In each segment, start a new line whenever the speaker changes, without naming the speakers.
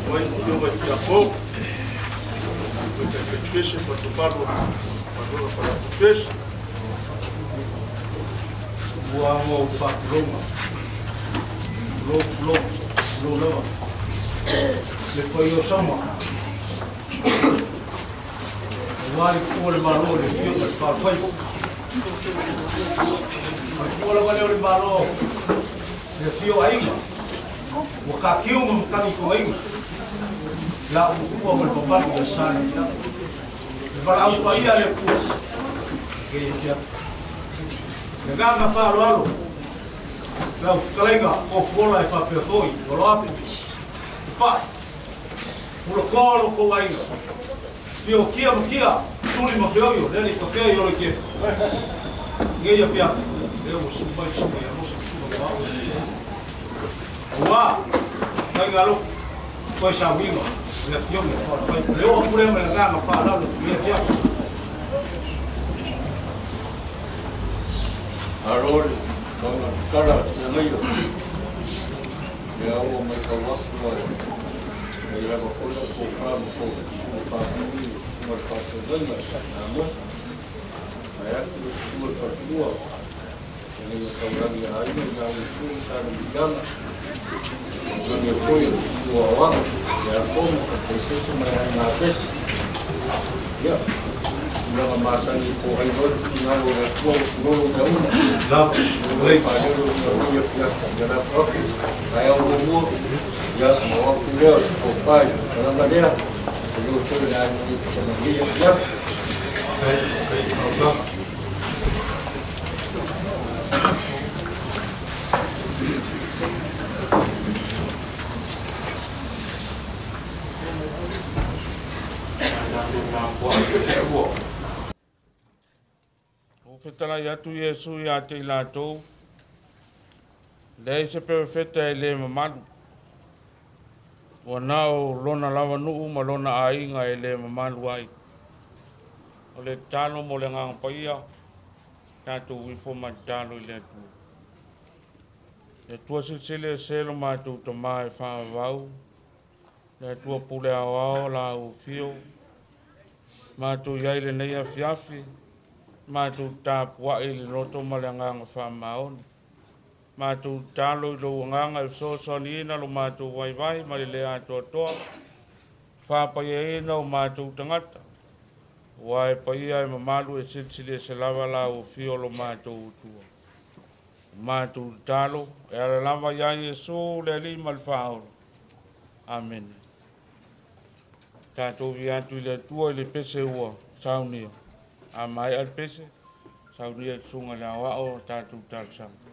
Mai afioga i Tiapo, o Taitaipese ma le mamalu o le Faleapu Pese.
Ua amo ou faatuloma, tulou, tulou, tulou lava. Le paia o Sama, aua le tuua o le Malo i le afioga i le Faalafaiva. O le tuua lava lea o le Malo i le afio o aiga, ua tatiu ma matagi togaina, la ua ma le mamalu ia Sa na. Le valaau paia a le Atua, e ia. Le agaga faaaloalo, lau fetalaiga Ofuola e faapea foi, Oloape, Tupai, Pulakoa lo kou aiga, Fio kia ma kia, Suli ma Feoio, lele i kafea i olo i kefu. Ngei a fiafi, lea ua su mai suga ia mosa suga ma au. Ua, mai ngalo, koe sa winga, le afioga i whai. Le o apure ma le nganga whaalalo, i a fiafi.
Alo le taga tatala feagaia lea ua matau atu ai ai lava foi lau tofa ma tou faafili ma le faafeagaiga ia Amosa vaeatu le susu o le faletua feagaiga taulagi a aiga i na itu ma tana miliana lagi foi o le susu o aoaga ia Afomo Taitaipese ma le aiga Apese. Ia tulaga masani po ai loa le finagalo o le Atua ua tulolo mea uma.
Lava,
lei faalelo ina ia fiafi ia lafo atu taeao muamua ia ma o atu lea o se tofa i le talaga lea e leo foi le aiga i pasamalia fiafi.
Kai, kai, faautaga.
Ua fetalai atu Iesu ia te i latou, leai se perofeta e le mamalu. Ua na o lona lava nuu ma lona aiga e le mamalu ai. O le tatalo mo le agaga paia, tatou ifo ma tatalo i le Atua. Le Atua silisili ese lo matou Tamā e faavavau, le Atua pule aoao la au afio, matou i ai lenei afiafi, matou tapuai i le loto ma le agaga faamaoni. Matou tatalo i lou agaga e fesoasoaniina lo matou vaivai ma le le atoatoa, faapaiaina o matou tagata, ua e paia e mamalu e silisili ese lava la au afio lo matou Atua. O matou tatalo e ala lava ia Iesu le Alii ma le Faaola. Amene. Tatou vi atu i le Atua i le pese ua saunia. A maea le pese, saunia i le susuga i le aoao o tatou talosaga.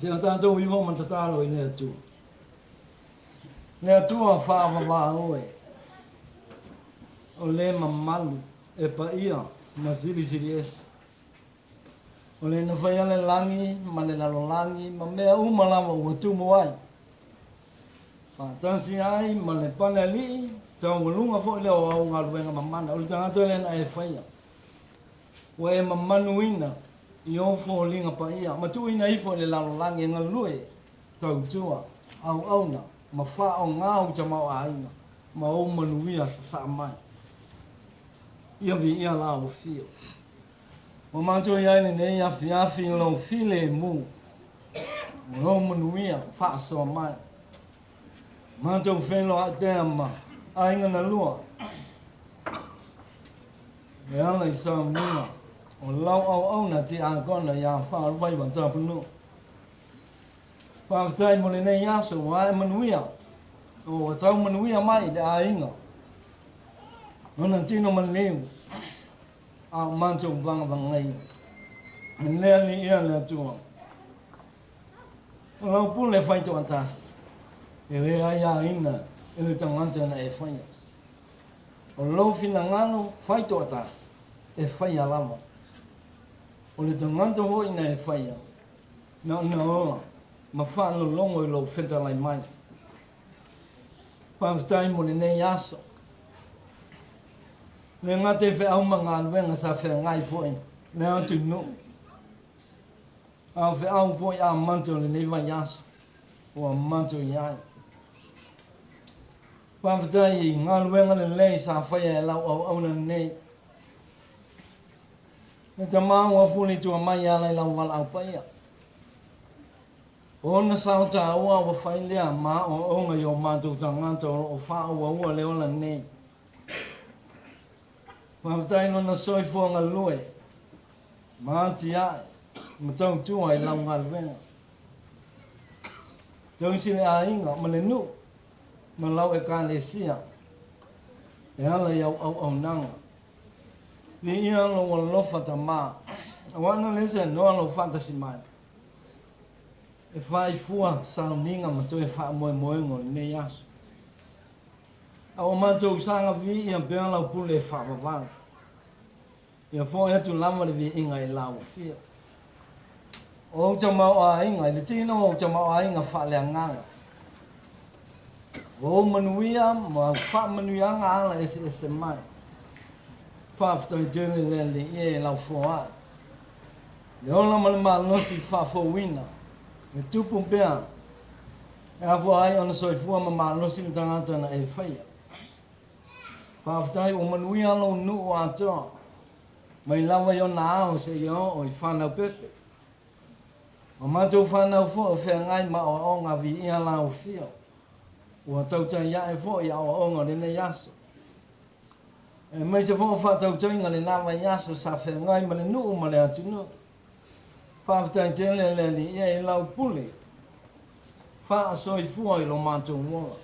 Se o tatou iho ma tatalo i le Atua. Le Atua faavavā oe, o le mamalu e paia ma silisili ese. O le na faia le lagi ma le lalolagi ma mea uma lava ua tumu ai. Faatasi ai ma le palealii, taualuga foi lea o au galuega mamana. O le tagata lea na e faia. Ua e mamanuina i ou foliga paia ma tuuina ifo i le lalolagi e galue, tautua, auauna ma faaaoga ou tamaoaiga ma ou manuia sasaa mai. Ia viia la ou afio. Ua matou i ai lenei afiafi i lou filemu, o lou manuia faasoa mai. Matou feiloai pea ma aiga na lua e ala i sauniga o lau auauna tiakono ia Faalufaiva Tapunuu. Faafetai mo lenei aso ua ae manuia, ua tau manuia mai le aiga ona tino ma leu a o matou vagavagaina. E le aliia le Atua. O lau pule faitoatasi, e le aiaina e le tagata na e faia. O lou finagalo faitoatasi, e faia lava. O le tagata foi na e faia, na ona ola ma faalologo i lou fetalai mai. Faafetai mo lenei aso. Le gata i feau ma galuega sa feagai foi le atunuu, a o feau foi amata o lenei vaiaso ua matou i ai. Faafetai i galuega lelei sa faia e lau auauna lenei. Le tama ua fulitua mai e ala i lau valaau paia. O ona sao taua ua fai lea ma aoaoga i o matou tagata o lo o faaauaua le ola nei. Faafetai i lona soifua galue ma atiae ma tautua i lau galuega. Tausi le aiga ma le nuu ma lau Ekalesia e ala i au auaunaga. Viia lou alofa Tama, aua na le se noa lou faatasi mai e faaifua sauniga ma toe faamoemoega o lenei aso. A o matou saga viia pea lau pule e faavavau. Ia fo'i atu lava le viiga i lau afio. O ou tamaoaiga, i le tino o ou tamaoaiga faaleagaga, o ou manuia ma au faamanuiaga ala eseese mai. Faafetai tele le Alii e lau foai. Le ola ma le malosi faafouina, e tupu pea e afua ai ona soifua ma malosi le tagata na e faia. Faafetai ua manuia lou nuu atoa, mai lava i ona ao seia oo i fanau pepe. Ma matou fanau foi o feagai ma aoaoga viia lau afio, ua tautai ae foi i aoaoga o lenei aso. Aemaise foi o faatautaiga lena vaiaso sa feagai ma le nuu ma le atunuu. Faafetai tele le Alii e lau pule faasoifua i lo matou ola.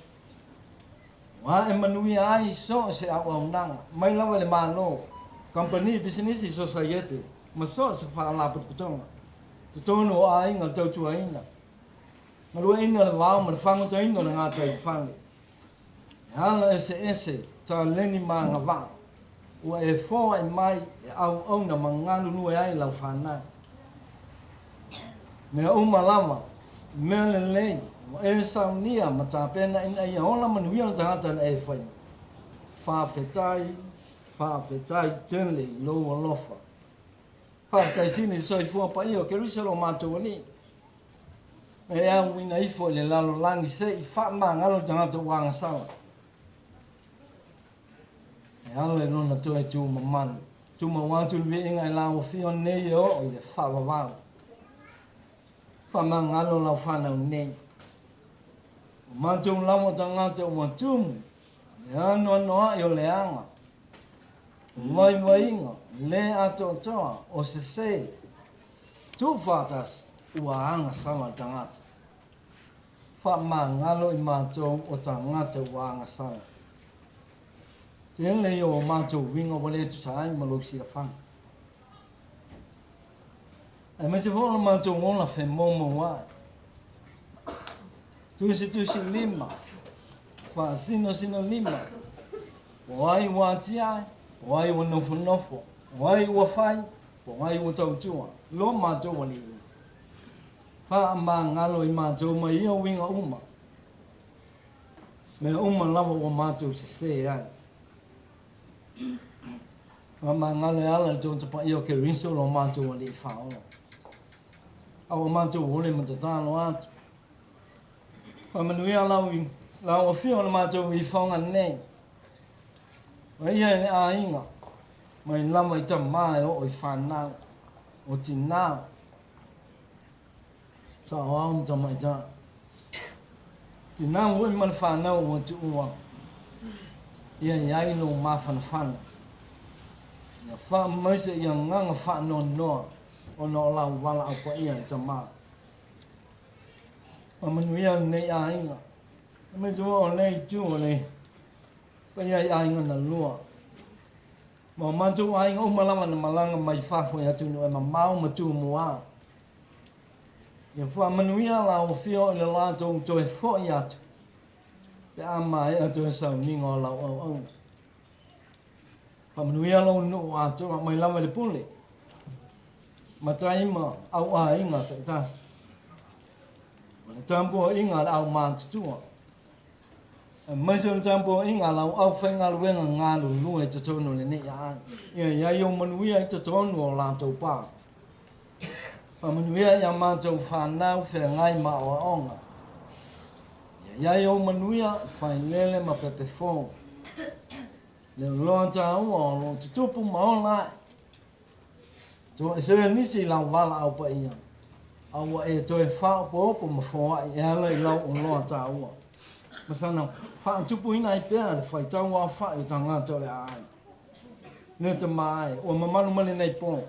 Ua ae manuia ai so o se auaunaga, mai lava i le Malo, kamupani, pisinisi, sosaiete, ma so o se faalapotopotoga, totonu o aiga, le tautuaina, galueaiina le vao ma le fagotaina o le gataifale. E ala eseese taleni ma agavaa ua e foai mai e auauna ma galulue ai lau fanau. Mea uma lava, mea lelei ua e saunia ma tapena ina ia ola manuia le tagata na e faia. Faafetai, faafetai tele i lou alofa. Faafetai sili i le soifua paia o Keriso lo matou Alii. E auina ifo i le lalolagi se i faamagalo le tagata ua agasala. E ala i lona toe tu mamalu. Tumau atu le viiga i lau afio nei e oo i le faavavau. Faamagalo lau fanau nei. O matou lava tagata ua tumu le anoanoai o leaga, o vaivaiga, le atoatoa, o sese, tuufaatasi ua agasala le tagata. Faamagalo i matou o tagata ua agasala. Tele ia o matou uiga ua le tusa ai ma lou silafaga. Aemaise foi o le matou ola femoumouai. Tusitusi lima, faasinosino lima, po o ai ua atiae, po o ai ua nofonofo, po o ai ua fai, po o ai ua tautua, lo matou Alii. Faamagalo i matou mai ia uiga uma, mea uma lava ua matou sesē ai. Faamagalo e ala i le Toto Paia o Keriso lo matou Alii Faaola. A ua matou ole ma tatalo atu. Faamanuia lau lau afio o le matou ifoga nei. Ma ia i le aiga, mai lava i tamā e oo i fanau, o tinā, saoao ma tamaitai. Tinā foi ma le fanau ua tuua, ia i ai lou mafanafana. Ia faamaise i agaga faanoanoa ona o lau valaau paia i tamā. Faamanuia lenei aiga, aemaise foi o lea itu o le paia i aiga na lua. Ma o matou aiga uma lava na malaga mai fafo i atunuu e mamao ma Tumua. Ia faamanuia lau afio i le latou toe fo'i atu pe a maea toe sauniga o lau auauna. Faamanuia lou nuu atoa mai lava i le pule, matai ma au aiga taitasi. Ma le tapuaiga a le aumatutua. Aemaise o le tapuaiga a lau aufaigaluega galulue i totonu o lenei aiga. Ia i ai ou manuia i totonu o latou pa. Faamanuia ia matou fanau feagai ma aoaoga. Ia i ai ou manuia failele ma pepefou. Le loa tāua o lo o tutupu ma ola ae. Toesea nisi i lau valaau paia, a ua e toe faaopoopo ma foai e ala i lau oloa tāua. Ma sana faatupuina ai pea le faitau aofa'i o tagata o le aai. Le Tamā e, ua mamalu mai lenei pō.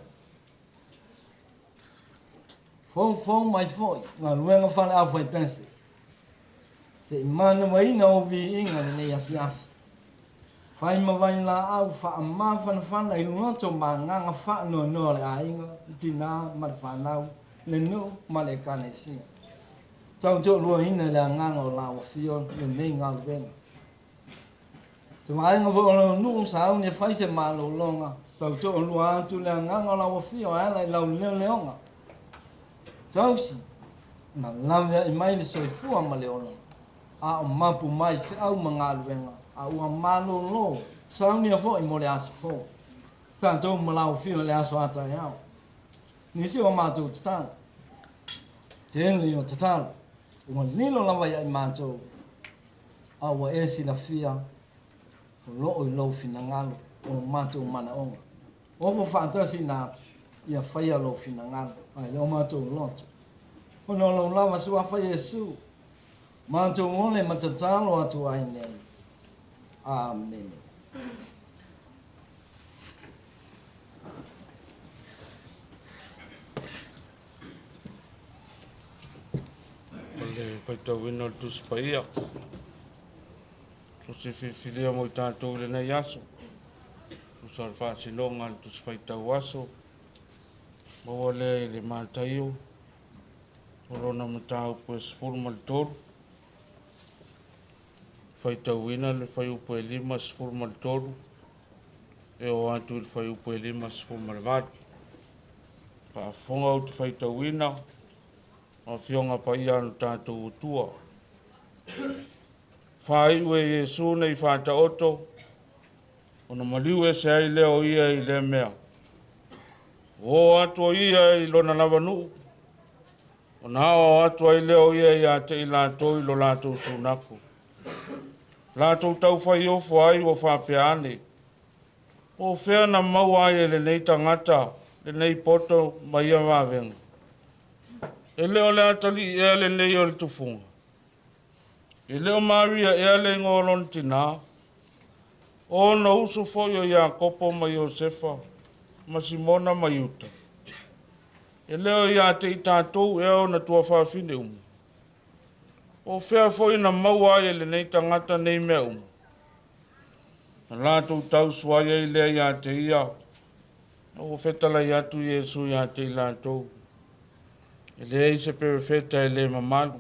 Foufou mai foi galuega faaleaufaipese. Se i manavaina ou viiga lenei afiafi. Fai ma vailaau faamafanafana i loto ma agaga faanoanoa o le aiga, le tinā ma le fanau, le nuu ma le ekalesia. Tautoaluaina i le agaga o lau afio lenei galuega. Se vaega foi o lau nuu sauni e fai se malologa, tautoalua atu le agaga o lau afio e ala i lau leoleoga. Tausi ma laveai mai le soifua ma le ola, a o mapu mai feau ma galuega, a ua malolo saunia foi mo le aso fou. Tatou ma lau afio i le aso a taeao. Nisi o matou tatalo, tele o tatalo, ua lilo lava ia i matou, a ua e silafia o loo i lou finagalo o matou manaoga. Ofo faatasi atu, ia faia lou finagalo, ae le o matou loto. Ona o lou lava suafa Iesu, matou ole ma tatalo atu ai nei. Amene.
O le faitauina o le Tusi Paia, Tusi filifilia mo i tatou i lenei aso, tusa o le faasinoga a le Tusi Faitau Aso, maua lea i le Mataio, o lona mataupu e 13, faitauina le fuaiupu e 53 e oo atu i le fuaiupu e 58. Faafofoga ou te faitauina o Afioga Paia a lo tatou Atua. Faaiu e Iesu nei faataoto, ona maliu ese ai lea o ia i lea mea. O atu o ia i lona lava nuu, ona aoao atu ai lea o ia ia te i latou i lo latou sunaku. Latou taufai ofo ai ua faapea ane, po o fea na maua ai e lenei tagata lenei poto ma ia vavega. E le o le atalii ea lenei o le tufuga. E le o Maria ea le igoa o lona tinā, o ona uso foi o Iakopo ma Iosefa ma Simona ma Iuta. E le o ia te i tatou ea ona tuafafine uma. O fea foi na maua ai e lenei tagata nei mea uma. Na latou tausuai ai lea ia te ia, na ua fetalai atu Iesu ia te i latou. E leai se perofeta e le mamalu.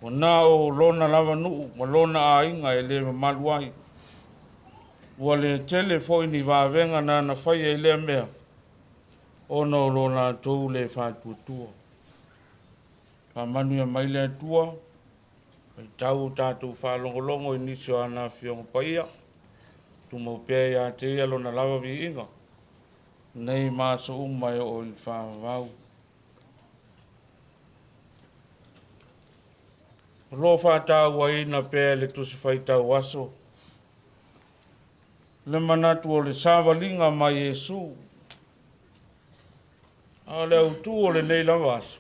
Ua na o lona lava nuu ma lona aiga e le mamalu ai. Ua le tele foi ni vavega na na faia i lea mea, ona o lo latou le faatuatua. Faamanuia mai le Atua, faitau o tatou faalogologo i nisi o ana afioga paia, tumau pea ia te ia lona lava viiga, nei ma aso uma e oo i le faavavau. O lo o faatauaina pea e le Tusi Faitau Aso le manatu o le savaliga ma Iesu. A o le autū o lenei lava aso,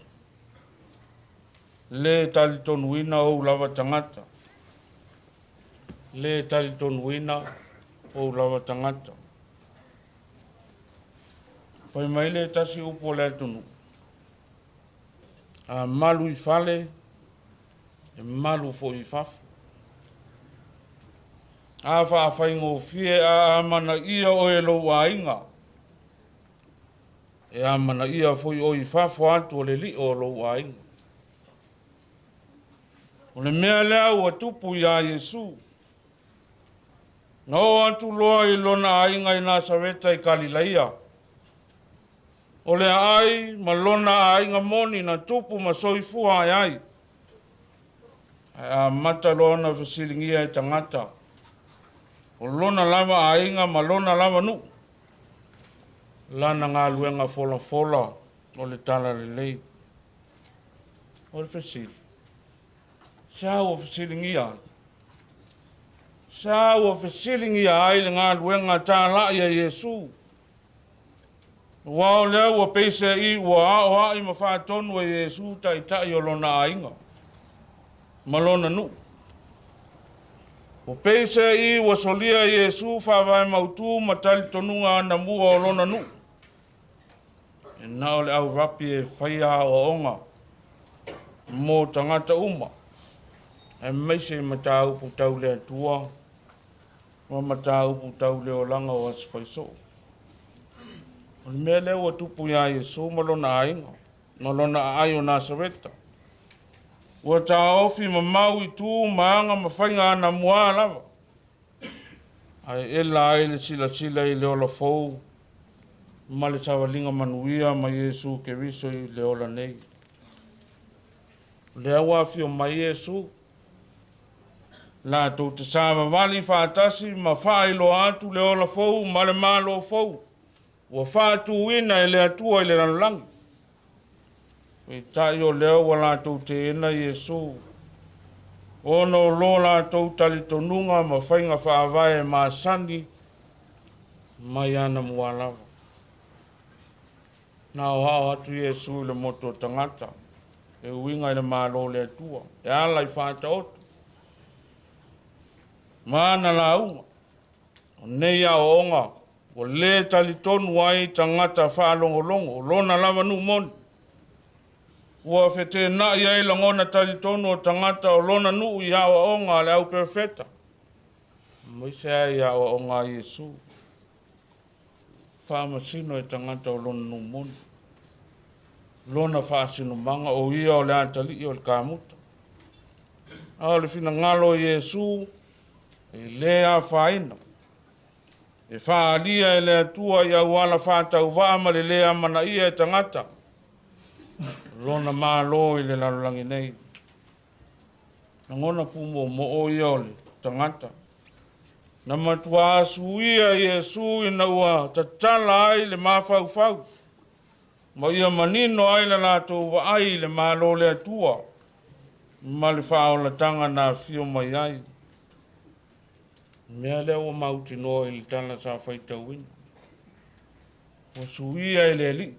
le talitonuina ou lava tagata. Le talitonuina ou lava tagata. Fai mai le tasi upu o le atunuu, a malu i fale, e malu foi i fafo. A faafaigofie a amanaia oe e lou aiga, e amanaia foi oe i fafo atu o le lio o lou aiga. O le mea lea ua tupu iā Iesu. Na oo atu loa i lona aiga i Nasareta i Kalilaia. O le aai ma lona aiga moni na tupu ma soifua ae ai. Ae amata loa ona fesiligia e tagata, o lona lava aiga ma lona lava nuu, lana galuega folafola o le talalelei. O le fesili, se a ua fesiligia ai? Se a ua fesiligia ai le galuega talai a Iesu? Aua o lea ua peiseai ua aoai ma faatonu e Iesu taitai o lona aiga ma lona nuu. Ua peiseai ua solia Iesu faavae mautu ma talitonuga anamua o lona nuu. E na o le au rapi e faia aoaoga mo tagata uma, aemaise i mataupu tau le Atua ma mataupu tau le olaga o aso faisoo. O le mea lea ua tupu iā Iesu ma lona aiga, ma lona aai o Nasareta. Ua taofi mamau i tu ma aga ma faiga anamua lava. Ae ela ai le silasila i le ola fou ma le savaliga manuia ma Iesu Keriso i le ola nei. O lea ua afio mai Iesu, latou te savavali faatasi ma faailoa atu le ola fou ma le Malo fou ua faatuina e le Atua i le lalolagi. Peitai o lea ua latou teena Iesu, ona o lo latou talitonuga ma faiga faavae masani mai anamua lava. Na aoao atu Iesu i le motu o tagata, e uiga i le Malo o le Atua, e ala i faataoto ma ana lauga. O nei aoaoga ua le talitonu ai tagata faalogologo o lona lava nuu moni. Ua feteenai ai lagona talitonu o tagata o lona nuu i aoaoga a le au perofeta, aemaise ai aoaoga a Iesu. Faamasino e tagata o lona nuu moni lona faasinomaga o ia o le atalii o le kamuta. A o le finagalo o Iesu e le afaina, e faaalia e le Atua i auala faatauvaa ma le le amanaia e tagata lona Malo i le lalolagi nei. Lagona pumoomoo ia o le tagata. Na matua asuia Iesu ina ua tatala ai le mafaufau, ma ia manino ai le latou vaai i le Malo o le Atua ma le faaolataga na afio mai ai. Mea lea ua mautinoa i le tala sa faitauina. Ua suia e le Alii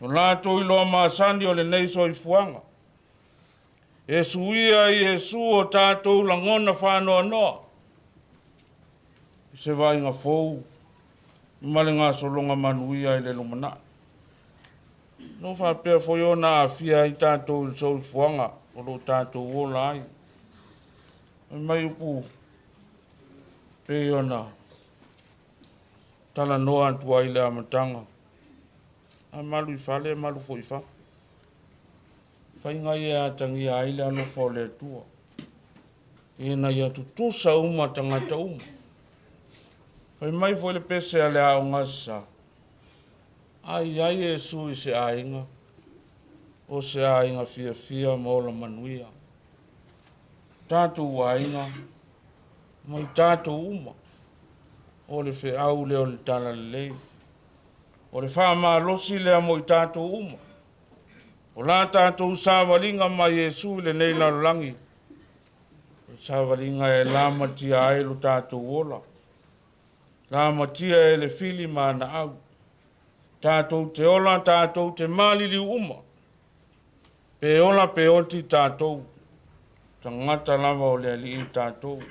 o latou iloa masani o lenei soifuaga. E suia Iesu o tatou lagona faanoanoa i se vaaiga fou ma le gasologa manuia i le lumanai. No faapea foi ona aafia ai tatou i le soifuaga o lo o tatou ola ai. Fai mai upu pei ona talanoa atu ai i le amataga, a malu i fale, malu foi i fafo. Faiga ia e atagia ai le alofa o le Atua, ina ia tutusa uma tagata uma. Fai mai foi le pese a le Aoga Sa, A i ai Iesu i se aiga, o se aiga fiafia ma ola manuia. Tatou aiga, ma i tatou uma, o le feau lea o le Talalelei. O le faamalosi lea mo i tatou uma. O la tatou savaliga ma Iesu i lenei lalolagi, o le savaliga e lamatia ai lo tatou ola, lamatia e le fili ma ana au. Tatou te ola, tatou te maliliu uma, pe ola pe oti tatou, tagata lava o le Alii tatou.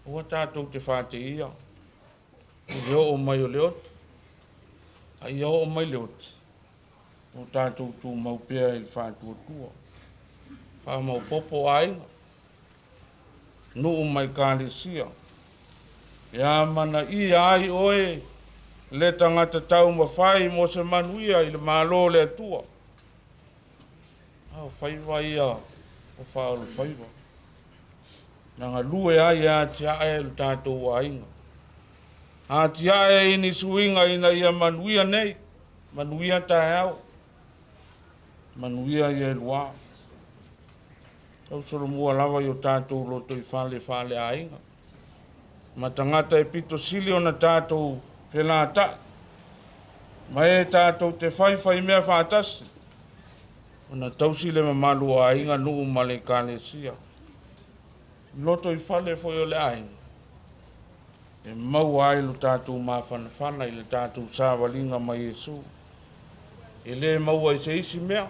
Aua tatou te faateia i le oo mai o le oti, a ia oo mai le oti, o tatou tumau pea i le faatuatua. Faamaopopo aiga, nuu ma ekalesia, e amanaia ai oe le tagata taumafai mo se manuia i le Malo o le Atua. A o faiva ia o faaolofaiva, na galue ai e atiae le tatou aiga. Atiae i ni suiga ina ia manuia nei, manuia taeao, manuia ia e lua. Tausolomua lava i o tatou lotoifale faaleaiga, ma tagata e pito sili ona tatou felatai, ma e tatou te faifai mea faatasi, ona tausi le mamalu o aiga, nuu ma le ekalesia. Lotoifale foi o le aiga, e maua ai lo tatou mafanafana i le tatou savaliga ma Iesu. E lē maua i se isi mea,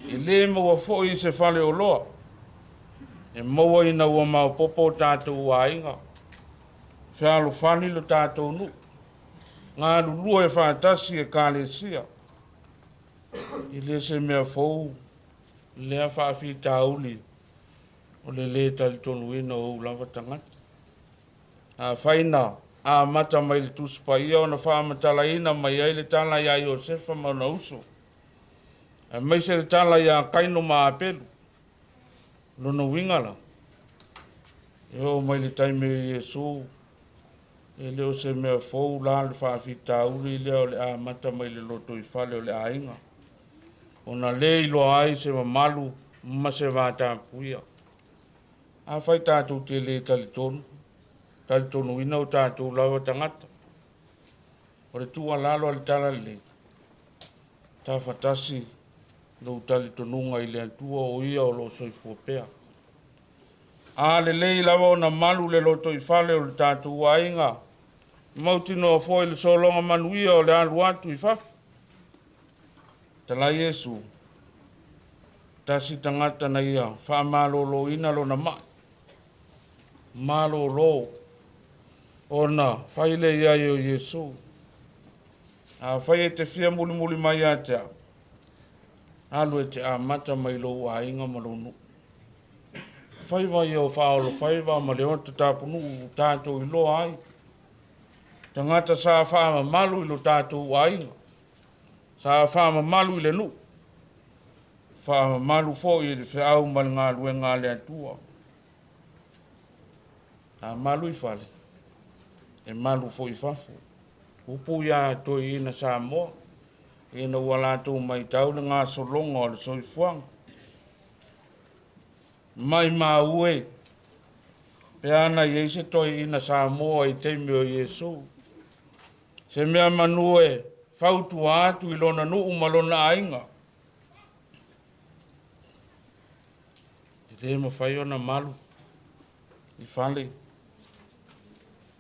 e lē maua foi i se faleoloa, e maua ina ua maopoopo o tatou aiga, fealofani lo tatou nuu, galulue e faatasi ekalesia. E le se mea fou lea faafitauli o le lē talitonuina o ou lava tagata. Afai na amata mai le Tusi Paia ona faamatalaina mai ai le tala iā Iosefa ma ona uso, aemaise le tala iā Kaino ma Apelu. Lona uiga la, e oo mai le taimi o Iesu, e le o se mea fou la le faafitauli lea o le amata mai le lotoifale o le aiga, ona lē iloa ai se mamalu ma se vatapuia. Afai tatou te lē talitonu, talitonuina o tatou lava tagata. O le tuualalo a le Talalelei, tafatasi lou talitonuga i le Atua o ia o loo soifua pea. A lelei lava ona malu le lotoifale o le tatou aiga, mautinoa foi le sologa manuia o le alu atu i fafo. Talai Iesu, tasi tagata na ia faamaloloina lona mai, malolo ona fai le i ai o Iesu. Afai e te fia mulimuli mai ia te au, alu e te amata mai lou aiga ma lou nuu. Faiva ia o faaolofaiva ma le oto tapunuu tatou iloa ai. Tagata sa faamamalu i lo tatou aiga, sa faamamalu i le nuu, faamamalu foi i le feau ma le galuega a le Atua. A malu i fale, e malu foi i fafo. Upu ia toeaiina Samoa, ina ua latou matau le gasologa o le soifuaga. Maimau e, pe ana i ai se toeaina Samoa i taimi o Iesu, se mea manu e fautua atu i lona nuu ma lona aiga. E lē mafai ona malu i fale,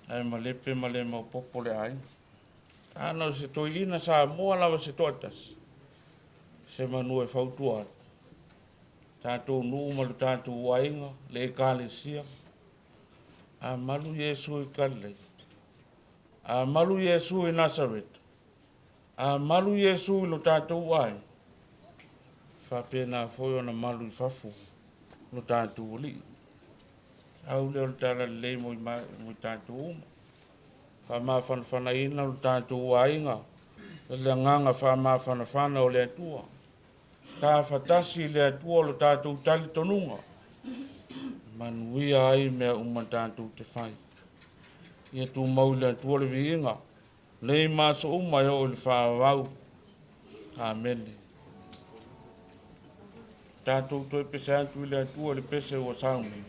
ae malepe ma le maopoopo le aiga. Ana o se toeaina Samoa lava se toatasi, se manu e fautua atu. Tatou nuu ma le tatou aiga, le ekalesia, a malu Iesu i Kalilea, a malu Iesu i Nasareta, a malu Iesu i lo tatou aiga, faapena foi ona malu i fafo lo tatou Alii. Au lea o le Talalelei mo i tatou uma. Faamafanafanaina lo tatou aiga, le agaga faamafanafana o le Atua. Tafatasi i le Atua lo tatou talitonuga, e manuia ai mea uma tatou te fai. Ia tumau i le Atua le viiga, nei ma aso uma e oo i le faavavau. Amene. Tatou toe pese atu i le Atua i le pese ua sau nei.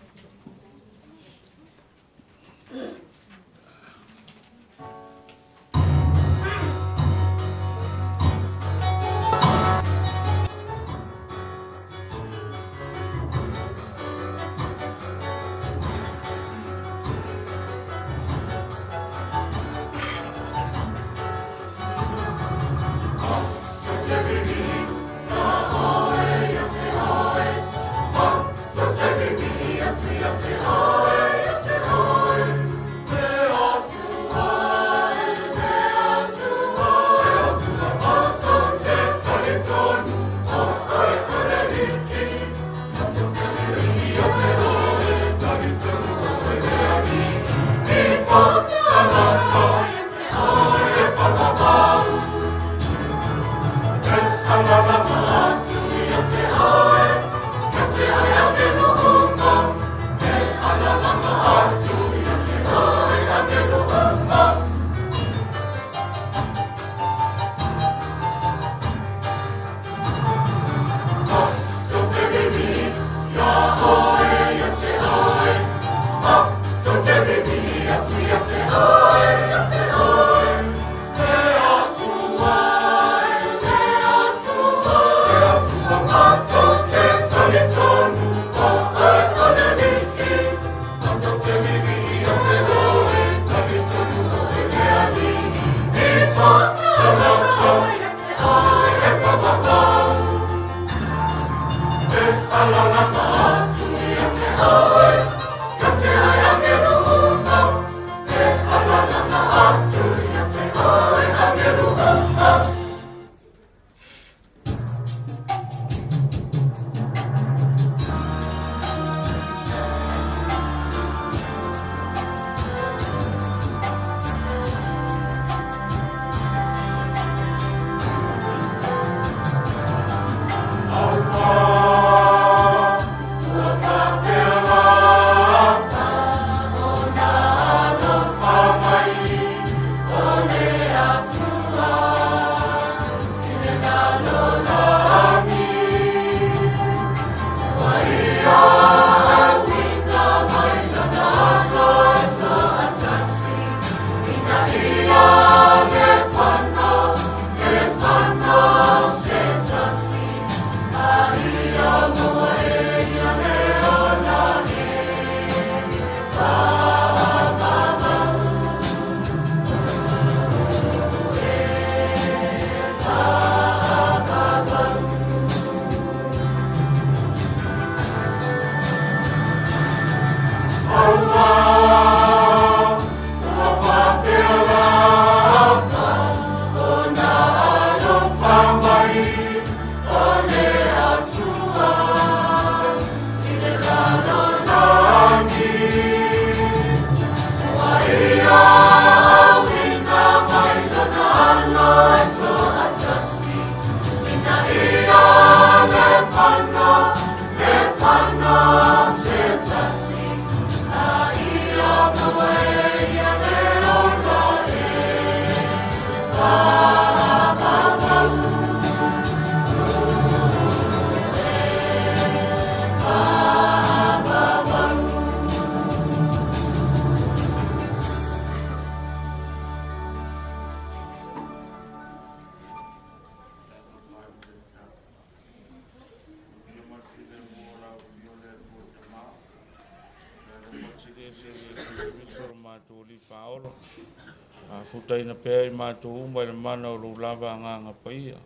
Futaina pea i matou uma i le mana o lou lava Agaga Paia,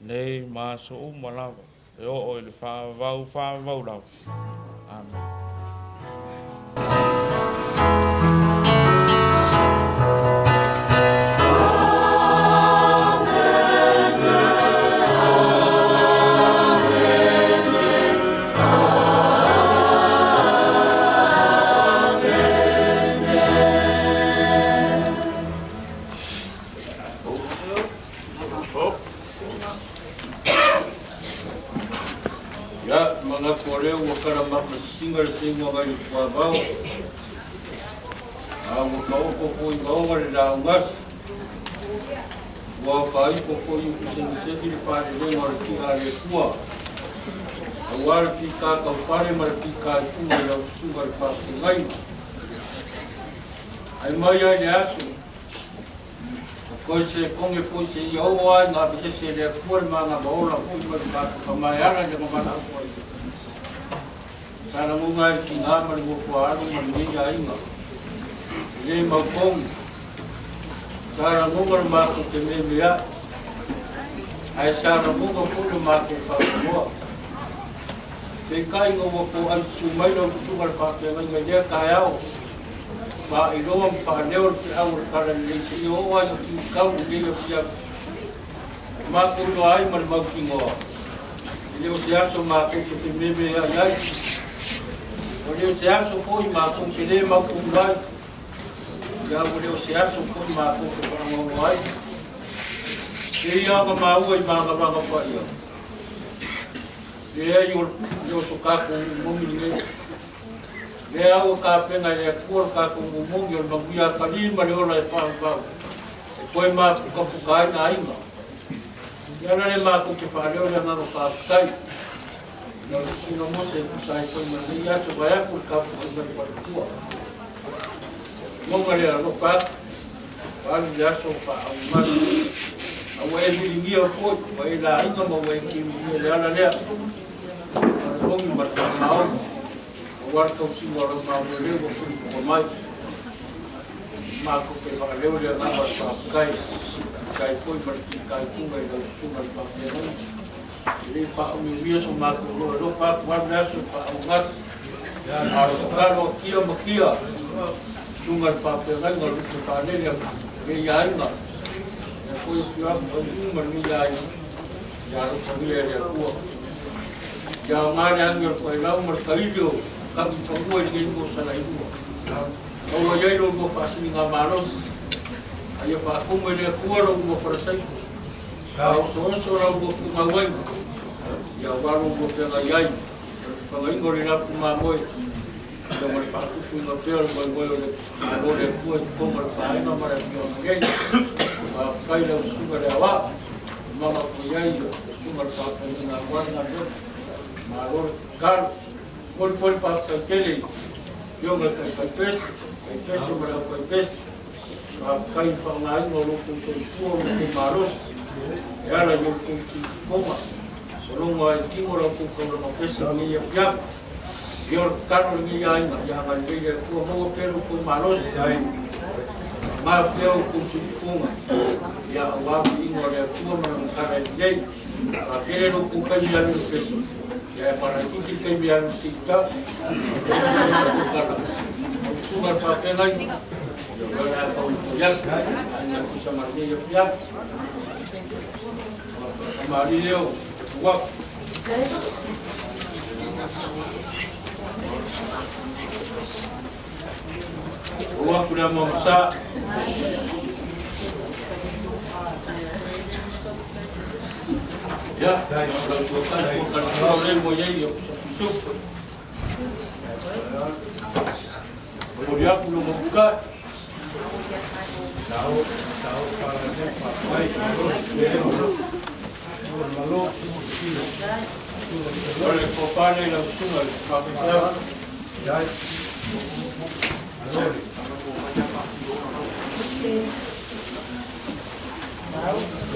nei ma aso uma lava, e oo i le faavavau faavavau lava. Amene.
Kalamakasisiga le seuga mai le tuavao. A ua taoto foi i maoga le laugasi. Ua afaifo foi i upusegisegi le falelega o le ti'a a le Atua, auā le fītā taupale ma le fītā i fuga i lau susuga i le faafeagaiga. Ae mai lava i le aso, ua toe sekoge foi seia oo lava ina aveese e le Atua le manava ola foi mai le tatou Tama e ala i lana valaau paia. Sa lagona ai le tiga ma le nofoaalo ma lenei aiga e le mautogi. Sa lagona le matou fememeai, ae sa lagona foi le matou faanoanoa. Peitai ina ua toai susu mai lau susuga i le faafeagaiga i lea taeao, faailoa ma faaleo le feau o le Talalelei seia oo lava ina tiutau lenei afiafi. Ua matou iloa ai ma le mautinoa, e le o se aso matou te fememeai ai, ua le o se aso foi matou te le mautonu ai, ia ua le o se aso foi matou te faanoanoa ai. Pei lava ona maua i magavaga paia, leai o le o so tatou moni lenei. Lea ua tapena e le Atua lo tatou moni o le manuia atalii ma le ola e faavavau, e toe mafukafuka ai aiga. Ia ala le matou te faaleo le agaga faafetai. Lau susuga Mose e tusa ai foi ma lenei aso vaeatu le tapuaiga i le faletua. Loga le alofa atu, ua alu le aso o faaaumalu. A ua e viligia foi, ua e laina ma ua e kiulia le ala lea. O le moni ma le faamaoni, aua le tausiga o lau mamoe ua fulifuga mai. Matou te faaleo le agaga o le faafetai, faafetai foi ma le fitaituga i lau susuga i le faafeagaiga. E le faaumiumia so matou loa e alofa atu alu le aso e faaaugatasi. A o le tatalo a kia ma kia, susuga i le faafeagaiga o le lupe faalele a lenei aiga, lea foi afio atu ai uma lenei aiga, ia alofagia e le Atua. Ia aoga le agi o le toelau ma le taili o tagi fanua i lenei lua salailua. Maua i ai lo lua faasiliga malosi, a ia faatumu e le Atua lo lua falesaito. Faaosooso lau lua pugauaiga, ia aua lo lua feagai ai, ma le fafagaiga o le lafu mamoe, ia ma le faatupuina pea o le moemoe o le Malo o le Atua i totonu o le Paega ma le afioaga nei. Faafetai lau susuga le aoao, maga foi ai le susuga le faafeagaiga aua le galuega. Malo le tatalo. Momoli foi le faafetai tele i afioga i taitai pese, tai pese ma le aufai pese. Faafetai i le faaaogaina o lo outou soifua ma lo outou malosi e ala i outou siufofoga. Ua logo ai i tino la outou taulaga pese i lenei afiafi. Ia o le tatalo i lenei aiga, ia agalelei le Atua, maua pea lo outou malosi, ma pea outou siufofoga, ia aua viiga o le Atua ma lana tala lelei. Faatele lo outou taimi alu i le pese, ia e faalaitiiti le taimi alu i le siitau. Susuga i le faafeagaiga, ia o le a fauifoi atu, aiga tusa ma lenei afiafi. Kamali'i leo, ua. Ua aku le amoa sa. Ia, lau suatai suatai le ua iai o sup. Momoli atu lo mapuka.
Tau, tau, pa, le, pa, malo, malo,
O le kopale lau susuga i le faafeagaiga.
Dai, malole.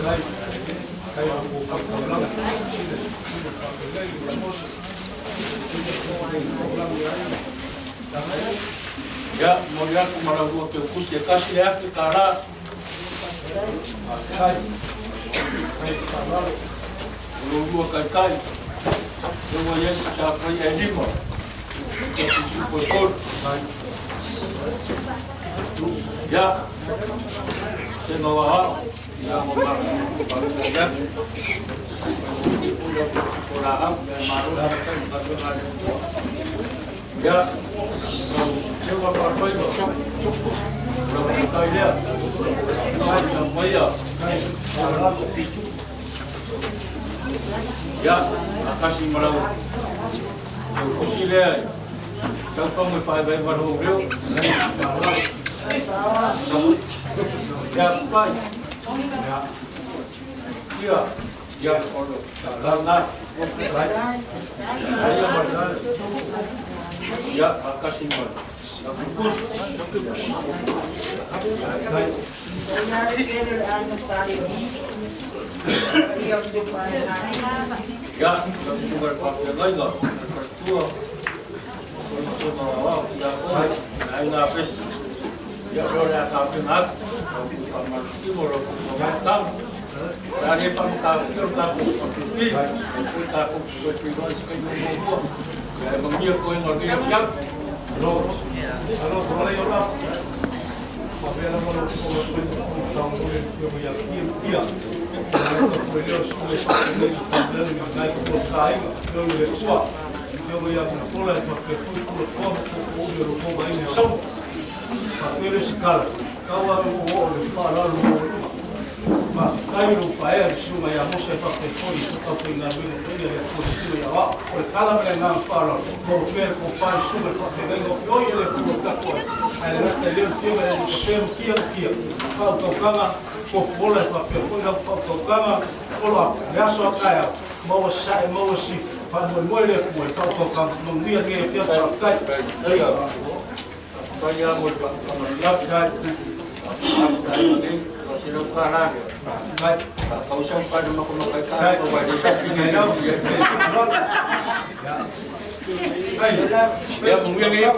Dai, kai o ko kaulanga, sile, sile faafeagai, Mose.
Ia, momoli atu ma lau lua teukusi e tasi le afi tālā.
Kai, kai whaalalo.
O lo lua taitai. E ua iai se sa pai e lima. E te e tolu. Ia, tena wa hao. Ia ma ma ma ia. O la au, ia malo la kai ma ma le tua. Ia, se ua whaapai ma. Ua whaapai lea. Ia maia. Ia, akasi ma lau. Auxiliar, taufaga e faavae malo leo. Ia pai. Ia ia olo la na. Ai ma ia akasi ma. Kus. Ia, ka pa ngai ga. Tua. Ai na pes. Ia ro ra ka pe na. Ka ma ki mo ro ko ma ta. Ra re pa ka ki ro ka ko pi. Ko ta ko ko pi ro is ka mo mo. Ia ma mi ko ngo ri ya.
Alo, alo, ko le yo la. Pa ve la mo lo ko ko ko ko yo ya ki kia. Ko le o su le pa le le le ngai ko kai yo le tua. Yo ya ko ko le pa ke fu ko ko ko ko yo ko ba ni so. Pa ke le skala. Ka wa o o le fa la lo ma kai lo fa e su ma ya mo se pa ke foi ko ka foi na wi ko ya ko su ya wa o le kala me na fa la ko pe ko fa su me fa ke ngo yo ye le fu ka ko ai le ta le fi me ko pe kia kia fa ko kanga ko fola fa pe ko na fa ko kanga ko lo ya so ka ya mo sa e mo si fa mo mo le ko fa ko kanga no ni ni fi fa kai
Ia. Pa ia mo pa ma ya
kai
kai Kau sang pa ma ko kai ka ko wa de sa pi ni ya. Ya mo ngi ya.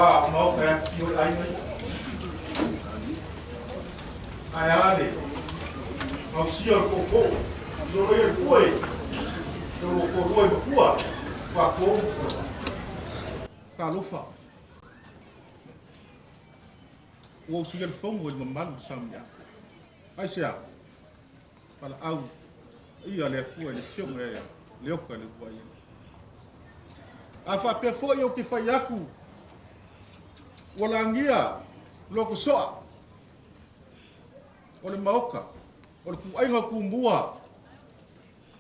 Wa mau ka fio ai mai. Ai ale. Mau sia ko ko. Yo le fue. Yo ko roi makua. Wa ko. Talofa. Ua usuia le fogo i le mamalu o Samoa. Aisea? Valaau ia le Atua i le afioga ia Leoka le uluai alii. A faapea foi ou te fai atu, ua lagia loko soa o le maoka, o le tuaiga o Tumua,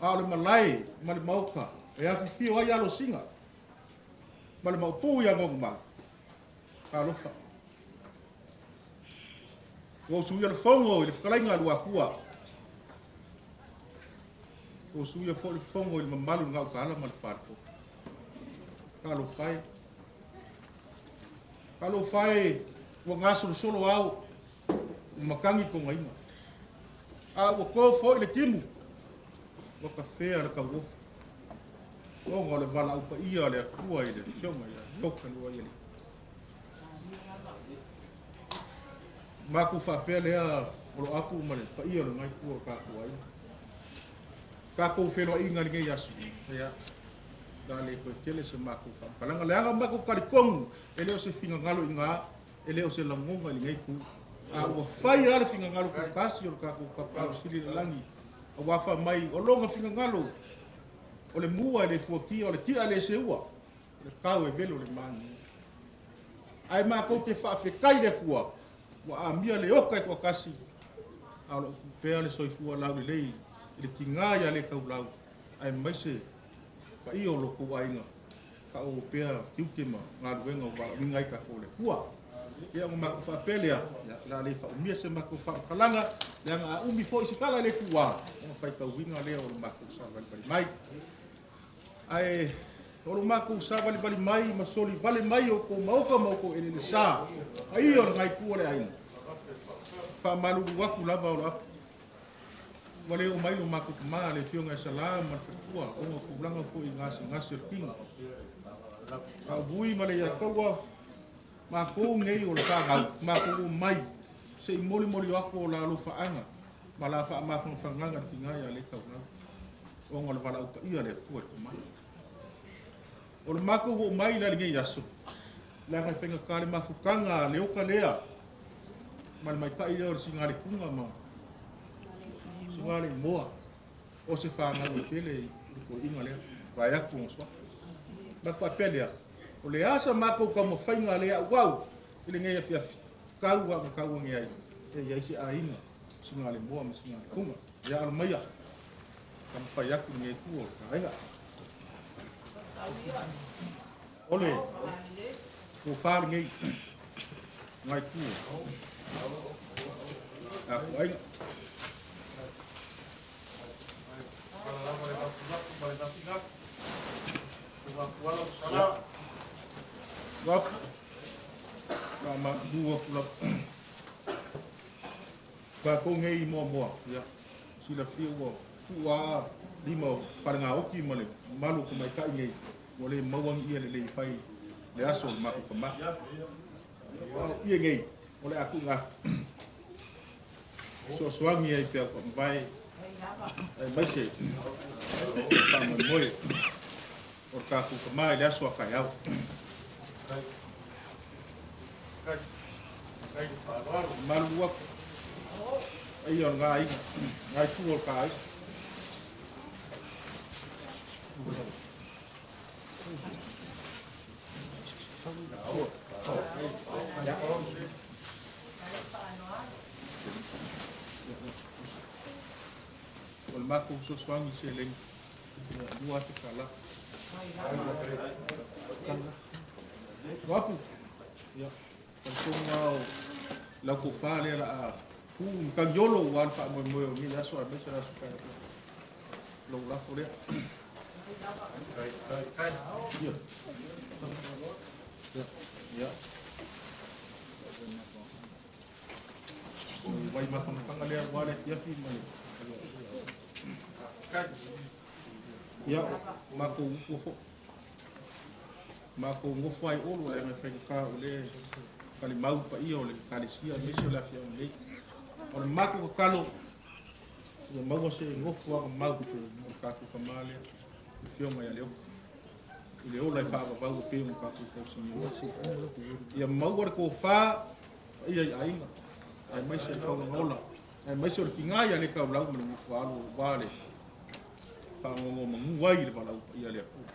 a o le malae ma le maoka e afifio ai alosiga ma le maopu ia Gogomau. Talofa. Ua usuia le fogo i le fetalaiga a Luatua. Ua usuia foi le fogo i le mamalu i le Gautaala ma le Falepoto. Talofa e. Talofa e, ua gasolosolo ao, ua matagi togaina. A ua to foi le timu, ua tafea le tauofa. Ona o le valaau paia a le Atua i le afioga ia Leoka Luaialii. Matou faapea lea o lo apu ma le paia o le ngai tua o tatou aiga. Tatou feloaiga i lenei aso, ia, la le toe tele se matou faamatalaga. Leaga o matou talitonu e le o se finagalo i ina, e le o se lagona i lenei itu. A ua fai lava le finagalo tutasi o le tatou Tapaau Sili i le lagi, aua fai mai o lona finagalo o le mua e le fuatia, o le tia e le seua, o le tau e velo le manu. Ae matou te faafetai i le Atua ua amia le oka e toatasi, a o lo o tuu pea le soifua laulelei i le tiga ia Letaulau, aemaise paia o lo outou aiga, faaauau pea tiute ma galuega o valaauina ai tatou e le Atua. Ia ona matou faapea lea, ia, o le a le faaumia se matou faamatalaga, leaga a umi foi se tala e le tuua, ona faitauina lea o le matou savalivali mai. Ae o lo matou savalivali mai ma solivale mai o outou maoka ma outou eleele sa, paia o le gaetu o le aiga. Faamalulu atu lava o lo apu. Ua le oo mai lo matou tama le afioga ia Sala ma le faletua ona o tulaga foi i gasegase o le tino. Faauui ma le Iataua, matou nei o le fanau, matou omai se i molimoli atu o la alofaaga ma la faamafanafanaga i le tiga ia Letaulau ona o le valaau paia a le Atua i le tomai. O le matou oo mai la i lenei aso, leaga e faigata le mafutaga a le oka lea ma le maita'i lea o le sigalekuga ma sigaleimoa o se fanau e tele i le toeaina lea, vaeatu ona suafa. Ma faapea lea, o le a sa matou taumafaiga le auau i lenei afiafi, tau a na tau ane ai, e i ai se aiga sigalemoa ma sigalekuga. Ia alo maia, taumafai atu lenei itu o le aiga. O le tofa lenei ngai tu a ku aiga. Wap. Ma ma du atu la. Tatou nei i Moamoa, ia, silafia ua tuua lima o Falegaoki ma le mamalu o tamaitai nei, ua le maua ni ia lelei e fai le aso o le matou tama. A o ie nei, o le a tuuina atu fesoasoani ai pea ua mavae aemaise le faamoemoe o le tatou tama i le aso a taeao. Malulu atu ai o ngā aiga, ngā itu o ka aiga. O le matou fesoasoani i seleni, $2,000. Loapu, ia, talitonu lava o lau tofa lea o le a tu i Matagiolo aua le faamoemoe o lenei aso aemaise le aso taeao. Lou lafo lea. Ia. Ia. O le vai mafanafana lea aua le afiafi ma le... Ia, o matou upu foi. Makou nofo ai olo leaga e faigata o lea e falemau le paia o le Ekalesia aemaise o le afioaga nei. O le matou tatalo, ia maua se nofoaga mau mo le tatou tama lea, le Afioga ia Leota, i le ola e faavavau e pei ona tatou tausinia. Ia maua le tofa paia i aiga, aemaise le taulaga ola, aemaise o le tiga ia Lekaulau ma le nofo alo aua le faanonomanu ai i le valaau paia a le Atua.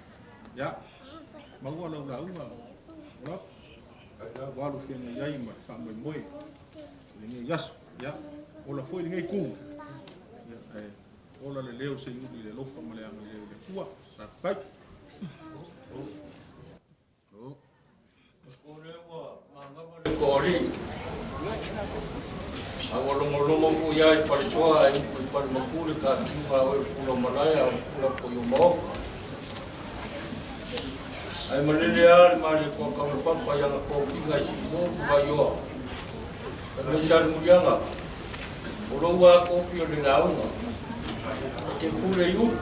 Ia, maua lau lauga, Olapu, ua alu feagai ai ma le faamoemoe i lenei aso. Ia, ola foi lenei itu, ia, ae ola le leo Seiuli i le alofa ma le agalelei o le Atua. Faafetai.
O lea ua magava le toalii, a ua logologo foi lava i Falesoa ae upu i Falemapu le tatiuga a oe o le pula o malae a o le pula foi o maota. Ae malele lava le Malietoa Taulapapa i ana tofiga i Siumu ma Vaioa. Fai mai Salemuliaga, o lou lava tofi o le lauga. E te pule i ulu, o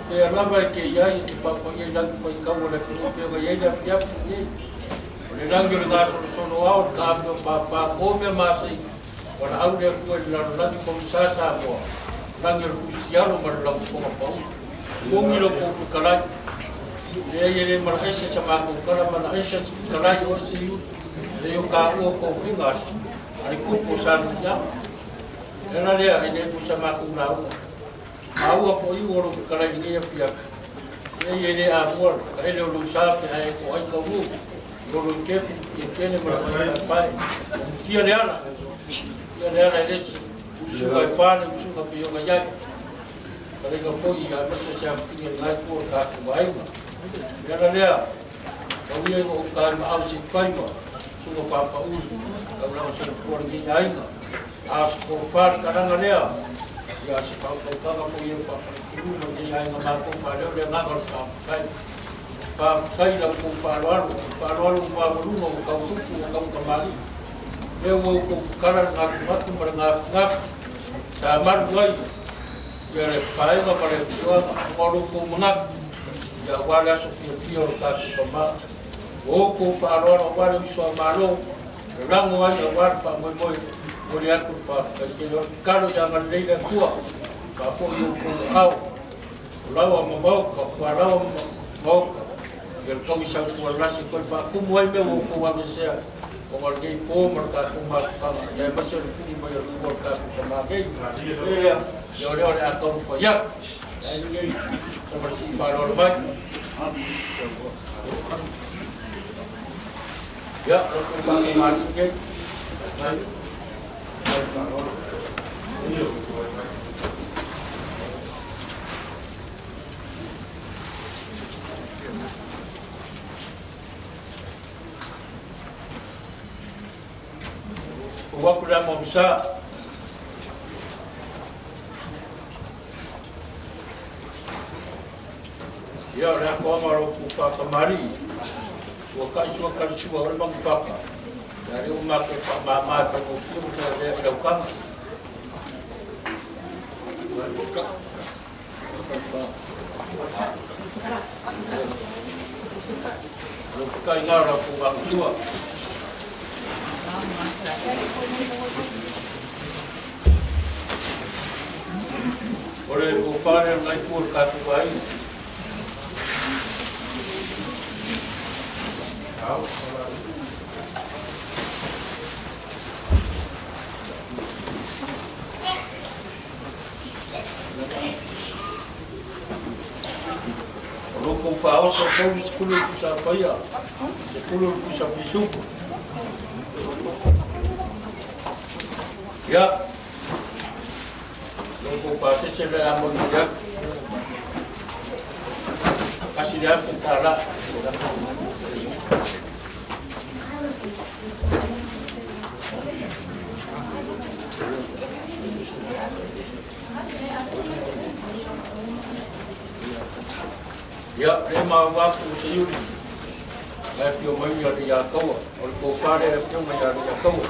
fea lava e te i ai e te faapaia i lagi faitau o le atunuu pei ona i ai le afiafi lenei. O le lagi o le gasolosolo ao, le taape o pāpā, ko mea masei, valaau le Atua i le lalolagi pogisa Samoa, lagi o le fusialo ma le laufofoga pau. Togi lo kou fetalai. Leai e le malaese sa matou tala malaese se fetalai o ese iu le o taua o tofiga a le tupu o Samuliaga. O le ala lea e le mo sa matou lauga. Maua foi iu o lou fetalai i lenei afiafi. Leai e le amua le taele o lou sa pe a e toai taunuu. Lolo i kefu, i tele ma le faifaefae. O mutia le ala. Mutia le ala e le usuga e pā le usuga pei ona i ai. Taleiga foi aemaise se amutiga i lena itu o le tatou vaaiga. O le ala lea, tau ia ina ou ta i maau se i fai ma susuga Pāpāuli, taulaga soifua lenei aiga. A o se tofa le talaga lea, ia o se faautautaga foi ia faafaletulu ma lenei aiga matou faaleo le agaga o le faafetai. Faafetai i la outou faaaloalo, o le faaaloalo ua maualuga ua tau tupu ua tau tamalii. Lea ua outou tatala le gatunatu ma le gafugafu sa malu ai ia le paega ma le afioaga ona o lo outou manatu ia aua le aso fiafia o le tatou tama. Ua outou faaaloalo aua le uso a Malo, lalago ai aua le faamoemoe, momoli atu le faafetai tele. O le tatalo ia agalelei le Atua, faafoi i outou aao, o laoa ma maota, o fualaoa ma maota, ia le tauisa atu toe faatumu ai mea ua outou aveesea ona o lenei po ma le tatou mafutaga, ia aemaise o le tuli mai o le tua o le tatou tama nei. Le lea, ia o lea o le a taumafai atu. Ae lenei, sama le sii faaaloalo mai. Ia, lo tou faatamalii nei. Ua aku le amo sa. Ia, o le akoaga o lou pū-faa-tamalii, ua ta'i sua talisua o le manufaka, ia lea ua matou faamama e faigofie ma feavea i lau taga. Lou fekaiga o lau pū-gagasua. O le tofa lea o lena itu o le tatou aiga. O lo kou faaoso 30 le pusa paia, 10 le pusa pisupu. Ia, lo kou pasese le a moni atu. Kasi le afe tāla. Ia, le maua atu o Seiuli, mai afio mai ia le ia Taua, o le tofa lea e afioga ia le ia Taua.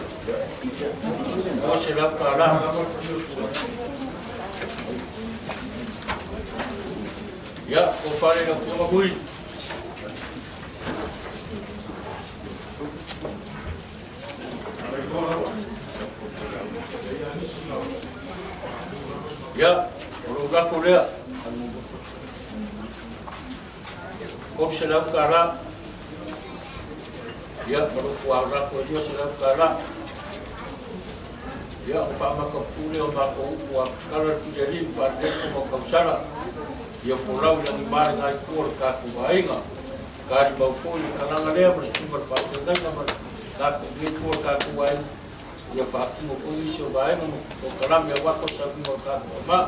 $200. Ia, tofa lea i le afioga Vui. Ia, o lou lafo lea. $300. Ia, ma lou puao lafo e $200. Ia, o faamakapule o matou upu a tatala le Tulialii ma Faalelepo ma Kausala. Ia folau i lagima le gaifua o le tatou aiga. Talimau foi le talaga lea ma le susuga i le faafeagaiga ma le tatou lenei itu o le tatou aiga. Ia faatino foi nisi o vaega ma polokalame aua tausaga o le tatou ama.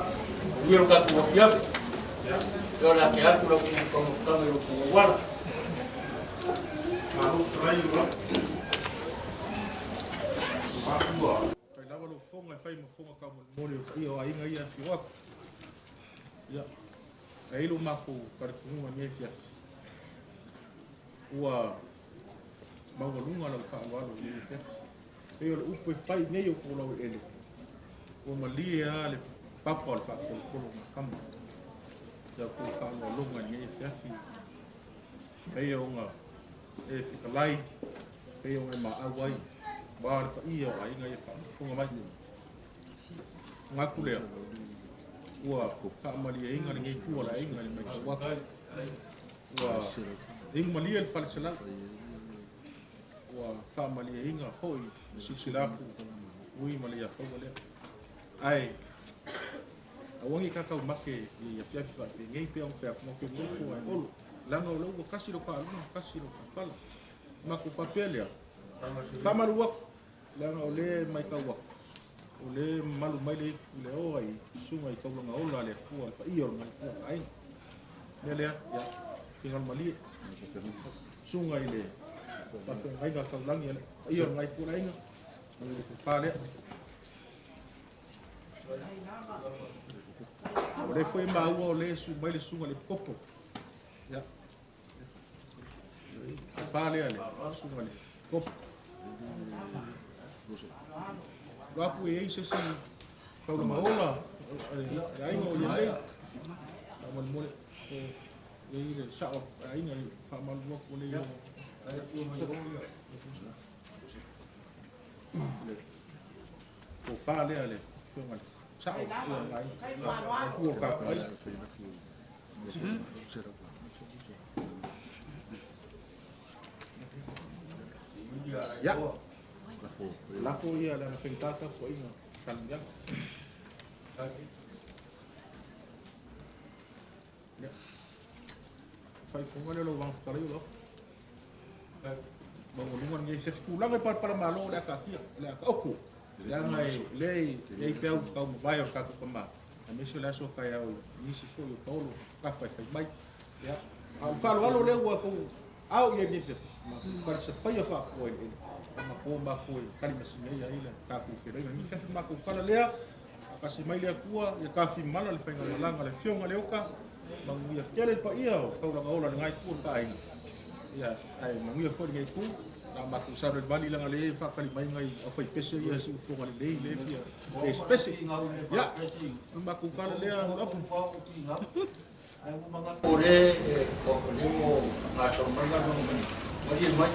Manuia lo tatou afiafi. Ia o le a tea atu lau taumafataga i lou auala.
Malo faafetai i lau matua. Fai lava lou fofoga e fai ma fofoga taumolimoli o paia o aiga ia e afio atu. Ia, e ai lo matou talitonuga i lenei afiafi. Ua maualuga lau faaaloalo i lenei afiafi. Pei o le upu e fai nei o kou laueleele, ua malie lava le papa o le faatolotolo o kama. Ia kou faaaloaloga i lenei afiafi. Pei ona e fetalai, pei ona e maau ai, ua le paia o aiga ia faafofoga mai. Manatu lea, ua faamalieina lenei itu o le aiga i le matau atu. Ua inu malie le fale selau, ua faamalieina foi le silasila atu ui ma le iafaua lea. Ae aua ne i tatou mate i afiafi faapenei pei ona fai atu, matou te nofo ae olo, leaga o lea ua tasi lo taaluga, tasi lo taapala. Matou faapea lea, faamalu atu, leaga o lea e matau atu, o lea e mamalu mai le itu le oa i susuga i taulaga ola a le Atua, le paia o le Matua o aiga. Mea lea, ia, finagalo malie, susuga i le faafeagaiga taulagi a le paia o le Matua o le aiga, ma le tofa lea. O lea foi e maua o lea e su mai le susuga i le Epikopo. Ia, tofa lea le susuga i le Epikopo. Loapu e ai se isi taulaga ola le aiga o ia nei. Faamolemole, o i le sao aiga i faamalu atu le le tofa lea le afioga i le sao o le aiga ua tatou ai. Ia, lafo ia le ana faigata tapuaiga Salemuliaga. Ia, faifoga lea lau vaga fetalai o lau. Maualuga lenei se tulaga i palapala malo o le a taatia, o le a taoto. Leaga e lea e i ai peau taumavae o le tatou tama, aemaise o le aso taeao i nisi foi o taolo tafa e fai mai. Ia, a o le faaaloalo lea ua tou ao i ai lenei afiafi, ma talisapaia faapoa i le ma po matou e talimasini ai le tatou feiloaiga. Ni afiafi matou tala lea, faatasi mai le Atua, ia tafimala le faigamalaga a le afioga le Oka, manuia tele le paia o taulaga ola i lena itu o le taaiga. Ia, ae manuia foi lenei itu, na matou salo i mali leaga lea e faatali mai nai aufaipese ia si ufoga lelei le fia pesepese. Ia, o le matou tala lea Loapu.
O le o le mo gasolo mai galuega mai malie mai.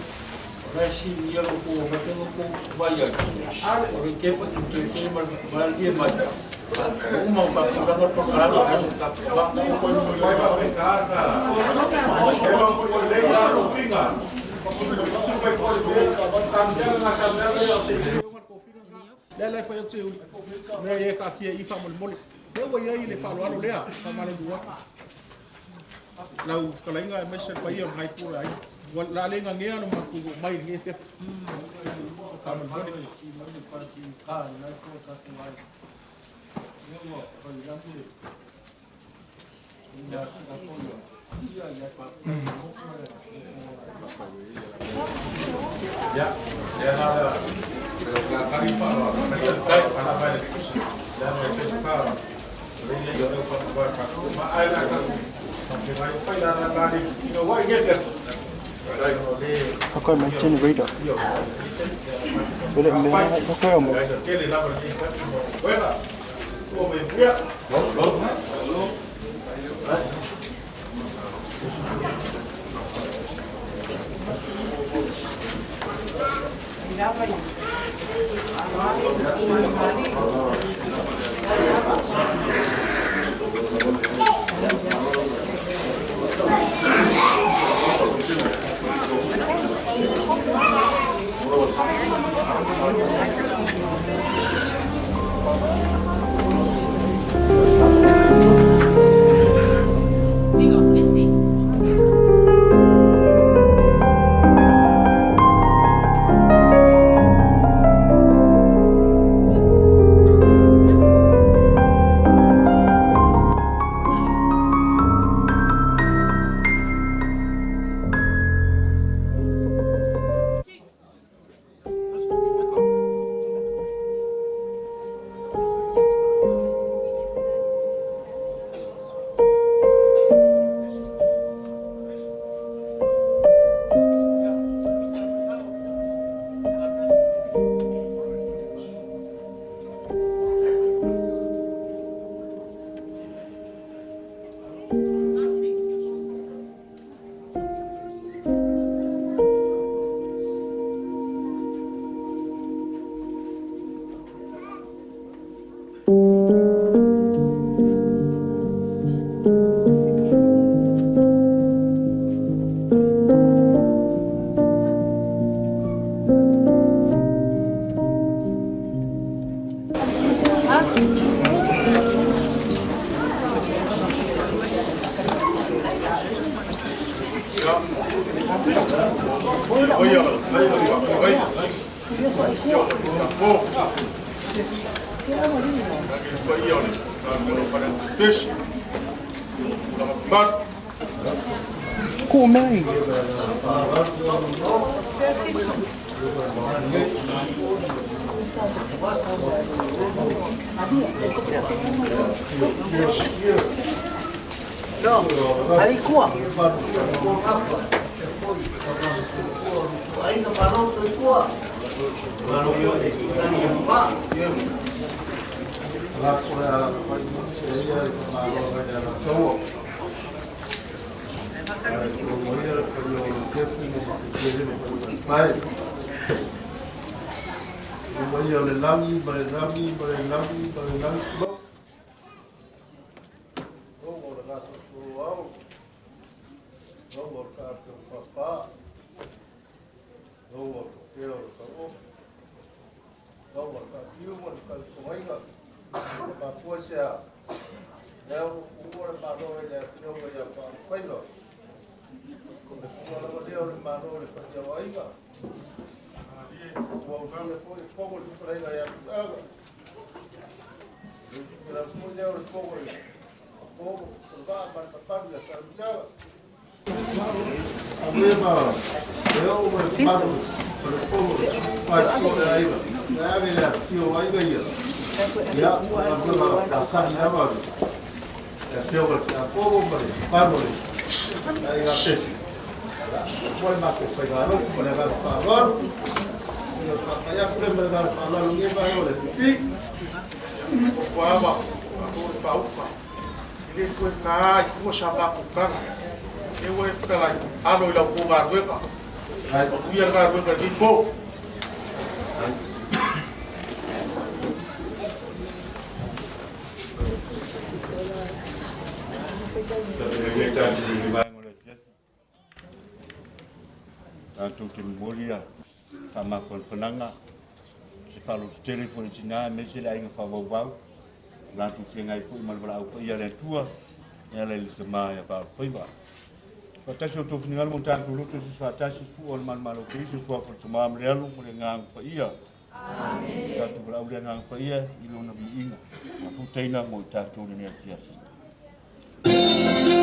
O la e siuia lo kou mate no kou vai ai. O le kepa tu te te ma malie mai. O uma o faatulaga le polokalame o le aso tatou va.
Lea la e fai atu se uli. Mea ia e taatia i i faamolemole. Lea ua i ai le faaaloalo lea, faamalulu atu. Lau fetalaiga aemaise le paia o lenai itu o le aiga. Ua o le a le gagea le matou oo mai i lenei afiafi. Faamolemole. Ia, lea la la tali faaaloalo, ala mai le tusi, leaga e faigata o lea ia leo faamavae tatou ma ae la tatou faapena ai fai la la la le ina ua i nei afiafi.
Okay, my generator. Wala me okay mo.
Tele lava lenei afiafi ma uela. Ua mai puia.
Ku mea.
No, alikuwa. Ai no paro tulikuwa.
Tatou te momoli a faamafanafanaga se faalototele foi tinā aemaise le aiga faavauvau latou feagai foʻi ma le valaau paia le Atua e ala i le tamā ia faalofaiva. Faatasi o outou finagalo mo tatou loto se faatasi fua o le malemalo o Keriso suafa le tamā ma le alu ma le agaga paia. Amene. Tatou valaau le agaga paia i lona viiga mafutaina mo i tatou lenei afiafi.
Yeah.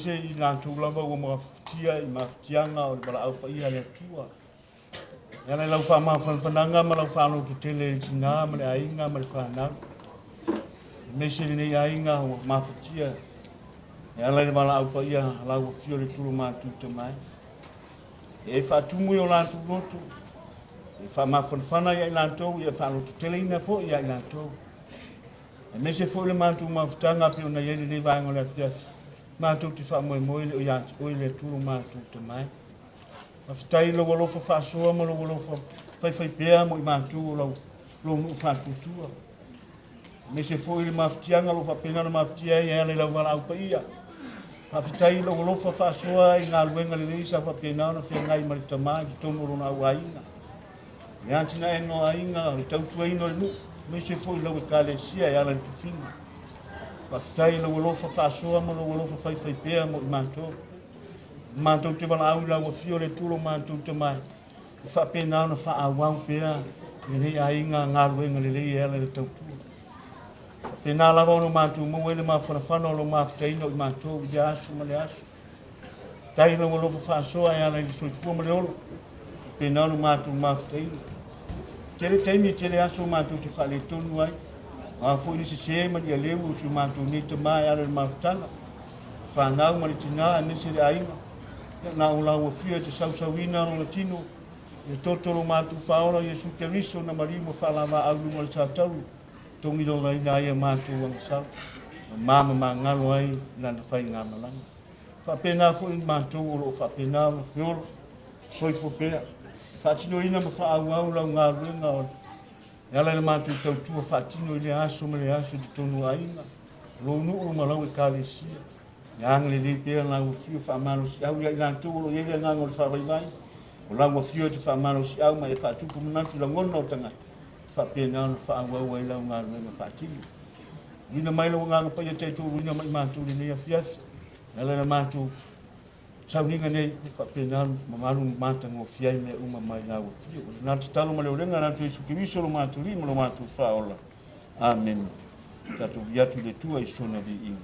aemaise i latou lava ua mafatia i mafatiaga o le valaau paia a le Atua. E ala i lau faamafanafanaga ma lau faalototele i le tinā ma le aiga ma le fanau, aemaise lenei aiga ua mafatia e ala i le valaau paia a lau afio le Tulu Matu Tamai. E faatumu i o latou loto, e faamafanafana ia i latou, ia faalototeleina foi ia i latou. Aemaise foi le matou mafutaga pei ona i ai lenei vaega o le afiafi, matou te faamoemoe le o ia te oe le Atua lo matou Tamai. Faafetai i lou alofa faasoa ma lou alofa faifaipea mo i matou o lau lou nuu faatuatua. Aemaise foi le mafatiaga o lo o faapena ona mafatia ai e ala i lau valaau paia. Faafetai i lou alofa faasoa i galuega lelei sa faapena ona feagai ma le tama i totonu o lona auaiga. Le atinaega o aiga, o le tautuaina o le nuu, aemaise foi lau ekalesia e ala i le tofiga. Faafetai i lou alofa faasoa ma lou alofa faifaipea mo i matou. Matou te valaau i lau afio le Atua lo matou Tamai, e faapena ona faaauau pea lenei aiga galuega lelei e ala i le tautua. Faapena lava ona matou maua ai le mafanafana o lou mafutaina o i matou i lea aso ma le aso. Faafetai i lou alofa faasoa e ala i le soifua ma le ola, faapena ona matou mafutaina. Tele taimi, tele aso matou te faaletonu ai, o a foi ni sese ma ni aleu o si o matou nei tama e ala i le mafutaga, fanau ma le tinā aemaise le aiga. Ia, na o lau afio e te sausauina lona tino, e toto lo matou Faaola Iesu Keriso na maliu ma faalavaau i luga o le satauro, togi lolaina ai a matou agasala, ma mamagalo ai lana faigamalaga. Faapena foi matou o lo o faapena ona feola, soifua pea, faatinoina ma faaauau lau galuega o e ala i le matou tautua faatino i lea aso ma lea aso i totonu o aiga, lou nuu ma lau ekalesia. Ia agalelei pea lau afio faamalosiau ia i latou o lo o i ai le agaga o le faavaivai, o lau afio e te faamalosiau ma e faatupu manatu i lagona o tagata, faapena ona faaauau ai lau galuega faatino. Uina mai lau agaga paia taitoaluaina ma i matou i lenei afiafi, e ala i le matou sauniga nei, e faapena mamalu ma matagofie ai mea uma mai lau afio. O lena tatalo ma le olega na atu Iesu Keriso lo matou Alii ma lo matou Faaola. Amene. Tatou vi atu i le Atua i sona viiga.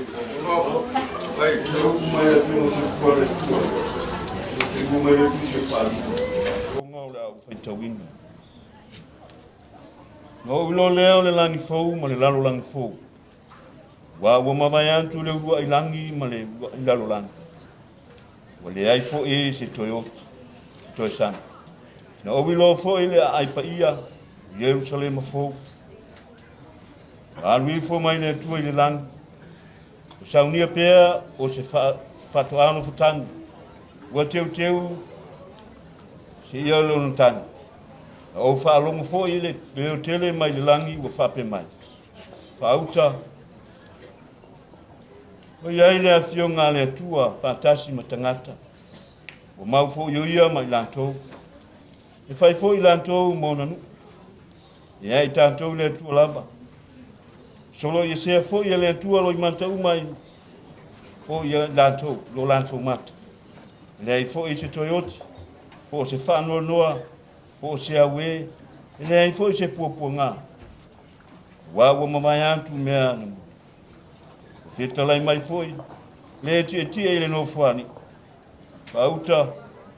Le upu mai a Afioga o Soifua le Atua, e maua mai le tusi o Faaaliga. Ona o le a ou faitauina. Na ou iloa lea o le lagi fou ma le lalolagi fou, aua ua mavae atu le uluai lagi ma le uluai lalolagi, ua leai foi se toe oti, se toe sami. Na ou iloa foi le aai paia, o Ierusalema fou, ua alu ifo mai le Atua i le lagi, ua saunia pea o se faatoa nofotagi, ua teuteu seia lona tagi. Na ou faalogo foi i le leo tele mai le lagi ua faapea mai, Faauta, ua i ai le afioga a le Atua faatasi ma tagata, ua mau foi o ia ma i latou, e fai foi i latou ma ona nuu, e ia i tatou le Atua lava. Solo i esea foi e le Atua loimata uma i o ia latou, lo latou mata. E leai foi se toe oti, po o se faanoanoa, po o se auē, e leai foi se puapuaga, aua ua mavae atu mea anamua. Ua fetalai mai foi le tietie i le nofoalii. Faauta,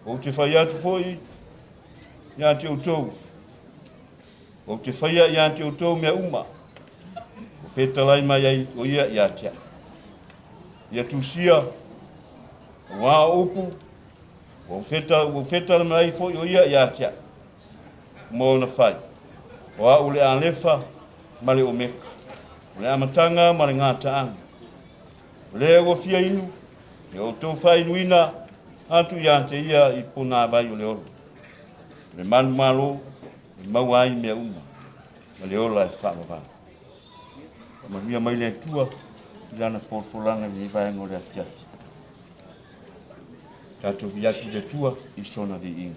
ou te fai atu foi ia te outou, ou te faia ia te outou mea uma, ua fetalai mai ai o ia ia te au. Ia tusia, aua o upu, ua fetala mai foi o ia ia te au, ma ona fai. O au le Alefa ma le Omeka, o le amataga ma le gataaga. O le ua fia inu, e outou faainuina atu ia te ia i punāvai o le ola. O le manumalo e maua ai mea uma, ma le ola e faavavau. Faamanuia mai le Atua i lana folafolaga i lenei vaega o le afiafi. Tatou viia atu i le Atua i sona viiga.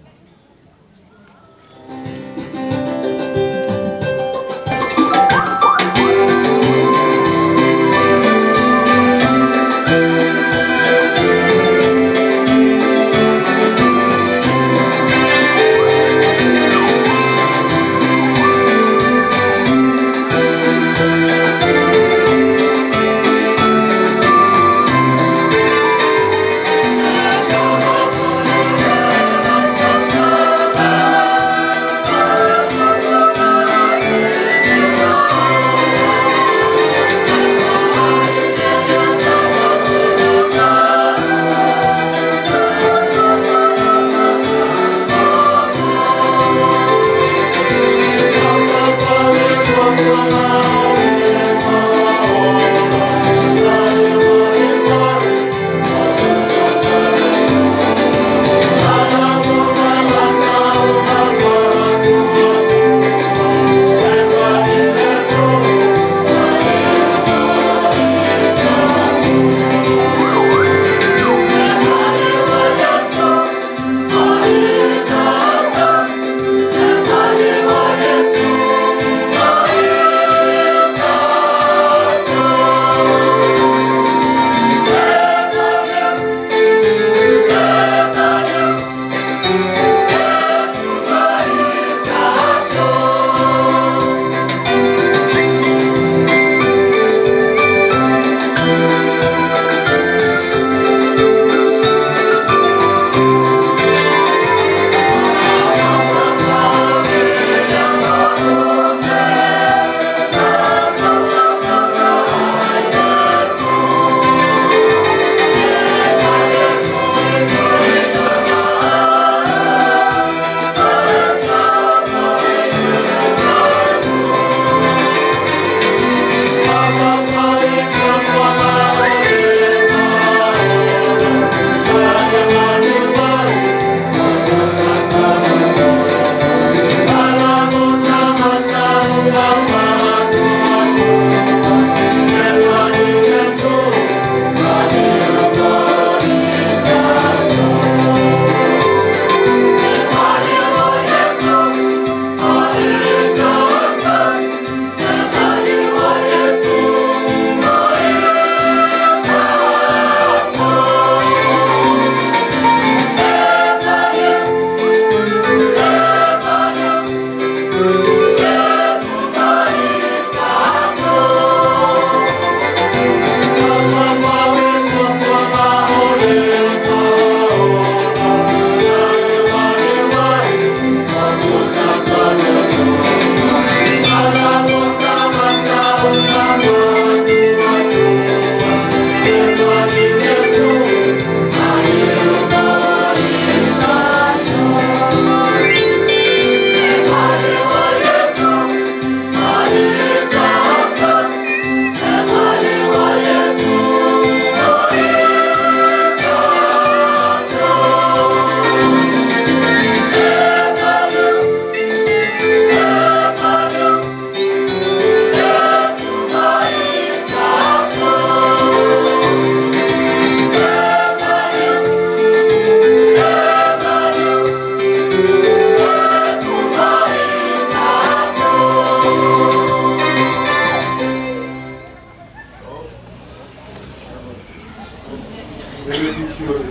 E le tusi o le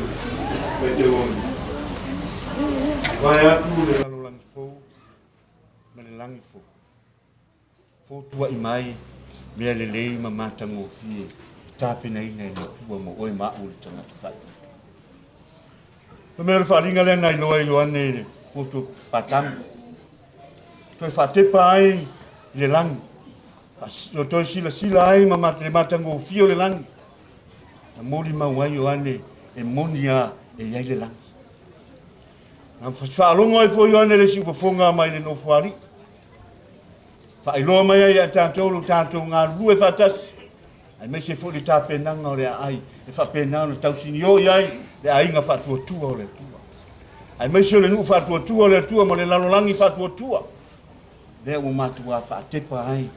Vaiteoni. Vae atu le lalolagi fou ma le lagi fou. Fotuaʻi mai mea lelei ma matagofie tapenaina e le Atua mo oe ma aʻu le tagata faaitu. O mea o le faaaliga lea na iloa e Ioane i le motu Patamo. Toe faatepa ai i le lagi. Toe silasila ai ma le matagofie o le lagi. Na molimau ai Ioane e moni a e i ai le lagi. Na faalogo ai foi Ioane le siufofoga mai le nofoalii. Faailoa mai ai ia tatou lo tatou galulue faatasi. Aemaise foi le tapenaga o le aai e faapena ona tausinio i ai le aiga faatuatua o le Atua. Aemaise o le nuu faatuatua o le Atua ma le lalolagi faatuatua. Lea ua matua faatepa ai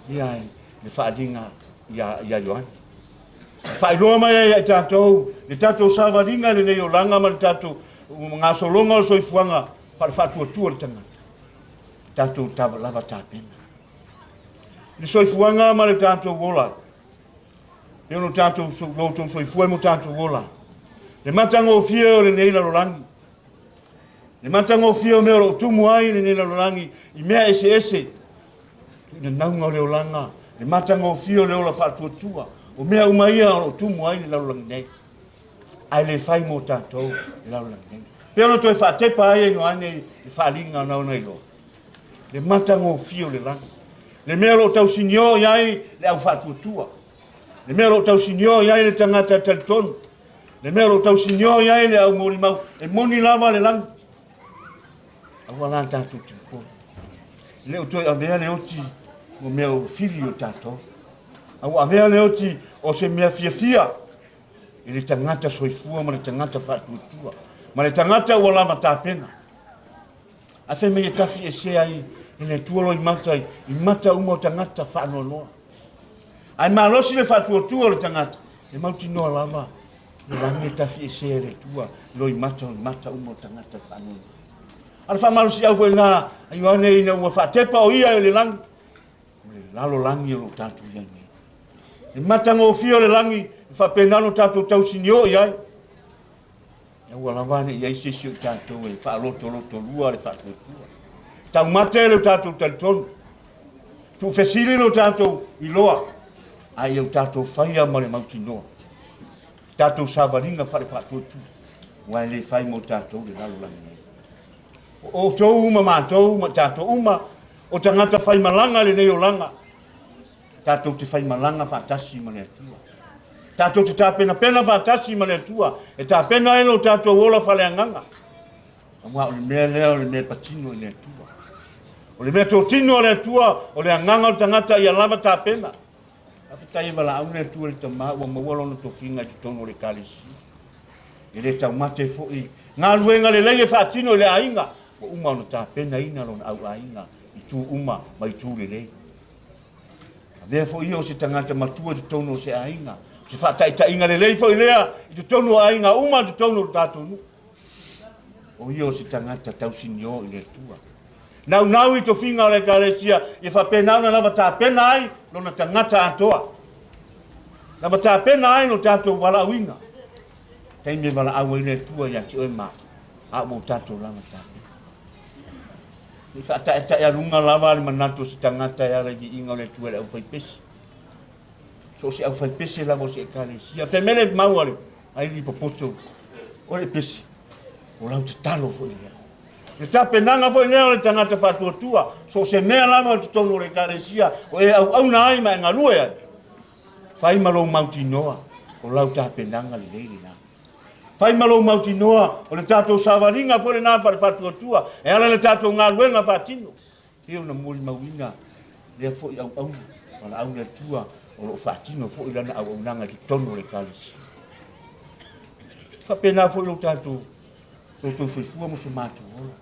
ia le faaaliga ia Ioane. Faailoa mai ai ia tatou le tatou savaliga lenei olaga ma le tatou gasologa o le soifuaga faale-faatuatua le tagata. Tatou lava tapena. Le soifuaga ma le tatou ola. Pe ono tatou lo tou soifua mo tatou ola. Le matagofie o lenei lalolagi. Le matagofie o mea o loo tumu ai lenei lalolagi i mea eseese. Tuuina nauga o le olaga, le matagofie o le ola faatuatua. O mea uma ia o loo tumu ai le lalolagi nei. Ae le fai mo tatou le lalolagi nei. Pe ono toe faatepa ai e Ioane le faaaliga na ona iloa. Le matagofie o le lagi. Le mea o loo tausinio i ai le au faatuatua. Le mea o loo tausinio i ai le tagata e talitonu. Le mea o loo tausinio i ai le au molimau. E moni lava le lagi. Aua la tatou te popole. Le o toe avea le oti mo mea o fili o tatou. Aua avea le oti o se mea fiafia i le tagata soifua ma le tagata faatuatua. Ma le tagata ua lava tapena. Ae fai mai e tafi ese ai e le Atua loimata i mata uma o tagata faanoanoa. Ae malosi le faatuatua o le tagata, e mautinoa lava le lagi e tafi ese e le Atua loimata o mata uma o tagata faanoanoa. A le faamalosiau foi lena a Ioane ina ua faatepa o ia e le lagi, o le lalolagi o loo tatou i ai nei. Le matagofie o le lagi e faapena ona tatou tausinio i ai. Aua lava ne i ai se isi o tatou e faalotolotolua le faatuatua. Taumate le tatou talitonu. Tuufesili lo tatou iloa. Ae ia o tatou faia ma le mautinoa. Tatou savaliga faale-faatuatua. Ua e le fai mo tatou le lalolagi nei. O outou uma matou ma tatou uma, o tagata faimalaga lenei olaga. Tatou te faimalaga faatasi ma le Atua. Tatou te tapenapena faatasi ma le Atua. E tapena ai lo tatou ola faaleagaga. Aua o le mea lea o le mea patino i le Atua. O le mea totino a le Atua, o le agaga o le tagata ia lava tapena. Faafetai e valaau le Atua i le tama ua maua lona tofiga i totonu o le Ekalesia. E le taumate foi galuega lelei e faatino i le aiga, ua uma ona tapenaina lona auaiga i tu uma ma i tu lelei. Avea foi ia o se tagata matua i totonu o se aiga, o se faataitaiga lelei foi lea i totonu o aiga uma i totonu o le tatou nuu. O ia o se tagata tausinio i le Atua. Naunau i tofiga o le Ekalesia, ia faapena ona lava tapena ai lona tagata atoa. Lava tapena ai lo tatou valaauina. Taimi e valaau ai le Atua ia te oe ma a ua o tatou lava tapena. I faataetaealuga lava le manatu o se tagata e ala i viiga o le Atua i le aufaipese. So o se aufaipese lava o se Ekalesia. Femele mau a le aili popoto o le pese. O lau tatalo foi lea. Le tapenaga foi lea o le tagata faatuatua. So o se mea lava o totonu o le Ekalesia o e auauna ai ma e galue ai. Fai ma lou mautinoa o lau tapenaga lelei lena. Fai ma lou mautinoa o le tatou savaliga foi lena faale-faatuatua e ala le tatou galuega faatino. Pei ona molimauina lea foi auauna, valaau le Atua o loo faatino foi lana auaunaga i totonu o le Ekalesia. Faapena foi lo tatou soifua ma so matou ola.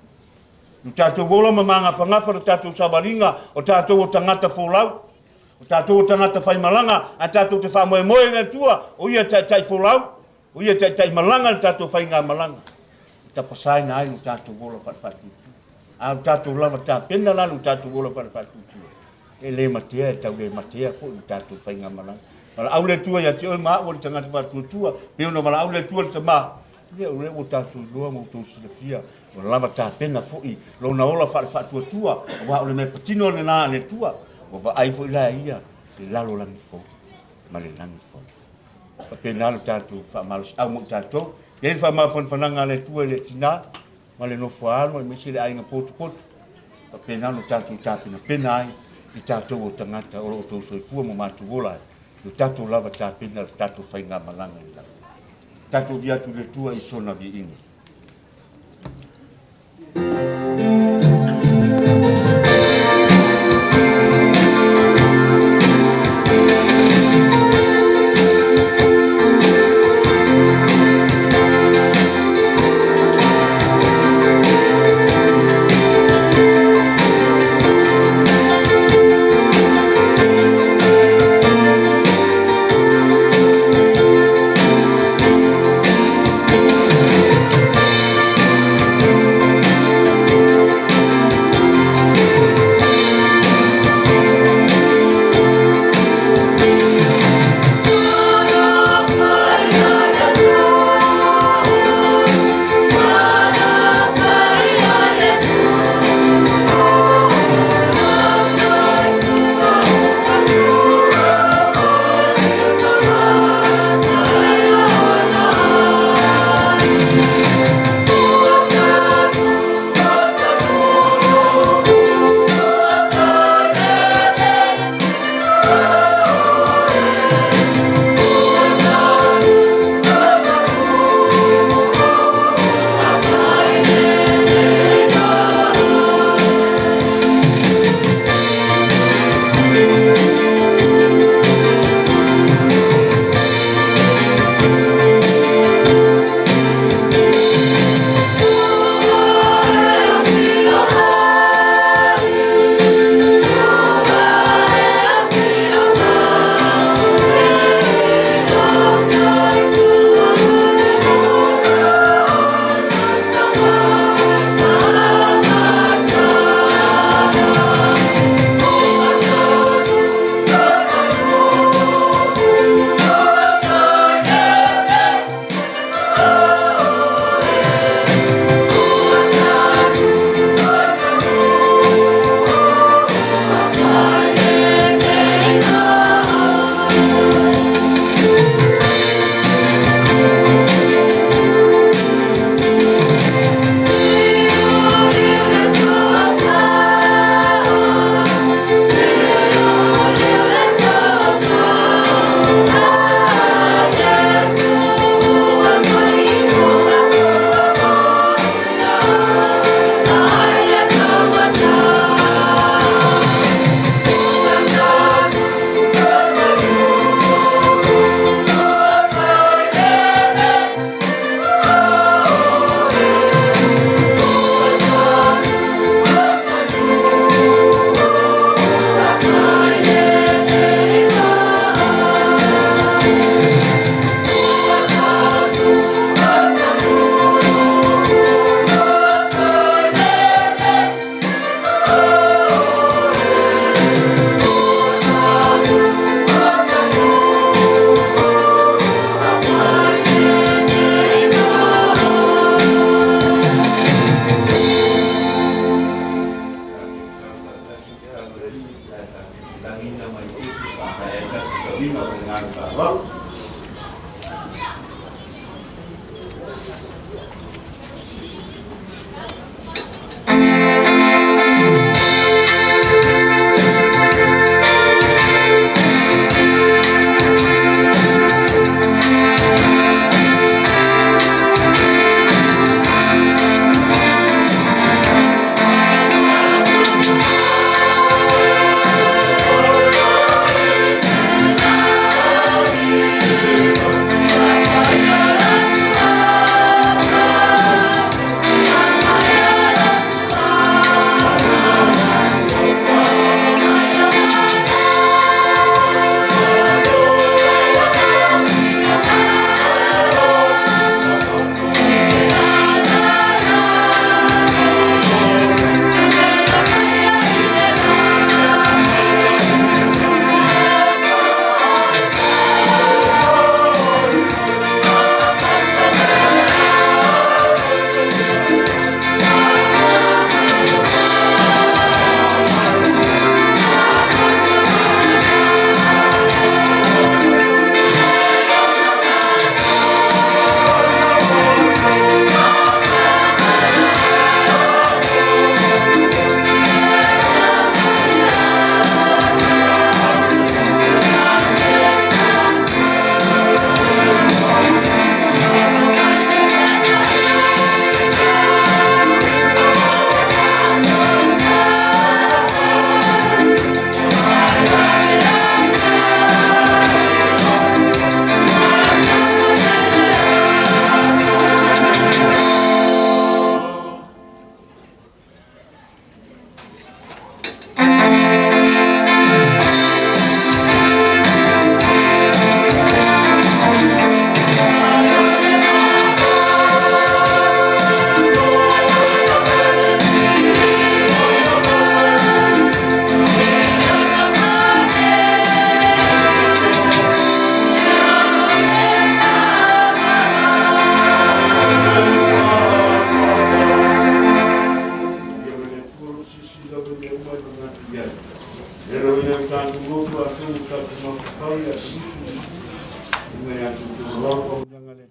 Lo tatou ola ma magafagafa lo tatou savaliga o tatou o tagata folau, o tatou o tagata faimalaga, ae tatou te faamoemoe i le Atua, o ia taitai folau, o ia taitai malaga le tatou faigamalaga. E tapasaina ai lo tatou ola faale-faatuatua. A o tatou lava tapena la lo tatou ola faale-faatuatua. E le matea, e tau le matea foi lo tatou faigamalaga.
Valaau le Atua ia te oe ma au o le tagata faatuatua, pei ona valaau le Atua i le tama. Ia, o lea ua tatou iloa ma outou silafia, ua lava tapena foi lona ola faale-faatuatua, aua o le mea patino lena a le Atua, ua vaai foi la e ia le lalolagi fou ma le lagi fou. Faapena lo tatou faamalosiau mo i tatou. E i ai le faamafanafanaga a le Atua i le tina ma le nofo a alo aemaise le aiga potopoto. Faapena ona tatou tapenapena ai i tatou o tagata o lo o outou soifua ma matou ola ai, lo tatou lava tapena le tatou faigamalaga i le lagi. Tatou vi atu i le Atua i sona viiga.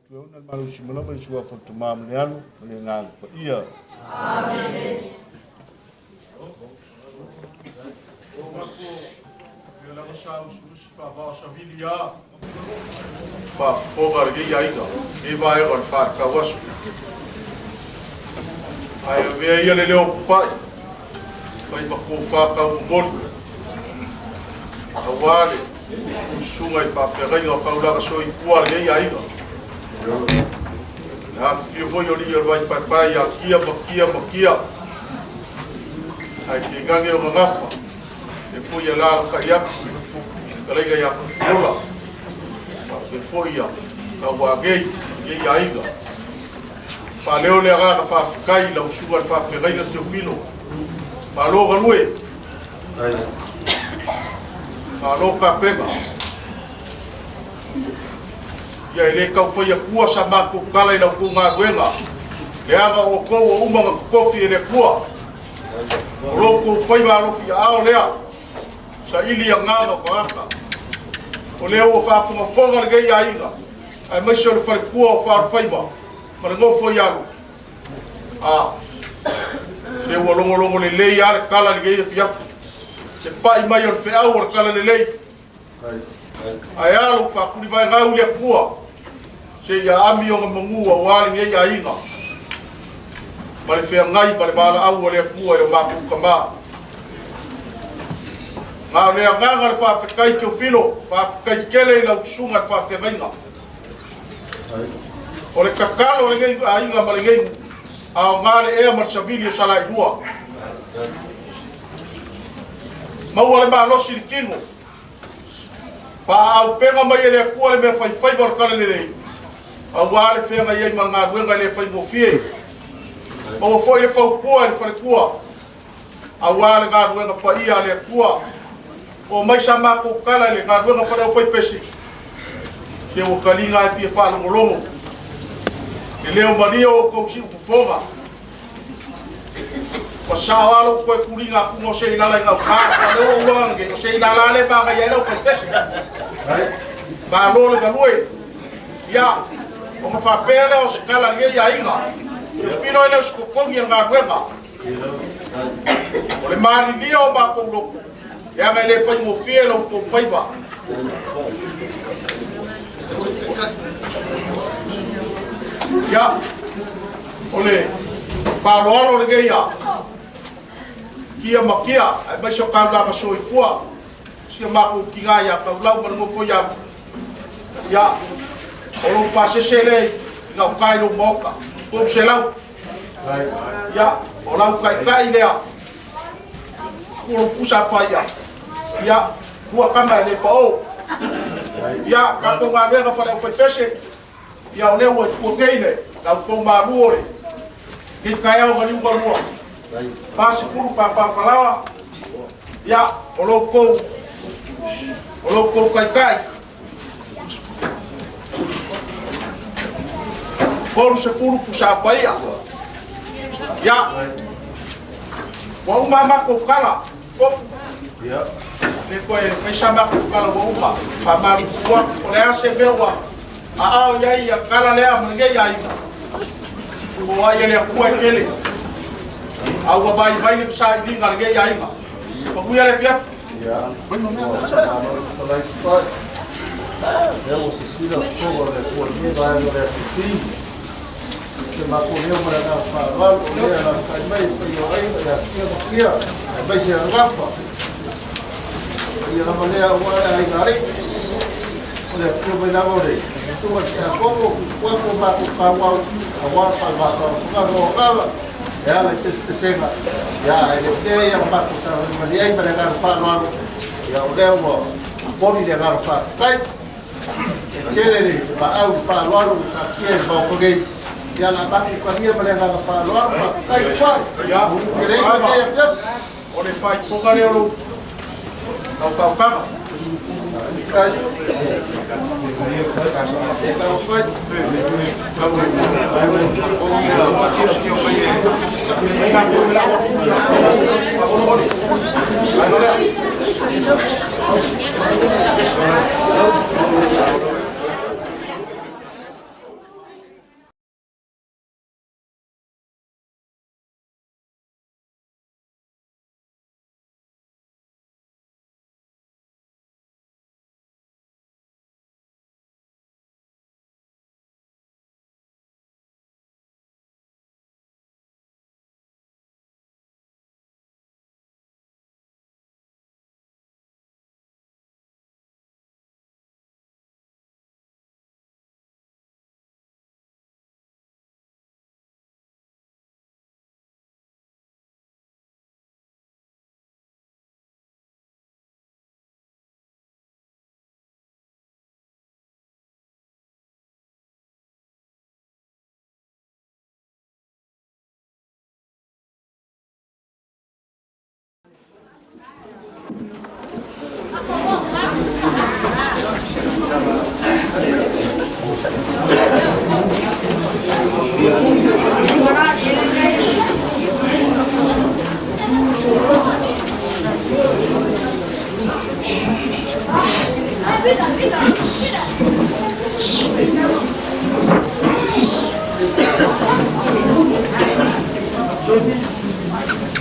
Matua e ona le malosi ma lava le Suafa o le Tama ma le Alo ma le Agaga Paia. Amene.
Faafofoga lenei aiga, lenei vaega o le faatau aso. Ae avea ia le leo papa'i mai ma tofa taumomoli aua le susuga i faafeagaiga o taulaga soifua a lenei aiga. Le afifio foi o alii o le vai paepae ia Kia ma Kia ma Kia, ae tainane ona gafa e foi e alalatai atu le fetalaiga ia Tufuola, faapea foi ia Tauaanei lenei aiga. Faaleo le agaga faafetai i lau susuga i le faafeagaiga Teofilo. Malo galue, malo tapena. Ia e le tau fai atua sa matou tala i la outou galuega, leaga o outou ua uma ona totofi e le Atua. O lo outou faiva alofi aao lea, saili agaga o tagata. O lea ua faafogafoga lenei aiga, aemaise o le faletua o Faalofaiva ma le nofo i alo. A, se ua logologo lelei lava le tala i lenei afiafi. Le pai mai o le feau o le tala lelei. Ae a lou faakulivaegau i le Atua, seia ami ona manu aua lenei aiga, ma le feagai ma le valaau a le Atua i lo matou tama. Na o le agaga le faafetai Teofilo, faafetai tele i lau susuga i le faafeagaiga. O le tatalo a lenei aiga ma lenei nuu, aoga le ea ma le savili o Salailua. Maua le malosi i le tino, faaauupega mai e le Atua le mea faifaiva o le talalelei, aua le feagai ai ma le galuega e le faigofie. Maua foi le fautua i le faletua, aua le galuega paia a le Atua. Oo mai sa matou tala i le galuega faleaufaipese, se ua taliga e fia faalogologo le leo malie o outou siufofoga. Ua sao lava lou toe tuliga atu o se i lala i gauta, o lea ua ou iloa nei, o se i lala lea e manaia ai le aufaipese. Malo le galue. Ia, ona faapea lea o se tala a lenei aiga, Teofilo e le o se totogi o le galuega. O le malilia o matou loto, leaga e le faigofie lo outou faiva. Ia, o le faaaloalo lenei a Kia ma Kia, aemaise o taulaga soifua, si o matou tina ia Taulau ma le nofo ia Ia, o lou pasese lea i gauta i lou maota, 300. Ia, o lau taitai lea, ulu pusa paia. Ia, tua kama e le pao. Ia, tatou galuega faleaufaipese, ia o lea ua tua nei le lau tou malu o le kei taeao maliu galua. 40 pāpāfalaoa, ia, o lou tou taitai. 30 pusa paia. Ia, ua uma a matou tala. Le toe faisa matou tala ua uma. Faamalutu atu, o le a se mea ua aao i ai ia tala lea ma lenei aiga. O ai e le Atua e tele. A ua vaivai le sailiga a lenei aiga. Manuia le afiafi.
Ia, malo le fetalai papa'i. Lea ua sisila fofoga o le Atua i lenei vaega o le afiafi. Se matou leo ma le agaga faaaloalo, o lea e alaalatai mai le paia o aiga ia Kia ma Kia, aemaise ia Gafa. Paia lava lea aua le aiga alii. O le afio mai lava o le susuga i le Tiakono, tupu atu o matou tauau, aua le faavasavasaga o agaga. E ala i pesepesega, ia, e le o kea ia na matou savalivali ai ma le agaga faaaloalo, ia o lea ua momoli le agaga faafetai. E tele le maau i le faaaloalo ua taatia i le Maota nei, ia la matou talia ma le agaga faaaloalo, faafetai tuai.
Ia,
E le iu lenei afiafi.
O le faaipoga lea o lou tautautaga.
Faafetai. Faafetai.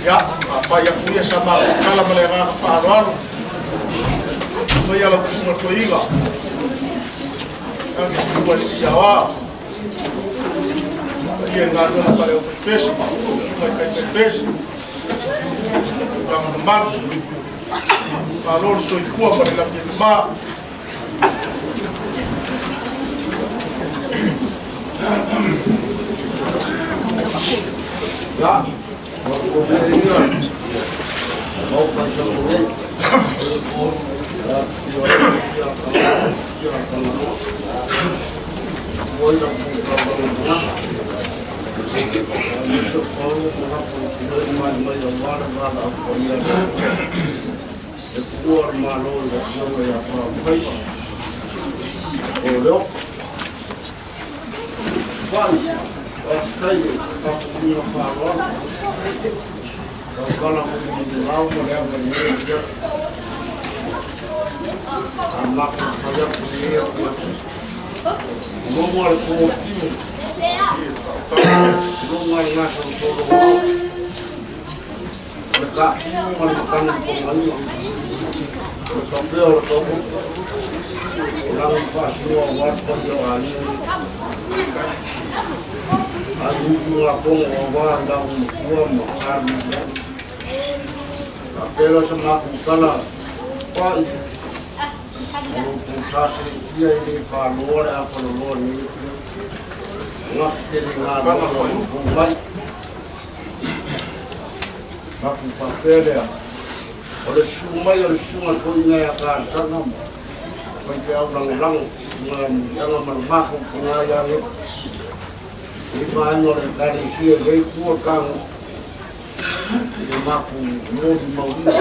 Ia, faapai atu ia sa matou tala ma le agaga faaaloalo. Maia lau susuga toeaina. Age tua i le piaoa. Paia i galuega faale-aufaipese, susuga i faifaipese. Tulaga mamalu. Malo le soifua ma le lagi e mama.
Ya, o ia mau paisalo nei. Ya, ia ia ia Oi la ku ka ba na. So ko mo ko mai mai o wala wala ko ia. E puua le Malo i le Afioga ia Faaufaiva. O leo. Whai, faafetai le tapuaiga faaaloalo. Tautala mo le lau ma le ava i nei ia. A matou fai atu i ea ia. Momo a le kōtino. Lunga i ngā solo au. O le taatimu ma le matagi togaina. O le topea o le togo. O lagi faasinoa aua le paia o aiga. Ai ufi ngā kongo aua i lau matua ma alu. Faapea la sa matou tala pai. O lo tou saseletia e le faloa le afaloloa i lenei afioga. Gafi tele ngā loa o lo mai. Matou faapea lea, o le susu mai o le susuga toeaina ia Kalesana ma faifeau lagolago i luga muliaga ma le matou tina ia Lepa. I vaega o le Ekalesia i lea itu o le tago i le matou molimauina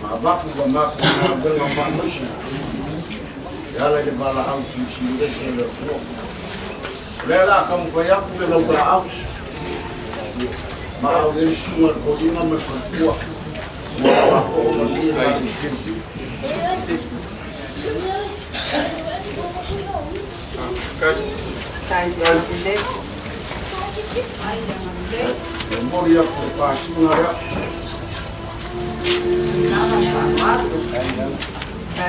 ma avatu la matou galuega faamaise e ala i le valaau silisili ese a le Atua. O lea o le a taumafai atu le laulaau ma au i ai le susuga i le toeaina ma le faletua mo le faatoo ma lenei Ekalesia. E momoli atu le pasiga lea. E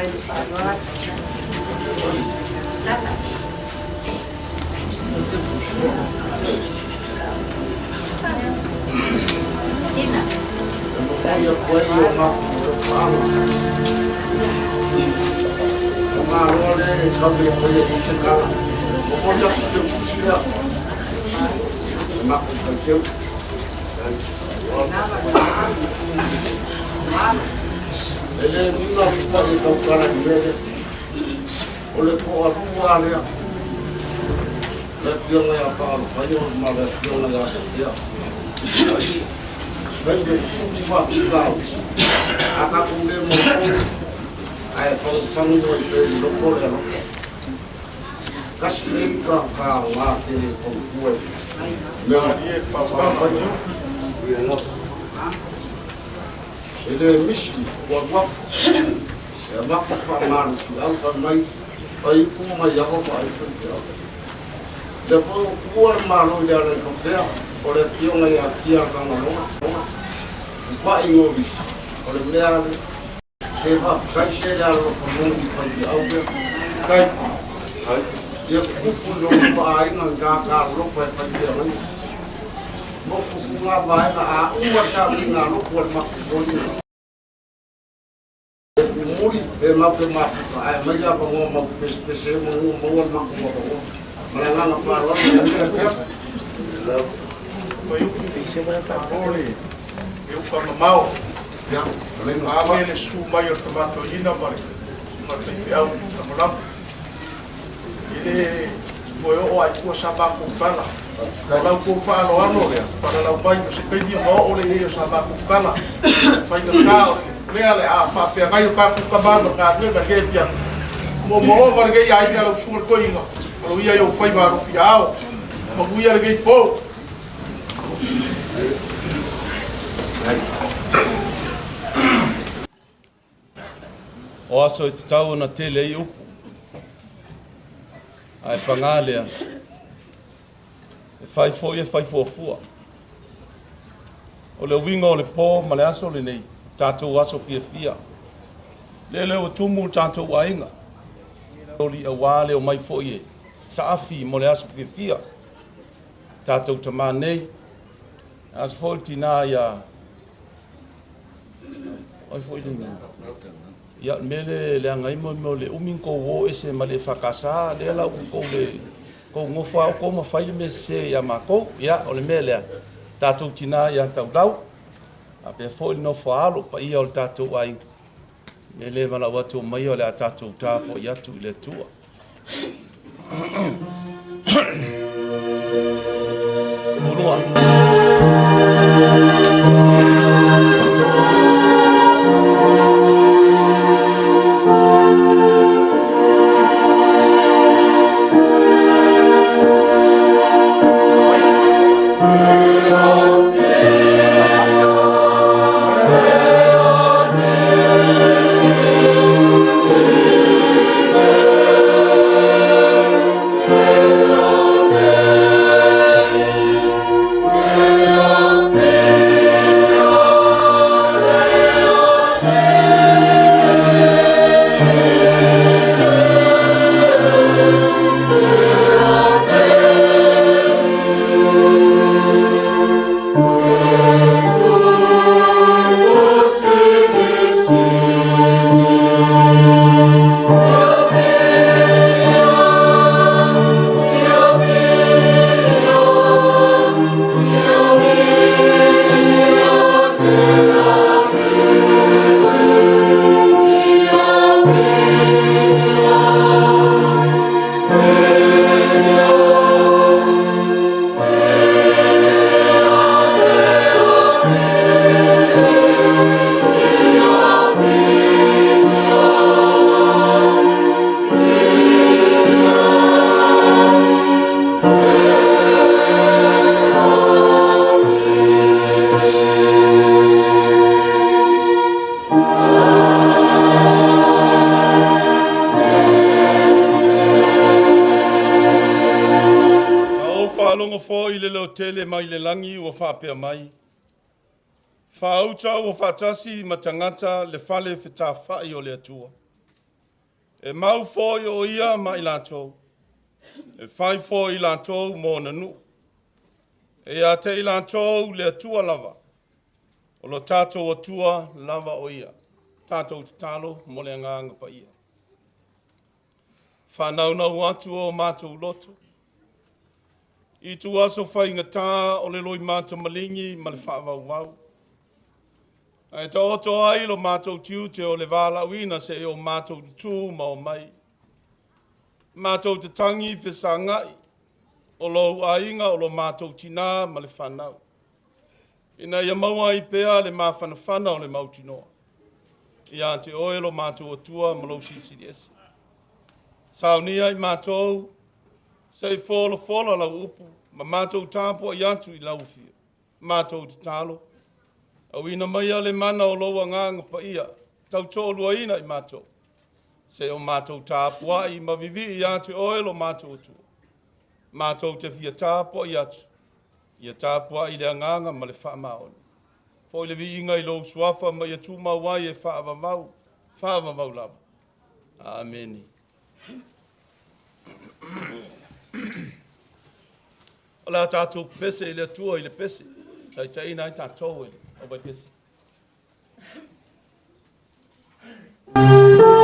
momoli atu ai o matou alofaaga. O ngā loa lea e tau le paia i se tala. Momoli atu te usi lea. E matou faiteu. E le nuna atu e tautala i mea lea. O le toalua lea. Le afioga ia Faaalofaio ma le afioga ia Sophia. Fai le tupu faafitauli. A tatou le mautonu, ae fagufagu ai pea i loko le alofa. Tasi nei tagata aoga tele e fautua i mea faafaiva. E le misi ua alu atu, e avatu faamalosiau fai mai, fai upu mai aho faai faifeau. Lea foi ua tuua le Malo i le ala i Topea, o le afioga ia Tia Tagaloa, Upa'i Norisi, o le mea a le se faafetai se le alolofa moni i faifeau lea. Kai, ia tutupu i lona paaiga i gata alolofa e faifeagaiga. Motu ku ngā vaega a uma sa ki ngā lotu a le matou toeaina. E pumuli pe mau te mafuta ae mai le avanoa mau te pesepese ai manu ua maua le matou avanoa. Ma le agaga faaaloalo ia pea pea.
E upa mamao. Ave le susu mai o le tama toeaina ma le susuga taifeau lagolago. E le toe oo lava i tua sa matou tala. O la outou faaaloalo lea, falalau mai o se taimi ona oo lea i ai o sa matou tala. Faigata o lea le a faafeagai o tatou tama ma le galuega i lenei afiafi. Moomooga lenei aiga lau susuga i le toeaina, o lo ia i ou faiva alofi aao. Manuia lenei po.
O aso e tatau ona tele ai upu, ae paga lea, e fai foi e fai fuafua. O le uiga o le pō ma le aso lenei, tatou aso fiafia. Lele ua tumu le tatou aiga. Oli auā le o mai foi e saafi mo le aso fiafia. Tatou tamā nei, aso foi le tinā ia oi foi le ia me le le anga mo mo le umi ko wo ese ma le fakasa le la u ko le ko ngofa o ko ma fai le me se ia mako ia o le me le tatou tinā ia taulau a pe foi no fa alo pa ia o le tatou ai me le mala atu mai o le a tatou tapo i atu i le tua. Ulua. Tele mai le langi ua whaapea mai. Whaauta ua whaatasi matangata le fale fetawhai o le atua. E mau foi o ia mai lātou. E whai foi i lātou mō nanu. E a te i lātou le atua lava. O lo tātou atua lava o ia. Tātou te talo mo le anganga pa ia. Whānaunau atu o mātou loto. I tu aso whai ngā o le loi mātou malingi ma le whaavau. Ai ta oto ai lo mātou tiute o le wālauina se e o mātou tū ma o mai. Mātou te tangi whesangai o lo ainga o lo mātou tina ma le whanau. Ina ia maua i pea le māwhanawhana o le mautinoa. Ia te oe lo mātou atua ma lo sisiri ese. Saunia i mātou, se fola fola lau upu, ma mātou tāpua i atu i lau fia. Mātou te talo. Au ina mai a le mana o loa ngā pa ia, tau tōlua ina i mātou. Se o mātou tāpua i mavivi i atu oe lo mātou atua. Mātou te fia tāpua i atu. Ia tāpua i le anganga ma le whaamaoni. Fo i le viinga i lo suafa ma ia tūmau ai e whaavavau, whaavavau lava. Ameni. O la tātou pese i le atua i le pese. Tai tai ina i tātou i le o vai pese.
Amen.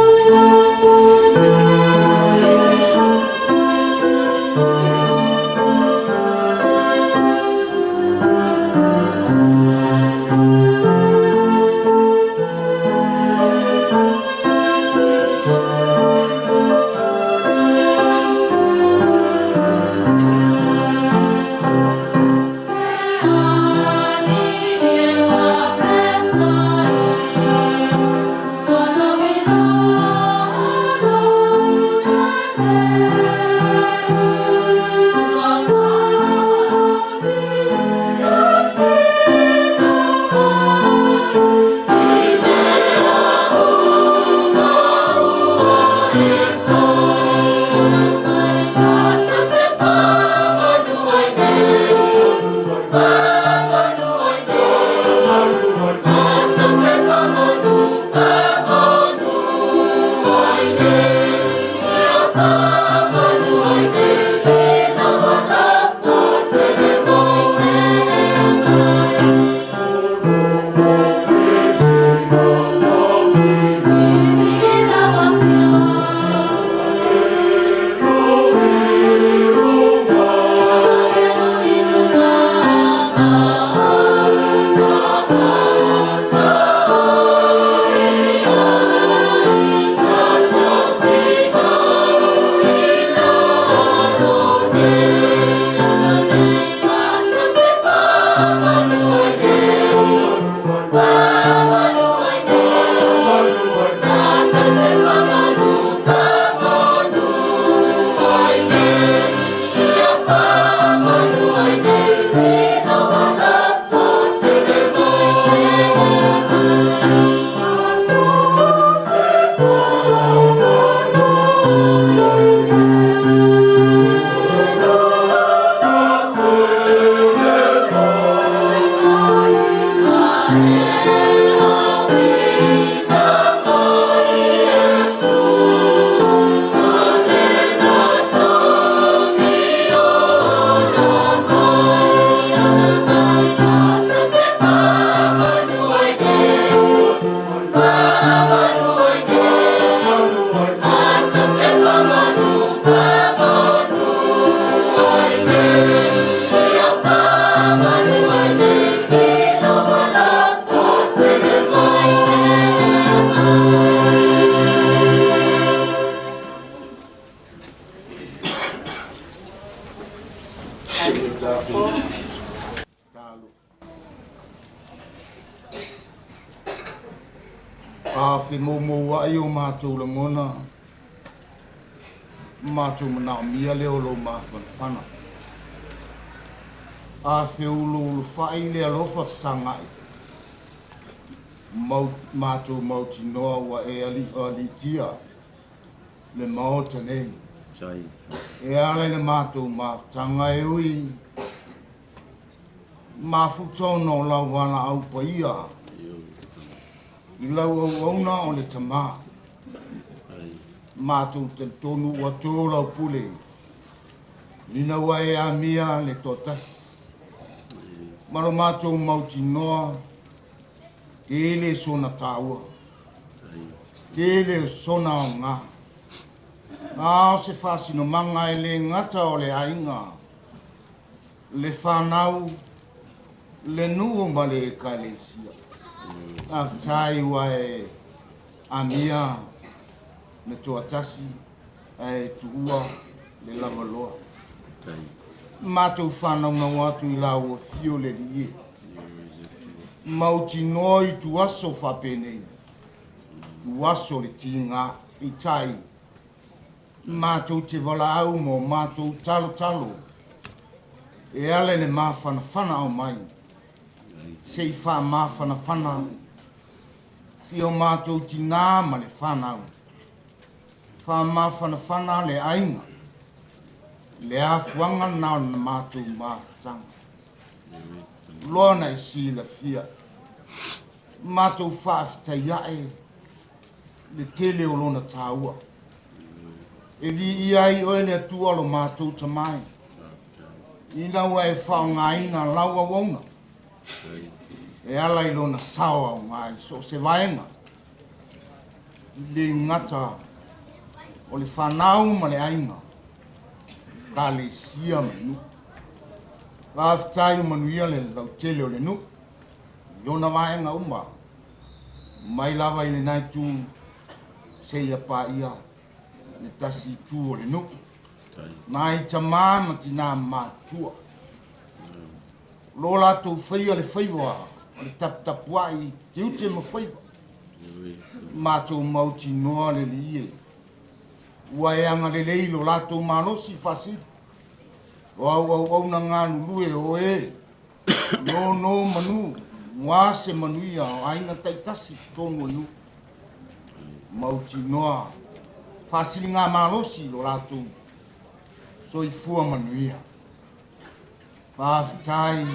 A femoumoua'i o matou lagona, matou manaomia lea o lou mafanafana. A feuluulufa'i le alofa fesaga'i, mau, matou mautinoa ua e aliitia le maota nei. E ala i le matou mafutaga e ui mafuta ona o lau valaau paia i lau auauna o le tamā. Matou talitonu ua tō lau pule ina ua e amia le toatasi. Ma lo matou mautinoa tele sona tāua, tele sona aoga. A o se faasinomaga e le gata o le aiga, le fanau, le nuu ma le ekalesia. Faafetai ua e amia le toatasi ae tuua le lavaloa. Matou fanaunau atu i lau afio le Alii e. Mautinoa i tuaso faapenei, tuaso le tiga i tai, matou te valaau ma o matou talotalo e ala i le mafanafana ao mai, se i faamafanafana si o matou tinā ma le fanau, faamafanafana le aiga, le afuaga na o na matou mafutaga. Loa na e silafia, matou faafetai ae le tele o lona tāua. E viia ai oe le Atua lo matou tamai, ina ua e faaaogaina lau auauna, e ala i lona sao aoga i so o se vaega, le gata o le fanau ma le aiga, ekalesia ma le nuu. Faafetai ua manuia le lautele o le nuu, i ona vaega uma, mai lava i lena itu seia paia le tasi itu o le nuu. Nai tamā ma tinā matutua, lo latou faia le faiva o le taputapua'i tiute ma faiva. Matou mautinoa le Alii e, ua e agalelei lo latou malosi faasili, o auauauna galulue o e nono manu, ua se manuia o aiga taitasi totonu o le nuu. Mautinoa faasiliga malosi lo latou soifua manuia. Faafetai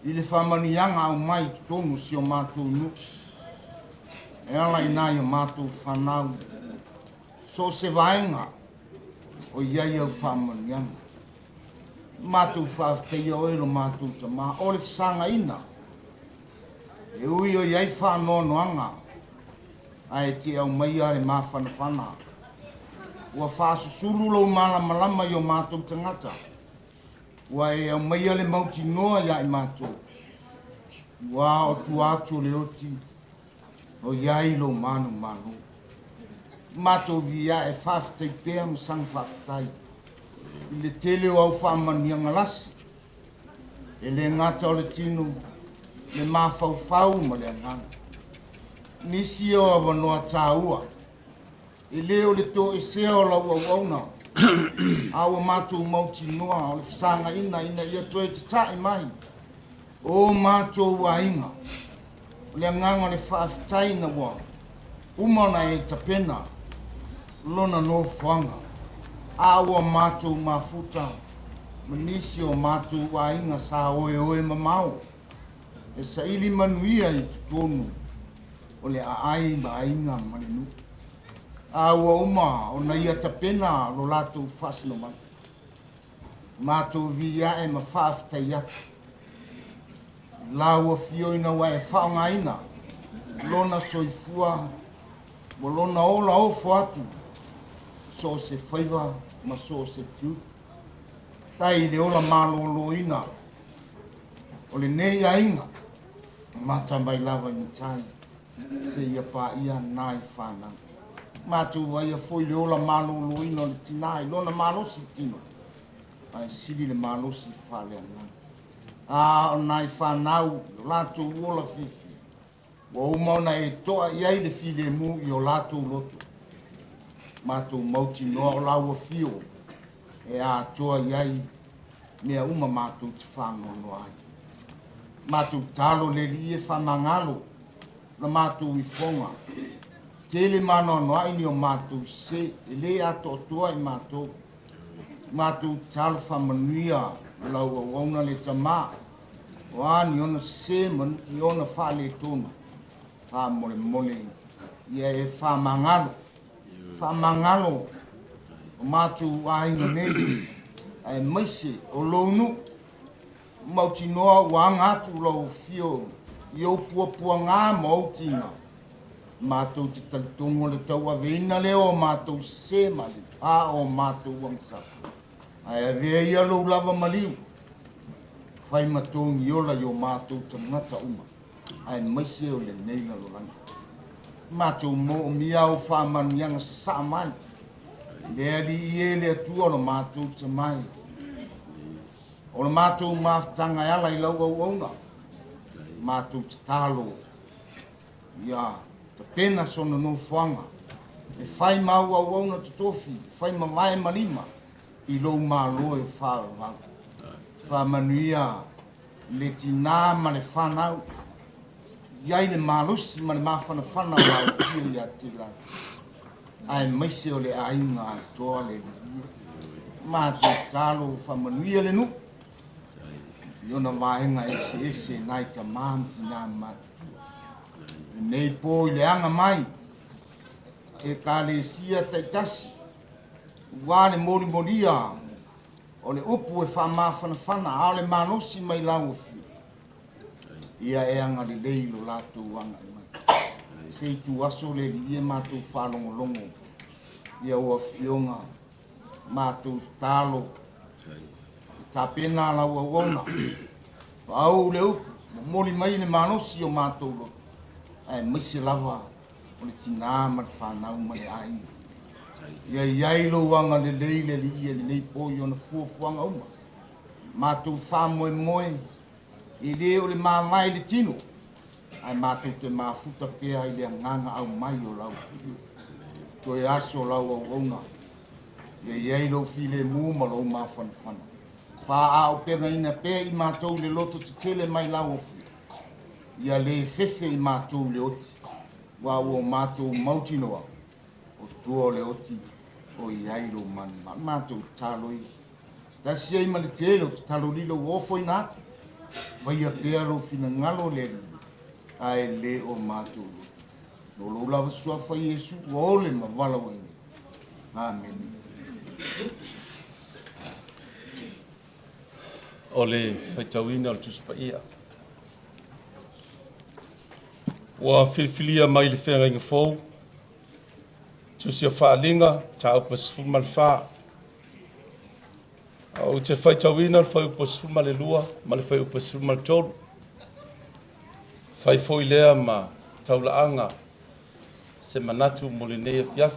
i le faamanuiaga au mai i totonu o si o matou nuu, e ala i nai o matou fanau, so o se vaega o i ai au faamanuiaga. Matou faafetaia oe lo matou tamā, o le fesagaina, e ui o i ai faanoanoaga, ae te aumaia le mafanafana. Ua faasusulu lou malamalama i o matou tagata, ua e aumaia le mautinoa ia i matou, ua o tua atu o le oti, o i ai lou manumalo. Matou viia e faafetai pea ma saga faafetai i le tele o au faamanuiaga lasi, e le gata o le tino, le mafaufau ma le agaga. Nisi o avanoa tāua, e le o le toesea o lau auauna, a ua matou mautinoa o le fesagaina ina ia toe tata'i mai o matou aiga. O le agaga o le faafetai ina ua uma ona e tapena lona nofoaga, a ua matou mafuta ma nisi o matou aiga sa oeoe mamao, e saili manuia i totonu o le aai ma aiga ma le nuu. A ua uma ona ia tapena lo latou faasinomaga. Matou viia e ma faafetai atu. La ua fio ina ua e faaaogaina lona soifua ma lona ola ofo atu so o se faiva ma so o se tiute. Tai i le ola malōlōina o lenei aiga, mata mai lava i matai, seia paia nai fanau. Matou vaia foi le ola malōlōina o le tinā i lona malosi tino. Ae sili le malosi faaleagaga. A o nai fanau i o latou ola fiafia, ua uma ona e to'a i ai le filemu i o latou loto. Matou mautinoa o lau afio e atoa i ai mea uma matou te faanoanoa ai. Matou talo le Alii e faamagalo la matou ifoga. Tele maanoanoa'i ni o matou sese e lē atoatoa i matou. Matou talo faamanuia lau auauna le Tamā, o a ni ona sesē ma ni ona faaletonu, faamolemole ia e faamagalo, faamagalo o matou aiga nei, aemaise o lou nuu. Mautinoa ua aga atu lau afio i ou puapuagā ma ou tiga. Matou te talitonu o le tauaveina lea o matou sesē ma le pā o matou agasala. Ae avea ia lou lava maliu, fai ma togi ola i o matou tagata uma, aemaise o lenei lalolagi. Matou moomia au faamanuiaga sasaa mai, le Alii e le Atua o le matou tamai. O le matou mafutaga e ala i lau auauna, matou tatalo ia tapena sona nofoaga, e fai ma au auauna totofi, fai ma vae ma lima, i lou malo e faavavau. Faamanuia le tinā ma le fanau, i ai le malosi ma le mafanafana o lau afio ia te latou, aemaise o le aiga atoa le Alii. Matou tatalo faamanuia le nuu, i ona vaega eseese nai tamā ma tinā matutua. Lenei po i le aga mai, ekalesia taitasi, ua le molimolia o le upu e faamafanafana, a o le malosi mai lau afio, ia e agalelei lo latou agai mai. Se i tu aso le Alii e matou faalogologo ia ua afioga, matou tatalo, tapena lau auauna, paau le upu, momoli mai le malosi o matou loto, aemaise lava o le tinā ma le fanau ma le aiga. Ia iai lou agalelei le Alii e lenei po i ona fuafuaga uma. Matou faamoemoe e lē o le mavae i le tino, ae matou te mafuta pea i le agaga aumai o lau Filio. Toe aso lau auauna, ia iai lou filemu ma lou mafanafana. Faaaupegaina pea i matou le loto tetele mai lau afio, ia lē fefe i matou le oti, ua ua matou mautinoa, o tua o le oti o i ai lou malumalu. Matou tatalo ia, tasi ai ma le tele o tatalo lilo ua ofoina atu, faia pea lou finagalo le Alii, ae lē o matou loto. No lou lava suafa Iesu ua ole ma valaauina. Amene.
O le faitauina o le Tusi Paia. Ua filifilia mai le feagaiga fou, Tusi o Faaaliga, mataupu 14. Ou te faitauina le fuaiupu 12 ma le fuaiupu 13. Fai foi lea ma taulaaga se manatu mo lenei afiafi.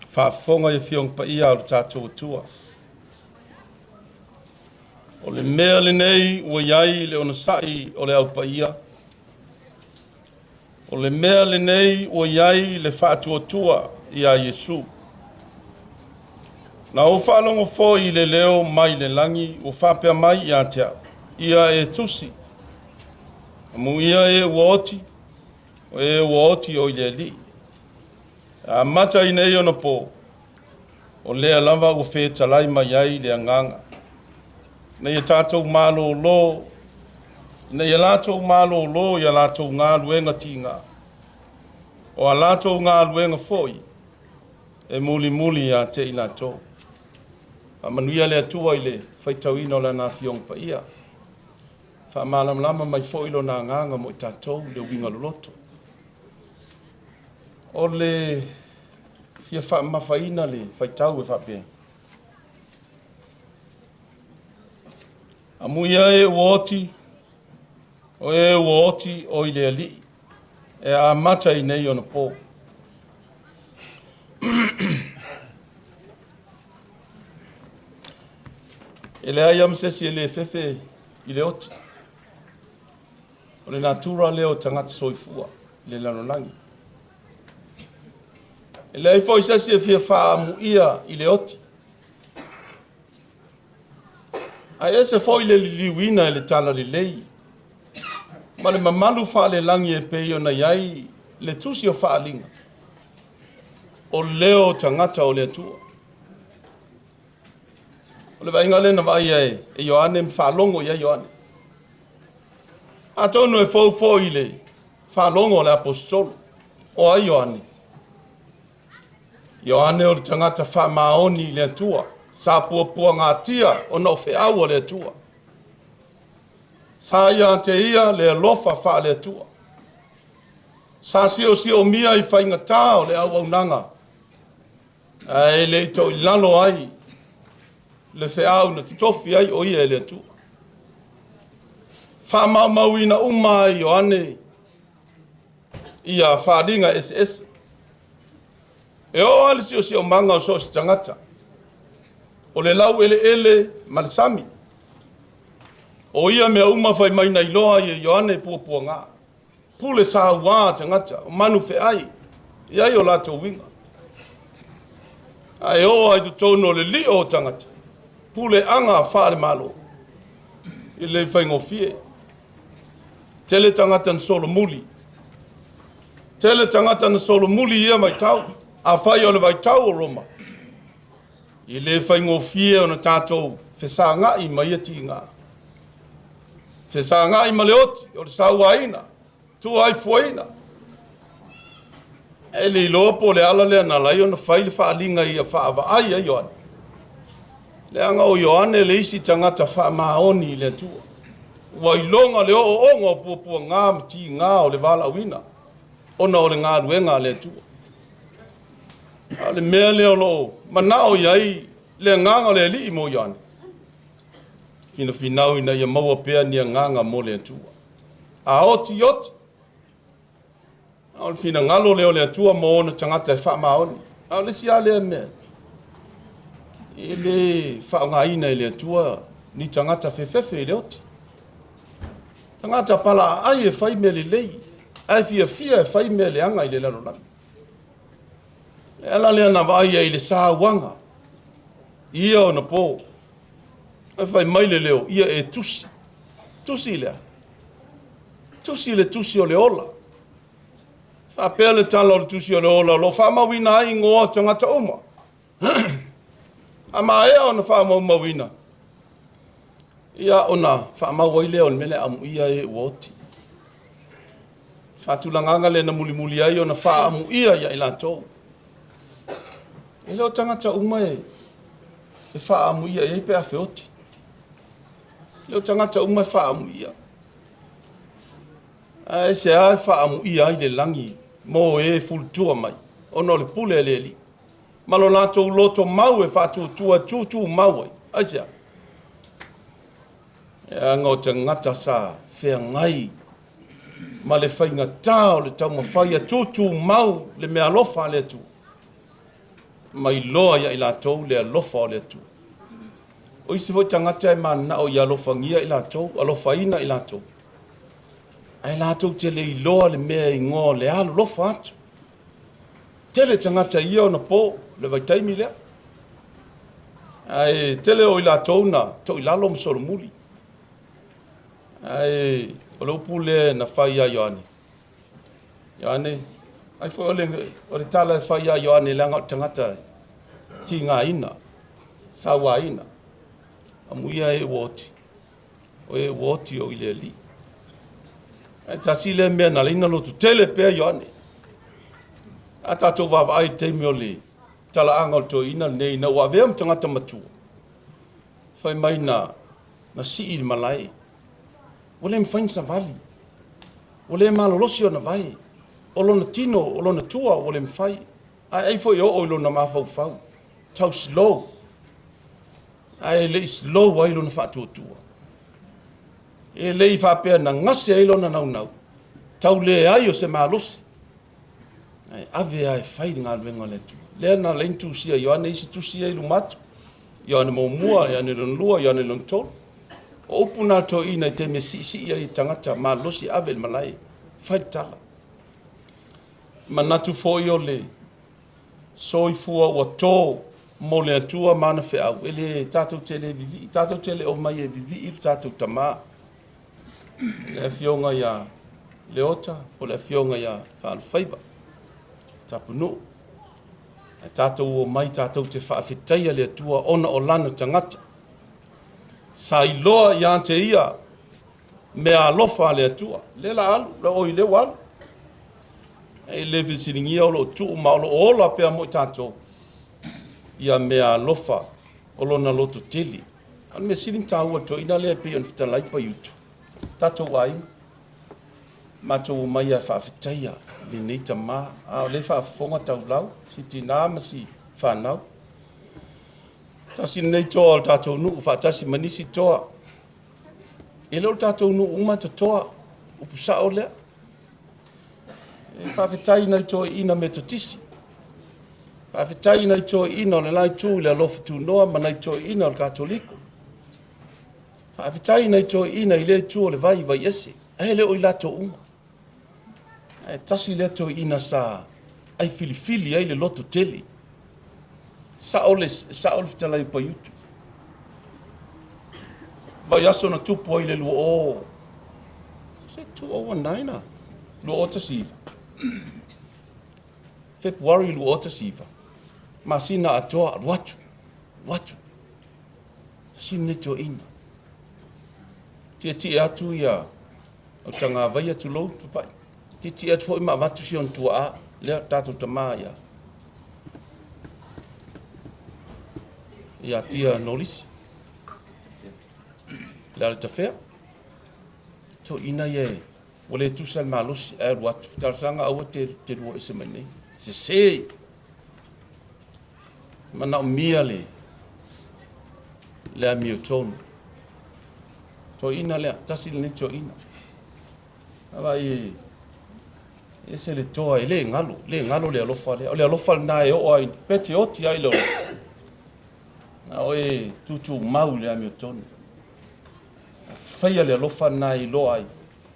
Faafofoga i afioga paia o le tatou Atua. O le mea lenei ua i ai le onosai o le au paia. O le mea lenei ua i ai le faatuatua ia Iesu. Na ou faalogo foi i le leo mai le lagi ua faapea mai ia te au, ia e tusi, amuia e ua oti, o e ua oti o i le Alii. Amata i nei ona po, o lea lava ua fetalai mai ai le agaga. Ina ia tatou malolo, ina ia latou malolo i a latou galuega tiga, o a latou galuega foi e mulimuli ia te i latou. Faamanuia le Atua i le faitauina o lana afioga paia. Faamalamalama mai foi lona agaga mo i tatou le uiga loloto. O le fia faamamafaina le faitau e faapea. Amuia e ua oti, o e ua oti o i le Alii, e amata i nei ona po. E leai lava ma se isi e le fefe i le oti. O le natura lea o tagata soifua i le lalolagi. E leai foi se isi e fia faaamuia i le oti. Ae ese foi le liliuina e le talalelei ma le mamalu faalelagi e pei ona i ai le tusi o Faaaliga, o leo o tagata o le Atua. O le vaaiga lea na vaaia e Ioane ma faalogo i ai Ioane. Atonu e fou foi i le faalogo a le Aposetolo, o ai Ioane? Ioane o le tagata faamaoni i le Atua, sa puapuagatia ona o feau a le Atua. Sa ia te ia le alofa faale-Atua. Sa siosiomia i faigata o le auaunaga, ae le i toilalo ai le feau na totofi ai o ia e le Atua. Faamaumauina uma ai Ioane ia faaaliga eseese. E oo lava le siosiomaga o so o se tagata, o le laueleele ma le sami. O ia mea uma fai mai na iloa ai e Ioane puapuaga. Pule saua tagata, o manu feai, e i ai o latou uiga. Ae oo lava i totonu o le lio o tagata, puleaga faale-Malo, e le faigofie. Tele tagata na solomuli. Tele tagata na solomuli i ia vaitau. Afai o le vaitau o Roma, e le faigofie ona tatou fesagai ma ia tiga. Fesagai ma le oti o le sauaina, tuaifuaina. E le iloa po o le ala lea na ala ai ona fai le faaaliga ia faavaai ai Ioane. Leaga o Ioane le isi tagata faamaoni i le Atua. Ua iloga le ooooga o puapuaga ma tiga o le valaauina ona o le galuega a le Atua. A o le mea lea o lo o manao i ai le agaga o le Alii mo Ioane, finafinau ina ia maua pea ni agaga mo le Atua. A oti, oti. A o le finagalo lea o le Atua mo ona tagata e faamaoni. A o le isi lava lea mea, e le faaaogaina e le Atua ni tagata fefefe i le oti. Tagata palaaai e fai mea lelei, ae fiafia e fai mea leaga i le lalolagi. Le ala lea na vaai ai i le sauaga, i ia ona po. Ae fai mai le leo, ia e tusi. Tusi lea. Tusi le tusi o le ola. Faapea le tala o le tusi o le ola, o lo o faamauina ai igoa o tagata uma. A maea ona faamaumauina, ia ona faamau ai lea o le mea lea amuia e ua oti. Faatulagaga lea na mulimuli ai ona faaamuia ia i latou. E le o tagata uma e faaamuia i ai pe a feoti. E le o tagata uma e faaamuia. Ae se a e faaamuia ai le lagi mo e fulutua mai, ona o le pule a le Alii. Ma lo latou loto mau e faatuatua tutu mau ai. Aisea? Leaga o tagata sa feagai ma le faigata o le taumafai a tutu mau le meaalofa a le Atua, ma iloa ia i latou le alofa o le Atua. O isi foi tagata e mananao ia alofagia i latou, alofaina i latou, ae latou te le iloa le mea e igoa o le alolofa atu. Tele tagata ia ona po le vaitaimi lea, ae tele o i latou na toilalo ma solomuli. Ae o le upu lea na fai ia Ioane, Ioane, ai foi o le tala e fai ia Ioane, leaga o le tagata tigaina, sauaina, amuia e ua oti, o e ua oti o i le Alii. Ae tasi lea mea na leina lotu tele pea Ioane. A tatou vaavaai i le taimi o le talaaga o le toeaina lenei, ina ua avea ma tagata matua, fai mai na sii le malae, ua le mafai ona savali, ua le malolosi ona vae, o lona tino, o lona tua ua le mafai, ae ai foi e oo i lona mafaufau, tau slow, ae le i slow ai lona faatuatua. E le i faapea na gase ai lona naunau, tau leai o se malosi, ae ave lava e fai le galuega a le Atua. Lea na laina tusia Ioane isi tusi ia i luma atu. Ioane muamua, Ioane lona lua, Ioane lona tolu. O upu na toeaina i taimi e siisii ai tagata malosi e ave i le malae e fai le tala. Manatu foi o le soifua ua to mo le Atua ma ana feau, e le tatou te le vivii, tatou te le omai e vivii le tatou tamā, le afioga ia Leota po o le afioga ia Faalofaiva Tapunuu. Ae tatou omai tatou te faafetaia le Atua ona o lana tagata. Sa iloa ia te ia mea alofa a le Atua. Lea la alu, la oi lea ua alu. E le fesiligia o lo o tuu ma o lo o ola pea mo i tatou ia mea alofa o lona loto tele. A o le mea sili ona taua i le toeaina lea e pei ona fetalai Paiutu, tatou aiga, matou omai e faafetaia lenei tamā, a o lea e faafofoga taulau, si tinā ma si fanau. Tasi lenei toa o le tatou nuu faatasi ma nisi toa. E le o le tatou nuu uma e totoa, upu sao lea. E faafetai i nai toeaiina Metotisi, faafetai i nai toeaiina o le la itu i le alofa tunoa ma nai toeaiina o le Katoliko. Faafetai i nai toeaiina i lea itu o le vai, vai ese, ae le o i latou uma. Ae tasi lea toeaina sa ai filifili ai le loto tele. Sao le, sao le fetalai o Paiutu. Vaiaso na tupu ai le 20, se 2019 na, 2019. February 2019. Masina atoa, alu atu, alu atu. Tasi lenei toeaina. Tietie atu ia au tagavaia tulou tupai. Tietie atu foi ma avatu si ona tuaa, lea tatou tamā ia. Ia tia Nolisi. Le ala tafea. Toeaina ia e ua le tusa le malosi ae alu atu. Talosaga aua te, te lua ese mai nei. Sese. Manaomia le le amiotonu. Toeaina lea, tasi lenei toeaina. Vaai e ese le toa e le galo, le galo le alofa lea. O le alofa lena e oo ai, pe te oti ai le alofa. Na oe tutumau i le amiotonu. Faia le alofa lena e iloa ai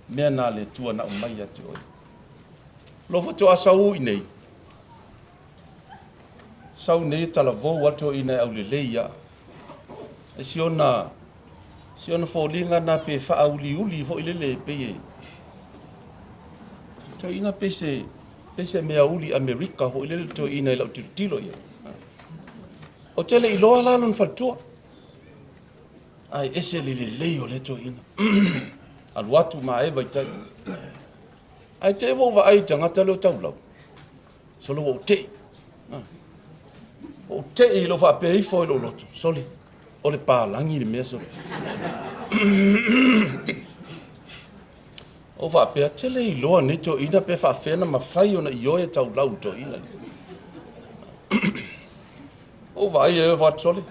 mea na a le Atua na aumai ia te oe. Lo faatoa sau i nei, sau nei e talavou atu toeaina e aulelei ia. E si ona, si ona foliga na pe faauliuli foi lele pei e toeaina pei se, pei se mea uli Amerika foi lele toeaina i lau tilotilo ia. Ou te le iloa la lona faletua. Ae ese le lelei o lea toeaina. Alu atu ma eva i tai. Ae te i ua ou vaai i le tagata lea o Taulau. Sole ua ou tei. Ua ou tei i lou faapea ifo i lou loto. Sole, o le palagi le mea sole. Ou faapea, te le iloa nei toeaina pe faafefea ona mafai ona ioe Taulau i le toeaina lea. Ou vaai ai fatu sole.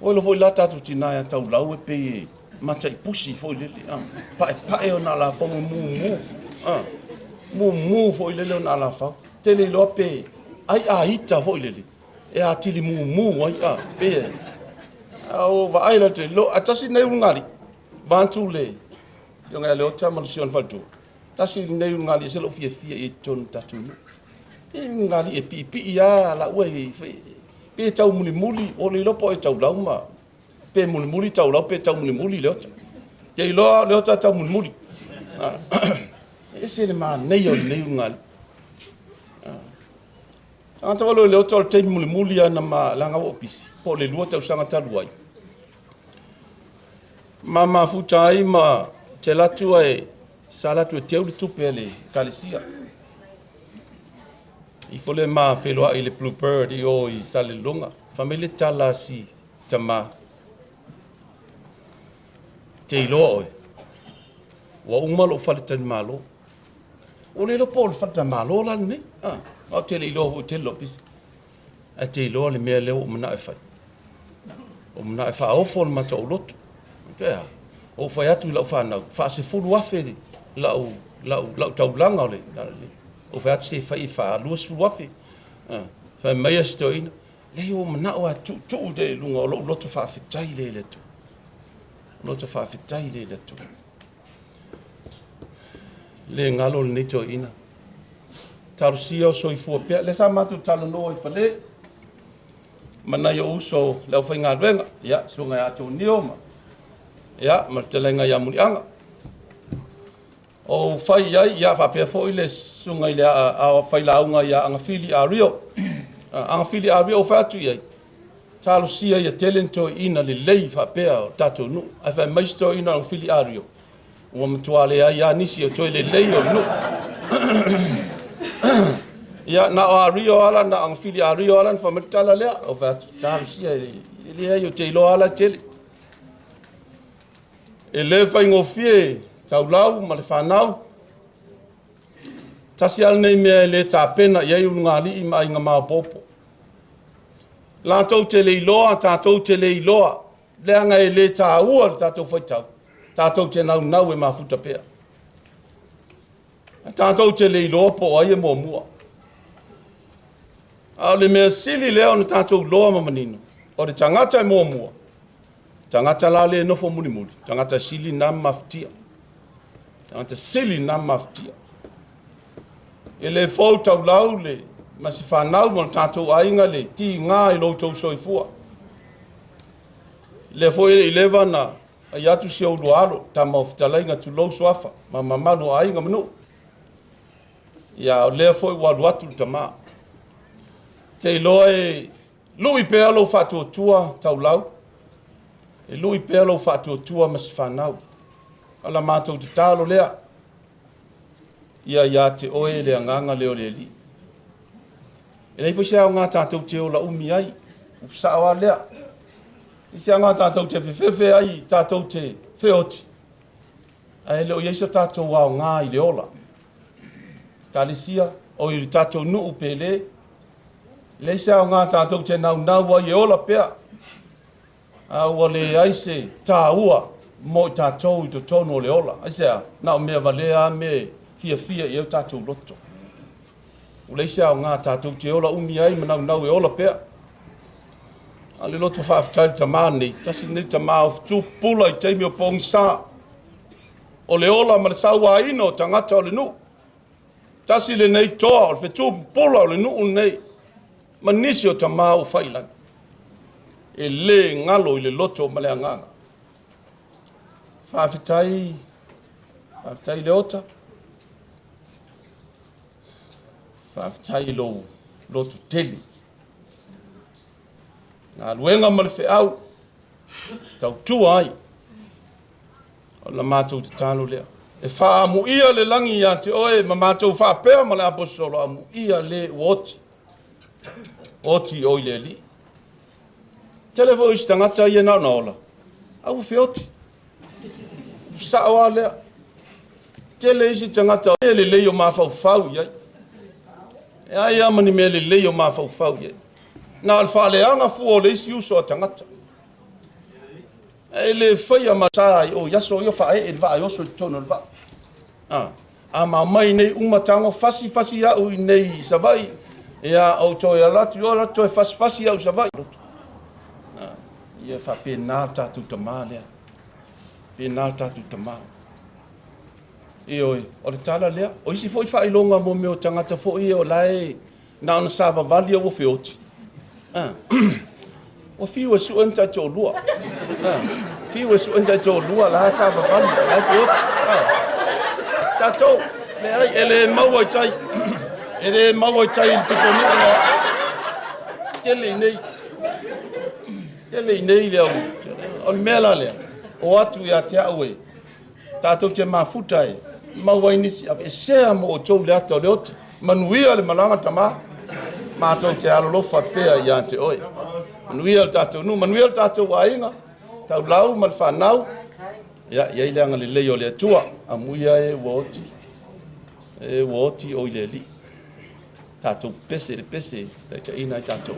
Ua iloa foi la tatou tina ia Taulau e pei e mataipusi foi lele, a. Paepae ona alafau e mumu, a. Mumu foi lele ona alafau. Tele iloa pe ai a ita foi lele, e atili mumu ai, a, pe e. A o vaai la te lo, a tasi nei ulugali, vaantu le afioga ia Leota ma le Siona Faletua. Tasi lenei ulugalii e se lou fiafia i ai totonu o tatou nuu. E ulugalii e piipii lava laua e pe tau mulimuli, o le iloa po o e taulau ma pe mulimuli taulau pe tau mulimuli Leota. Te iloa Leota tau mulimuli. E ese le manaia o lenei ulugalii. Tagata wale o Leota o le taimi mulimuli ana ma leaga ua ou pisi, po o le 2 tausaga talu ai. Ma mafuta ai ma te alu atu ae sa alu atu e teu le tupe a le ekalesia. Ifo le ma feiloai i le Blue Bird i o i Salelologa. Fai mai le tala a si tama, te iloa oe, ua uma lou faletalimalo. Ua le iloa po o le faletalimalo la lenei. Ah, ou te le iloa foi tele lou pisi. Ae te iloa le mea lea ua ou manao e fai. Ua ou manao e faaofo le mataoloto. Toe a? Ua ou fai atu i lau fanau, faa-10,000 lau, lau, lau taulaga o le, ou fai atu se fai e faa-20,000. Fai mai a si toeaina, Leai ua manao lava e tuutuu lea i luga o lou loto faafetai lea i le Atua. Loto faafetai lea i le Atua. Le galo lenei toeaina. Talosia o soifua pea. Lea sa matou talanoa i fale ma nai ou uso le aufaigaluega, ia, susuga ia Tonio ma, ia, ma le fetalaiga ia Muliaga. O ou fai i ai, ia, faapea foi le susuga i le failauga ia Agafili Ario. Agafili Ario, ou fai atu i ai, talosia ia tele ni toeaiina lelei faapea o le tatou nuu. Ae fai mai si toeaina o Agafili Ario, ua matua leai lava nisi o toe lelei o le nuu. Ia, na o Ario ala, na o Agafili Ario ala na fai mai le tala lea. Ou fai atu, talosia, e leai, ou te iloa ala tele. E le faigofie taulau ma le fanau. Tasi lava lenei mea e le tapena i ai ulugalii ma aiga maopoopo. Latou te le iloa, tatou te le iloa, leaga e le taua le tatou faitau, tatou te naunau e mafuta pea. Tatou te le iloa po o ai e muamua. A o le mea sili lea ona tatou iloa ma manino, o le tagata e muamua, tagata la le nofo mulimuli, tagata sili na mafatia. Tagata sili na mafatia. E le fou taulau le ma si fanau ma le tatou aiga le tiga i lo outou soifua. Lea foi e le i leva na ai atu si ou lua alo, tama o fetalaiga tulou suafa, ma mamalu o aiga ma nuu. Ia, o lea foi ua alu atu le tama. Te iloa e lui pea lou faatuatua taulau, e lui pea lou faatuatua ma si fanau. O la matou tatalo lea, ia ia te oe le agaga lea o le Alii. E leai foi se aoga tatou te ola umi ai, ua sao lava lea. I se aoga tatou te fefefe ai, tatou te feoti, ae le o i ai so tatou aoga i le ola. Ekalesia, o i le tatou nuu pe le, leai se aoga tatou te naunau ai e ola pea, a ua leai se taua mo i tatou i totonu o le ola. Aisea? Na o mea valea lava mea e fiafia i ai o tatou loto. Ua leai se aoga tatou te ola umi ai ma naunau e ola pea. A o le loto faafetai i le tama lenei, tasi lenei tama o fetu pupula i taimi o pogisa, o le ola ma le sauaina o tagata o le nuu. Tasi lenei toa o le fetu pupula o le nuu lenei, ma nisi o tama ua fai i lagi. E le galo i le loto ma le agaga. Faafetai, faafetai Leota. Faafetai i lou loto tele. Galuega ma le feau, te tautua ai. O la matou tatalo lea. E faaamuia le lagi ia te oe ma matou faapea ma le aposolo, amuia le ua oti. Oti oi le Alii. Tele foi isi tagata ia na ona ola, a ua feoti. Ua sao lava lea. Tele isi tagata e lelei o mafaufau i ai. E ai lava ma ni mea lelei o mafaufau i ai. Na o le faaleaga fua o le isi uso a tagata. E le faia ma sa i o i aso ia faaee le vaa e oso i totonu o le vaa. A maumai nei uma tago fasi fasi au i nei i Savaii, ia ou toe alu atu i o alu atu toe fasi fasi au i Savaii. Ia faapena le tatou tama lea. Faapena le tatou tama. Ioe, o le tala lea. O isi foi faailoga mo mea o tagata foi ia o la e na ona savavali ua feoti. Ua fiu e sue ni taitoalua. Fiu e sue ni taitoalua la e savavali, la e feoti. Tatou, leai, e le maua i tai. E le maua i tai i le pitonuu lea. Tele i nei. Tele i nei le au. O le mea la lea, o atu ia te au e, tatou te mafuta e maua ai nisi aveesea mo outou le ata o le oti. Manuia le malaga tama, matou te alolofa pea ia te oe. Manuia le tatou nuu, manuia le tatou aiga, taulau ma le fanau. Ia, i ai le agalelei o le Atua, amuia e ua oti, e ua oti o i le Alii. Tatou pese le pese, taitaiina ai tatou.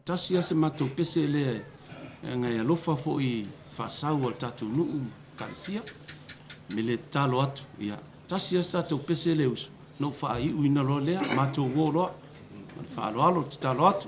Tasi lava se matou pese lea leaga e alofa foi i faasau a le tatou nuu ma ekalesia. O le mea lea e tatalo atu, ia, tasi lava se tatou pese lea uso, ona ou faaiuina loa lea, matou o loa. Ma le faaaloalo tatalo atu.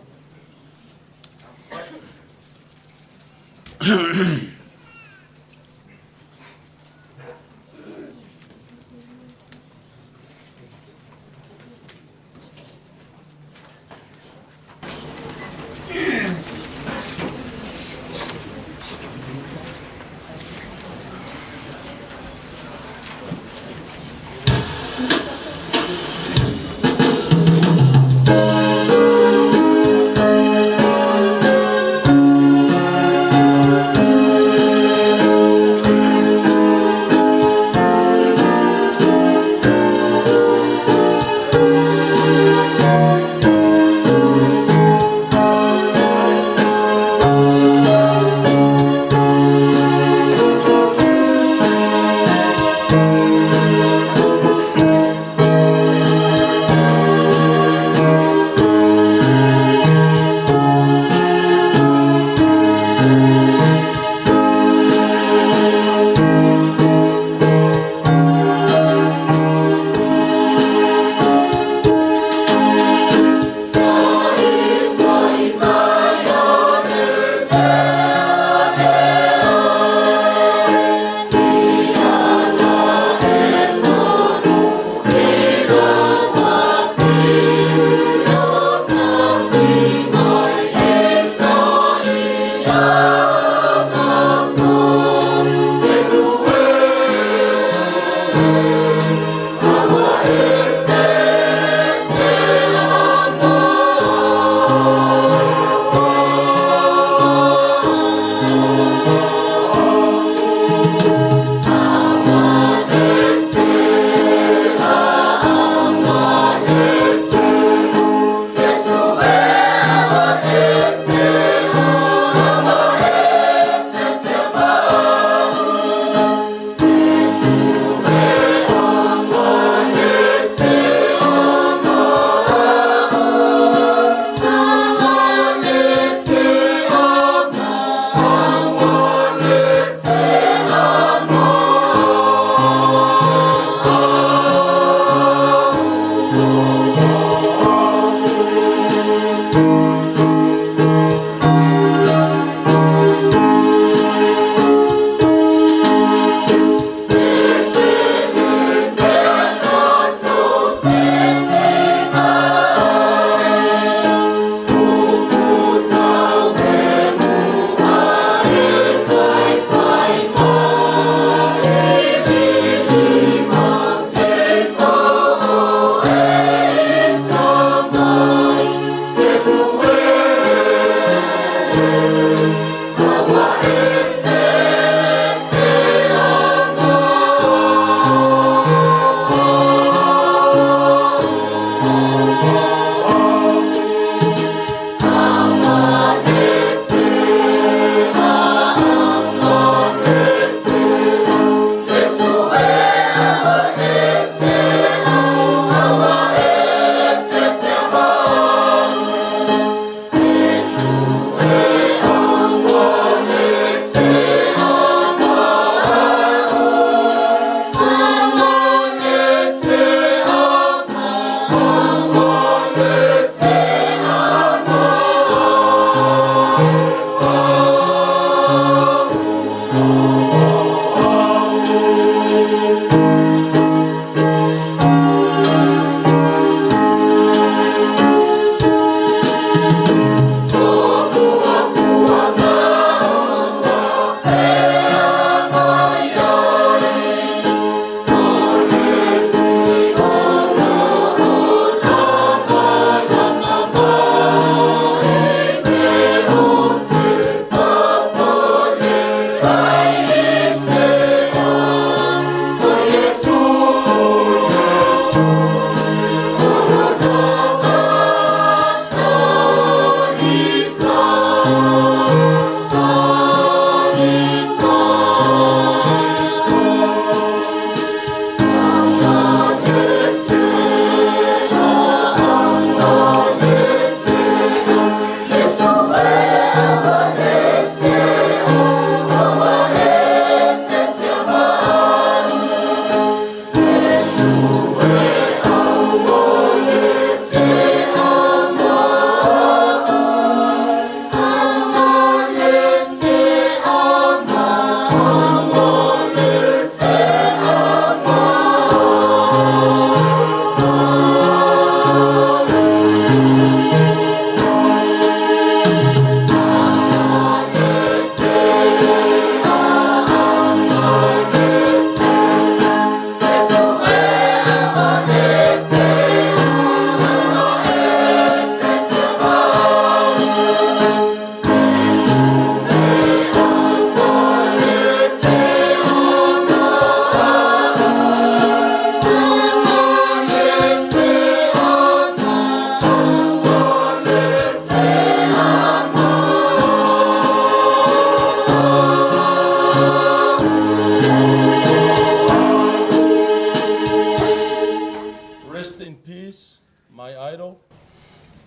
idol,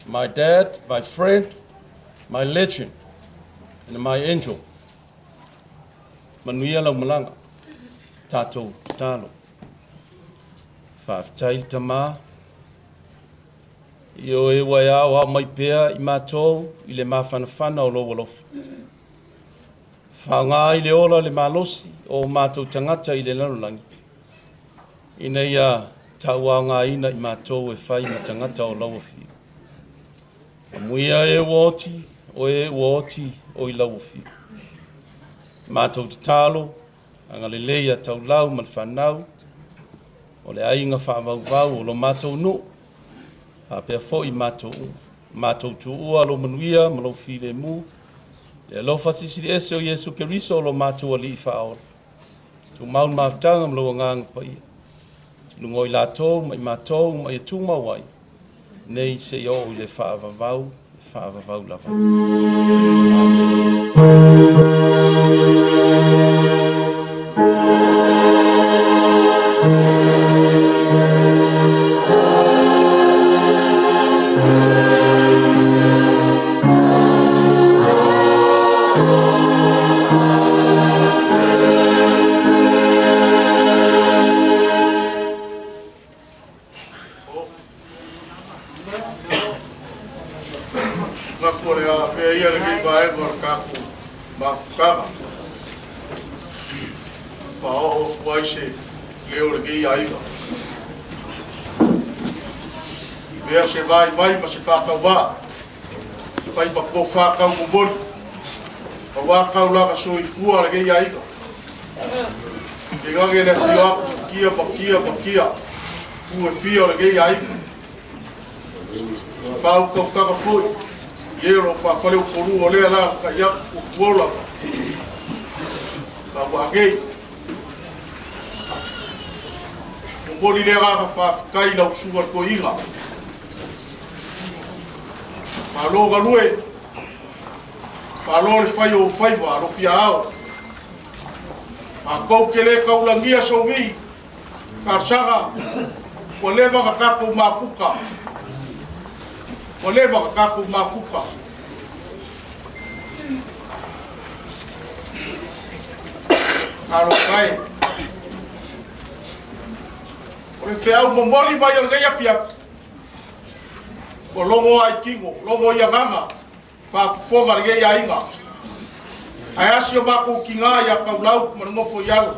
my dad, my friend, my legend, and my angel. Manuia lau malaga, tatou tatalo. Faafetai le Tamā, i o e ua e aoao mai pea i matou i le mafanafana o lou alofa. Faaaoga ai le ola le malosi o o matou tagata i le lalolagi, ina ia tauaogaina i matou e fai ma tagata o lau afio. Amuia e ua oti, o e ua oti o i lau afio. Matou tatalo, agalelei ia Taulau ma le fanau, o le aiga faavauvau o lo matou nuu, faapea foi matou uma. Matou tuua lou manuia ma lou filemu, le alofa silisili ese o Iesu Keriso o lo matou Alii Faaola. Tumau le mafutaga ma lou Agaga Paia i luga o i latou ma i matou ma ia tumau ai nei seia oo i le faavavau, le faavavau lava. Amene.
Manatu o le a afea ia lenei vaega o le tatou mafutaga. Faaoo atu ai se leo o lenei aiga. I mea se vaivai ma se faatauvaa, fai ma tofa taumomoli, aua taulaga soifua a lenei aiga. Tainane le afio atu i kia ma kia ma kia, tu e fia o lenei aiga. Faautautaga foi i e o lo o faafaleupolu o lea alalatai atu Tutuola ma Tauaanei. Momoli le agaga faafetai i lau susuga le toeaina. Malo galue, malo le fai o ou faiva alofia ao. Matou te le taulagia sou vii Talosaga, ua leva ona tatou mafuta. Ua leva ona tatou mafuta. Talofa e. O le feau momoli mai o lenei afiafi, ua logo lava i tino, logo i agaga, faafofoga lenei aiga. Ae a si o matou tiga ia Taulau ma le nofo i alo.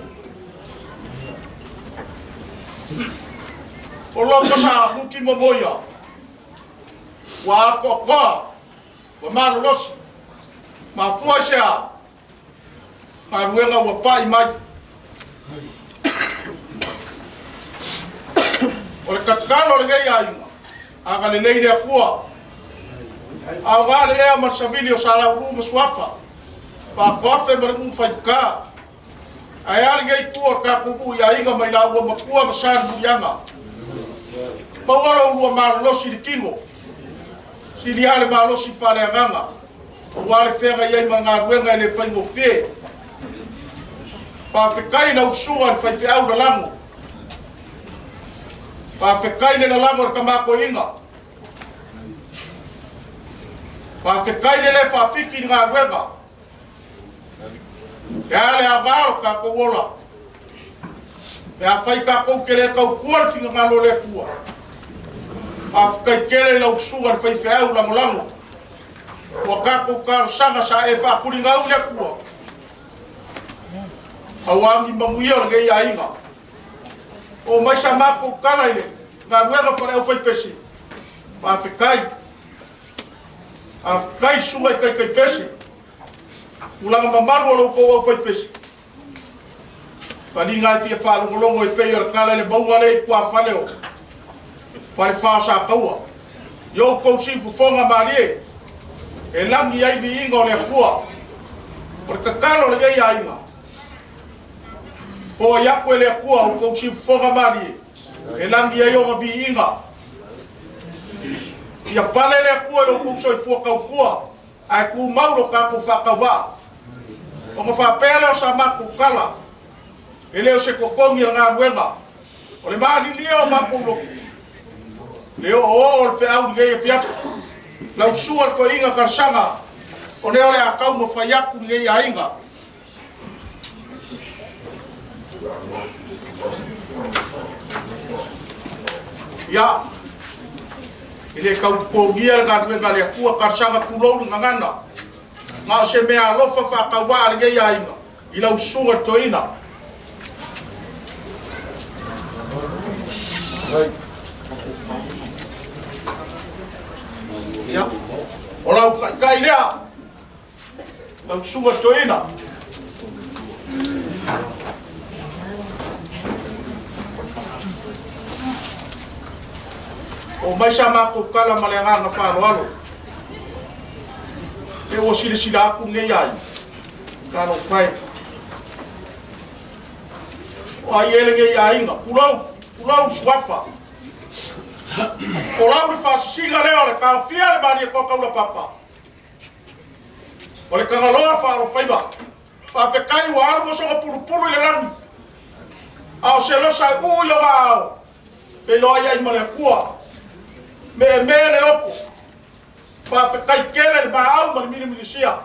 O loko sa muki momoia, ua atoatoa, ua malolosi. Mafua i se a? Galuega ua pai mai. O le tatalo a lenei aiga, agalelei le Atua. Aoga le ea ma le savili o Salaulu ma Suafa, Faatoafe ma le Ulufaigata. Ae a lenei itu o le tatou nuu i aiga ma i laua matua ma Salemuliaga. Maua lo ulua malolosi i le tino, sili lava le malosi faaleagaga. Aua le feagai ai ma le galuega e le faigofie. Faafetai i lau usuga i le faifeau lalago. Faafetai le lalago i le tamatoiina. Faafetai le le faafiki i le galuega. E a le aoga o lo tatou ola pe afai tatou te le tautua le finagalo o le Atua. Faafetai tele i lau usuga i le faifeau lagolago. Ua tatou talosaga sa e faakuligau i le Atua aua ni manuia o lenei aiga. Oo mai sa matou tala i le galuega fale-aufaipese. Faafetai. Faafetai susuga i taitaipese. Tulaga mamalu o lo outou aufaipese. Taliga e fia faalogologo e pei o le tala i le mauga lea i tuafale o Falefa o Sataua. I outou siufofoga malie e lagi ai viiga o le Atua. O le tatalo a lenei aiga, foai atu e le Atua outou siufofoga malie e lagi ai ona viiga. Ia pale le Atua i lo outou soifua tautua ae tumau lo tatou faatauvaa. Ona faapea lea o sa matou tala, e le o se totogi o le galuega, o le malilie o matou loto.
Le o'oo'o o le feau i lenei afiafi. Lau Susuga i le Toeaina Talosaga, o lea o le a taumafai atu lenei aiga. Ia, e le tau pogia le galuega a le Atua, talosaga tulou le gagana. Na o se mea alofa faatauvaa a lenei aiga i lau susuga i le toeaina. Ia, o lau taitai lea, lau susuga i le toeaina. O mai sa matou tala ma le agaga faaaloalo. E ua silasila atu lenei aiga, talofa e. O ai e lenei aiga, tulou, tulou suafa. O lau le faasisiga lea o le taofia le malie toa taulapapa. O le Tagaloa faalofaiva. Faafetai ua alu ma soga pulupulu i le lagi. A o se losa e uu i ona ao, feiloai ai ma le Atua. Meemee le loto. Faafetai tele le maau ma le milimilisia.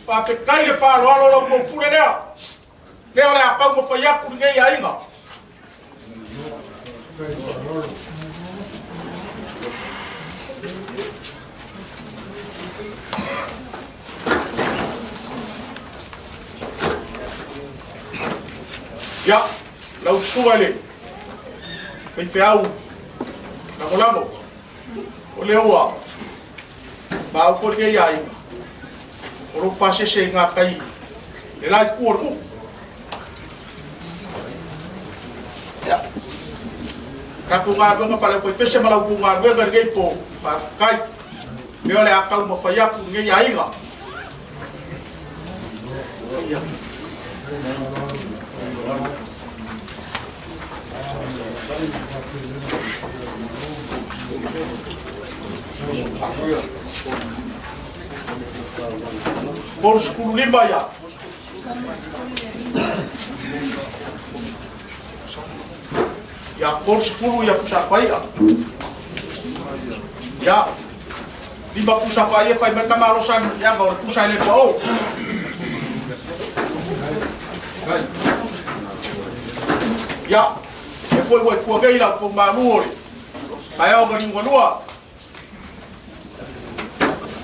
Faafetai le faaaloalo o lau tou pule lea. Lea o le a taumafai atu lenei aiga. Ia, lau susuga i le faifeau lagolago, o lea ua maau foi lenei aiga, o lou pasese i gatai le la itu o le nuu. Ia, tatou galuega faale-aufaipese ma la outou galuega i lenei po, faafetai. Lea o le a taumafai atu lenei aiga. Ia. 35 ia. Ia 30 ia pusa paia. Ia. Lima pusa paia fai mai tamalo san ia o le pusa e le pao. Ia. E foi ua tua gei lau kou malu o le. Kai au ngani lua.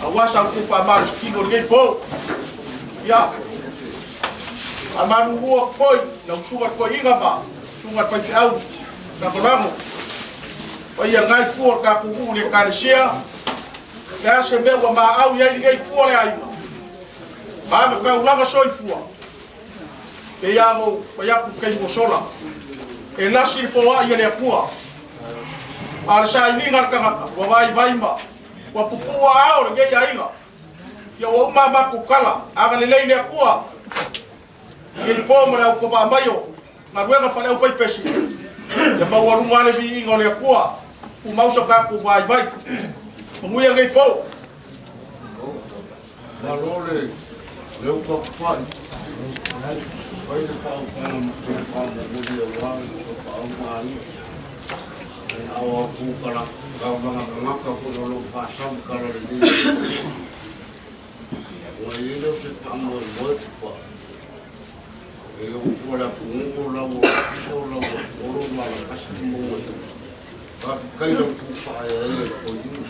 Aua sa ku fa malu kino le po. Ia. A malu ua koi, lau suga koi inga ma, suga fai te au, na kolango. O ia ngai pua ka ku u le kalesia. Le ase mea ua ma au iai nei pua le aiga. Ma me kaulanga soifua. Te ia mo pa ia ku kei mo sola. E lasi le foa ia le akua. A le sa ilinga le tangata, ua vai vai ma, ua pupua ao le ngei aiga. Ia ua uma maku kala, aga le lei le akua. Ia i po ma le au kova mai o, galuega fale au faipesi. Ia maua lunga le viiga o le Atua, u mausa ka ku vai vai. Manuia nei po.
Malo le le uka kupai. Pai le pau pau te pau mo muli o wā le uka pau maai. E au au pū kala, kau manga ngaka ko no lo whāsam kala le nei. Ua i le o te pā mo e moe kupa. E o kua la pungo la o piso la o oro ma la kasi mo e. Ka kai lau pū whae e e ko iu.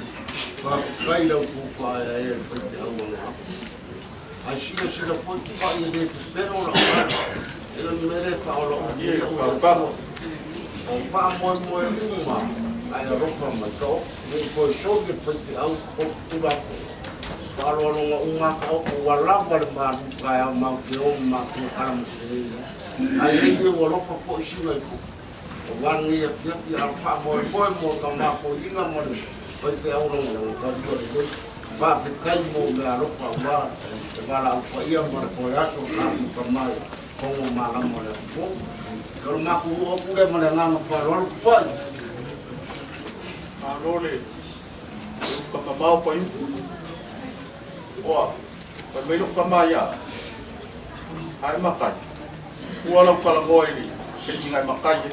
Ka kai lau pū whae e e whai te au anga. Ai sila sila foi ku pa i le pepero la o E le mele pa o la o
Ia, ka ka.
O wha moe moe uma ai alofa mai ka o. Me koe so i whai te au o kura ko. Whalo alonga unga ka o ua lava le malu ka au mau te o ma te kala mo se ia. Ai e i ua alofa po i singa i ku. O wangi e fia fia al wha moe moe mo ka mā ko inga mo le whai te au rongo o ka rua le lei. Wha te kai mo me alofa wā te wala au pa ia mo le koe aso ka mu ka mai kongo mā lamo le apo. Ka ro maku ua pure mo le nganga wha roru pai.
Malo le uka mamao pa iuku. Oa, pai mai loko kama ia. Ai makai. Ua lau kala ngoe ni, pentinga ai makai e.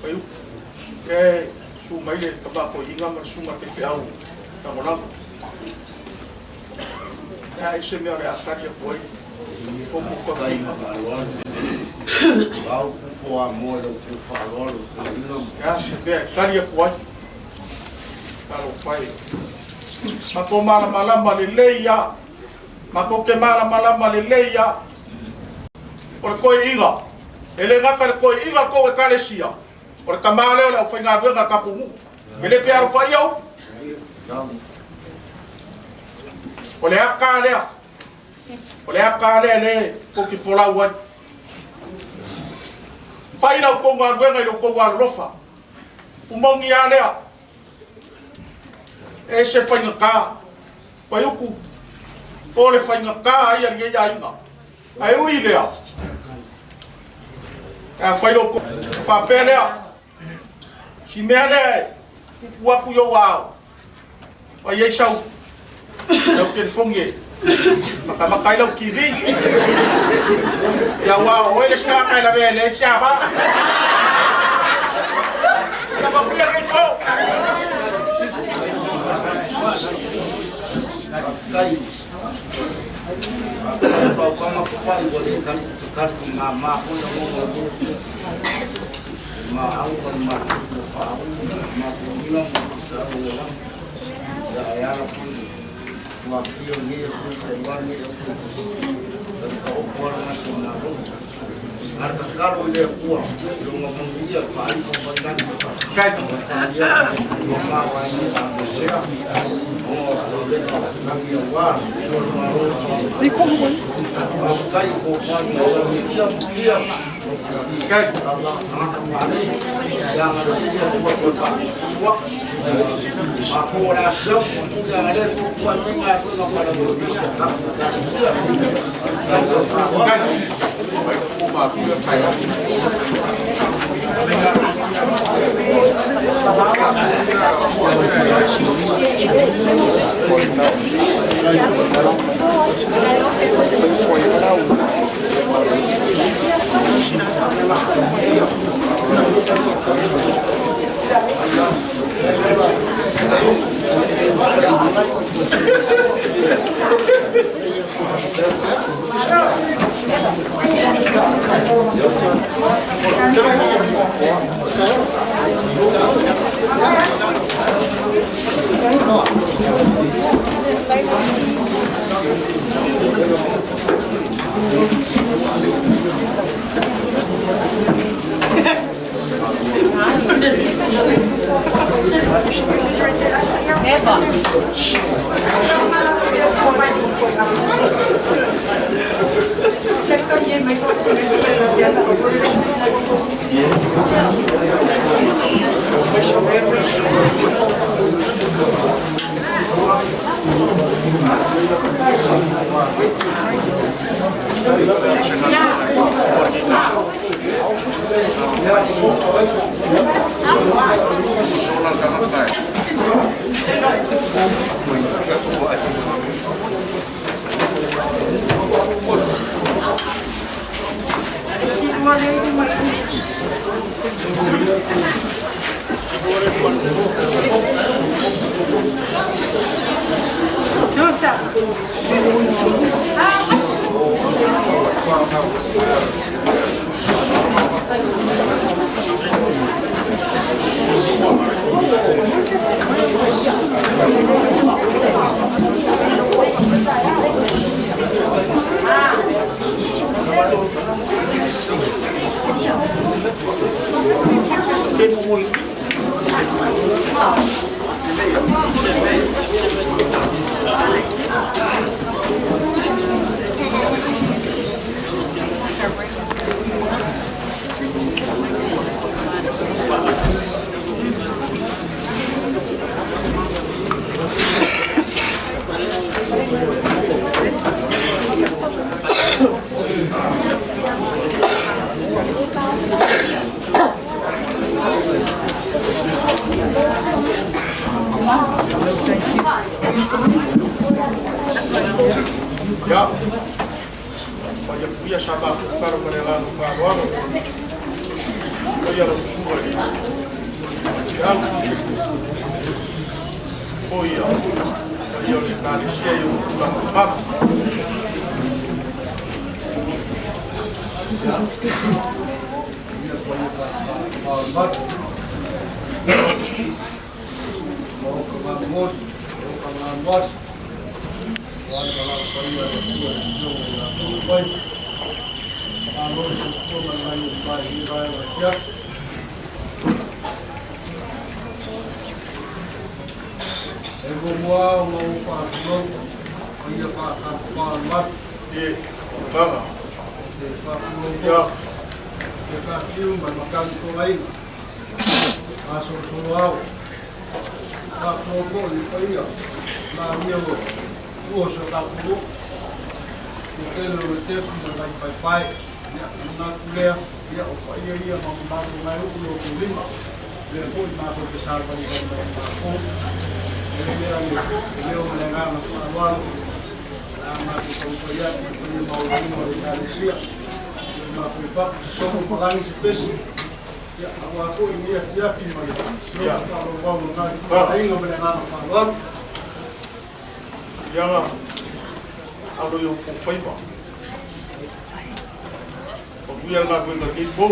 Faiupu. Lea e susu mai le Tama Toeaina ma le Susuga i le Faifeau Lagolago. E a se mea o le a tali atu ai o
Faafetai ma faaaloalo. Lau upu a moe lau tou faaaloalo toeaina ma.
E a se mea e tali atu ai. Talofa e. Matou malamalama lelei lava. Matou te malamalama lelei lava. O le toeaina, e le gata i le toeaina o le tou Ekalesia, o le tama lea o le aufaigaluega a le tatou nuu. E le fealofaia upu. O le ata lea, o le ata lea lea tou te folau ai. Fai la outou galuega i lo outou alolofa. Umauni lava lea. E ese faigata. Vaiuku, o le faigata ia lenei aiga. Ae ui lea, a fai lo faapea lea, si mea lea e tupu atu i ou ao, fai ai sau lau telefoni e matamata ai lau TV. Ia ua o oe le isi tagata e lavea e leai se ava. Ia manuia lenei po.
Faafetai. Faafetai fautuaga papai ua le tali tali mama foi na mo ma au ma ma ma ma ma ma ia e ala foi ua fia nei e foi Taiwan nei e foi e ka opo ala ma se malo. Ara tatalo i le Atua i lona manuia faaiva mai lagi ia ua mavae nei faafuasea ona o le lagi aua le malo. Faafetai i tofa ia ia tagata palei ia agalelei le Atua toe faatua matou o le a sau ia le fuafua nei galuega ma le Ekalesia.
Paia puia sa matou tatalo ma le agaga faaaloalo. Paia lau susuga i le Feau. O ia, paia o le Ekalesia i ona tulaga mamalu.
Ia paia faaaloalo ma o ka gamoli, o ka galuasi, o ale valaau paia a le Atua i le afioga ia To'ufai. Malo le soifua ma le lagi e mamae i lenei vaega o le afiafi. E muamua ona ou faatulou paia faatafafao
E lava.
Te faatulou foi ia fatiu ma le matagi togaina masolosolo ao. Faatulou foi i le paia maauia o tua o si o tatou nuu, le tele o le tepu ma le vaipaepae. Ia, manatu lea, ia, o paia ia ma mamalu mai uu i outou lima, lea foi matou te savalivali mai ai matou. E lea le leo ma le agaga faaaloalo, a matou taumafai atu i le paia maualuga o le Ekalesia, matou i fatu se somo palagi se pese, ia, aua foi lenei afiafi ma le loto faavauvau o lena aiga ma le agaga faaaloalo.
Iaga alo i outou faiva. Manuia le galuega i lenei po.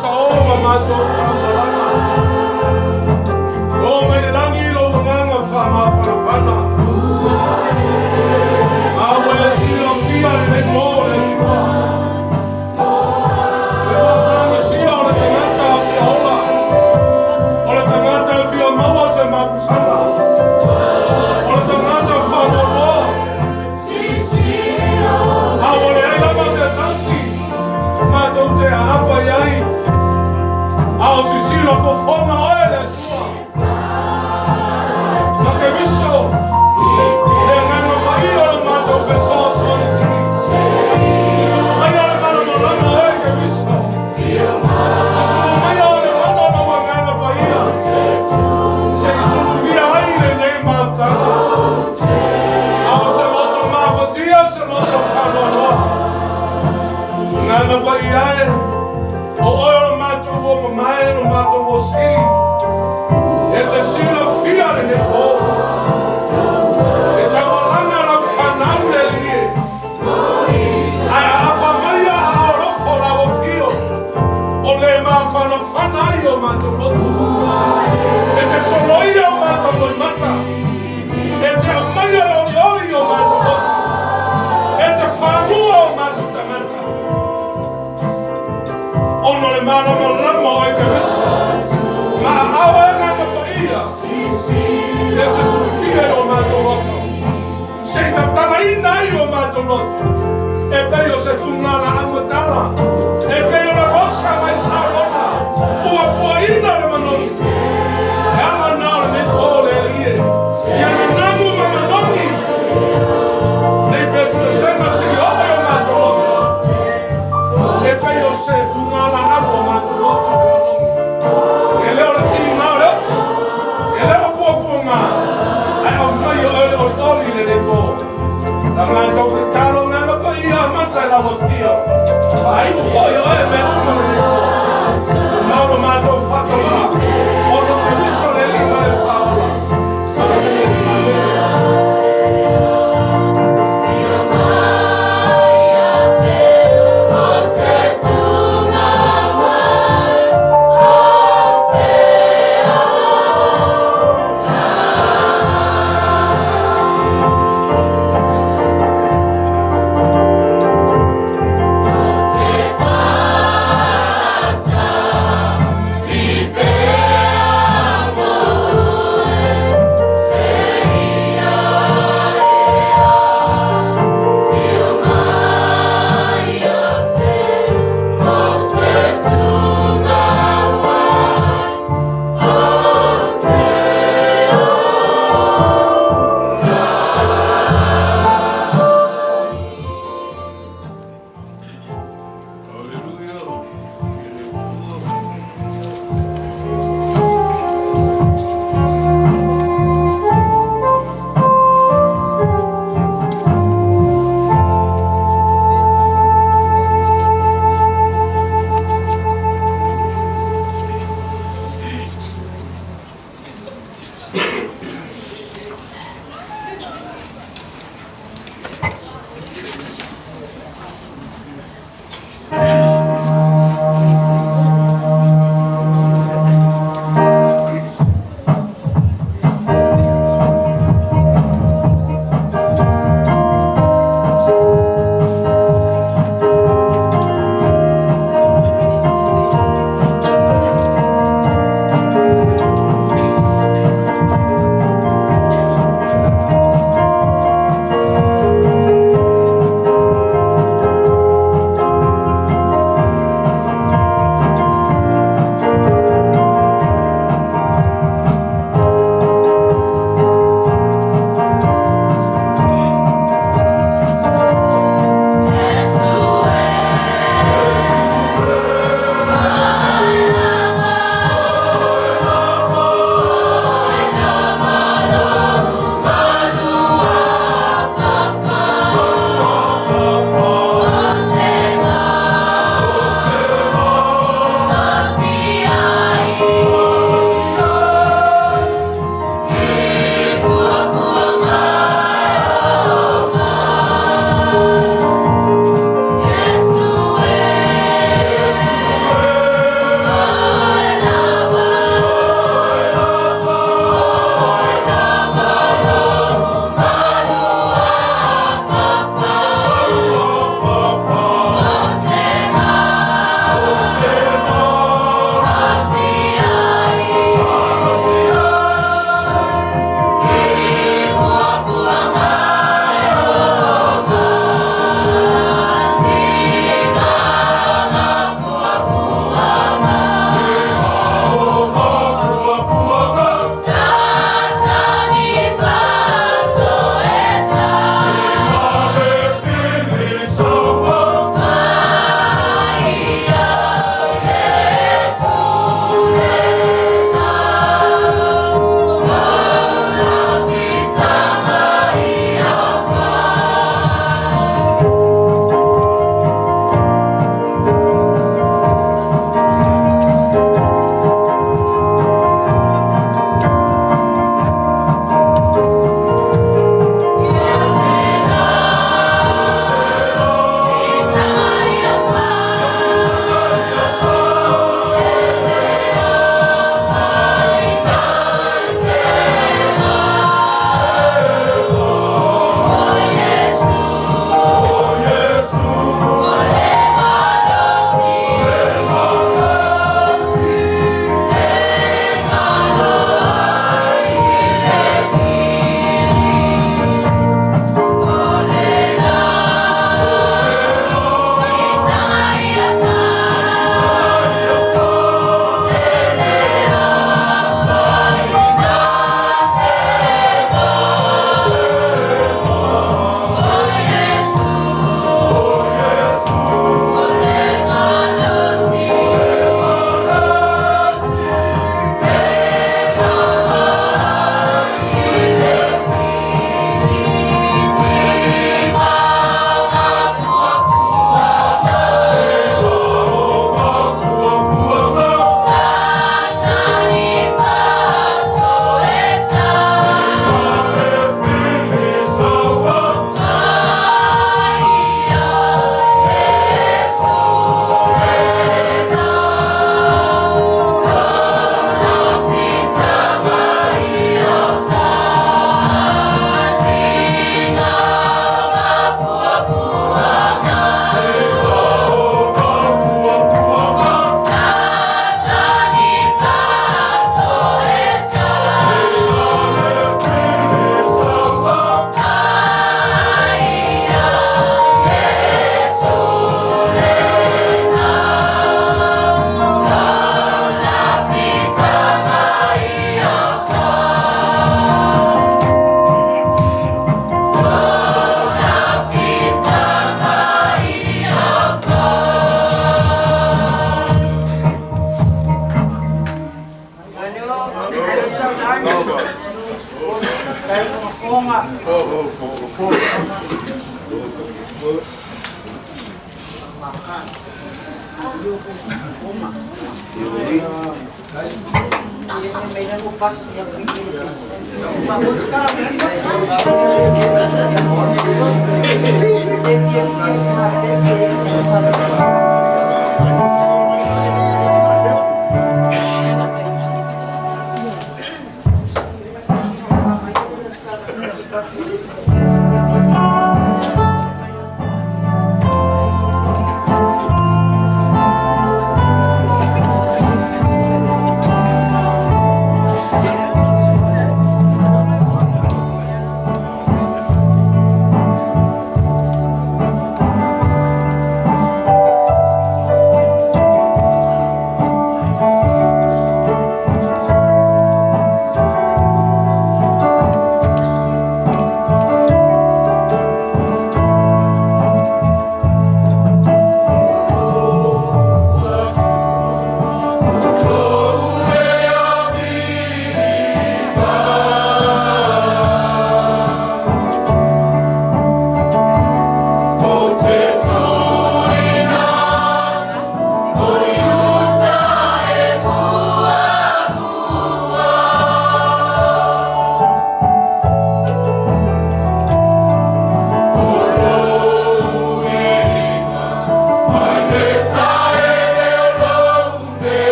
sao ma matou faamalama. O mai le lagi lou agaga faamafanafana. A ua le silafia lenei po le Atua. Le faatagisia o le tagata fia ola. O le tagata e fia maua se mapusaga. O le tagata faanoanoa. A ua leai lava se tasi matou te aapa i ai. A o sisila fofoga oe le Atua. Sa Keriso, le agaga paia o le matou fesoasoani sili. Susulu maia le malamalama oe Keriso. Susulu maia o le mana o lau agaga paia. Se i sulumia ai lenei mautaga. A o se loto mafatia, se loto faanoanoa. Agaga paia e, o oe o le matou uo mamae, lo matou uo sili. E te silafia lenei po. E taualaga lau fanau le alii e. Ae aapa maia a alofa o lau afio. O le mafanafana ai o matou loto. E te soloia o matou loimata. E te aumaia le olioli o matou loto. E te fanua o matou tagata. Ona o le malamalama o e Keriso. Ma aao e agaga paia. E fesulufia i o matou loto. Se i tatalaina ai o matou loto. E pei o se fugalaau matala. E pei o le rosa mai Sarona. Ua puaina le manogi. E ala na o lenei po le alii e. Ia nanamu ma manogi. Nei pesepesega se i oo i o matou loto. E fai o se fugalaau o matou loto le manogi. E le o le tiliga o le oti. E le o puapuaga. Ae aumai o oe le olioli lenei po. La matou tatalo agaga paia amata i lau afio. Faaiu foi o oe mea uma lenei po. Tumau lo matou faatavaa. Ona o Keriso le Alii ma le Faaola. Amene. Amene.
Te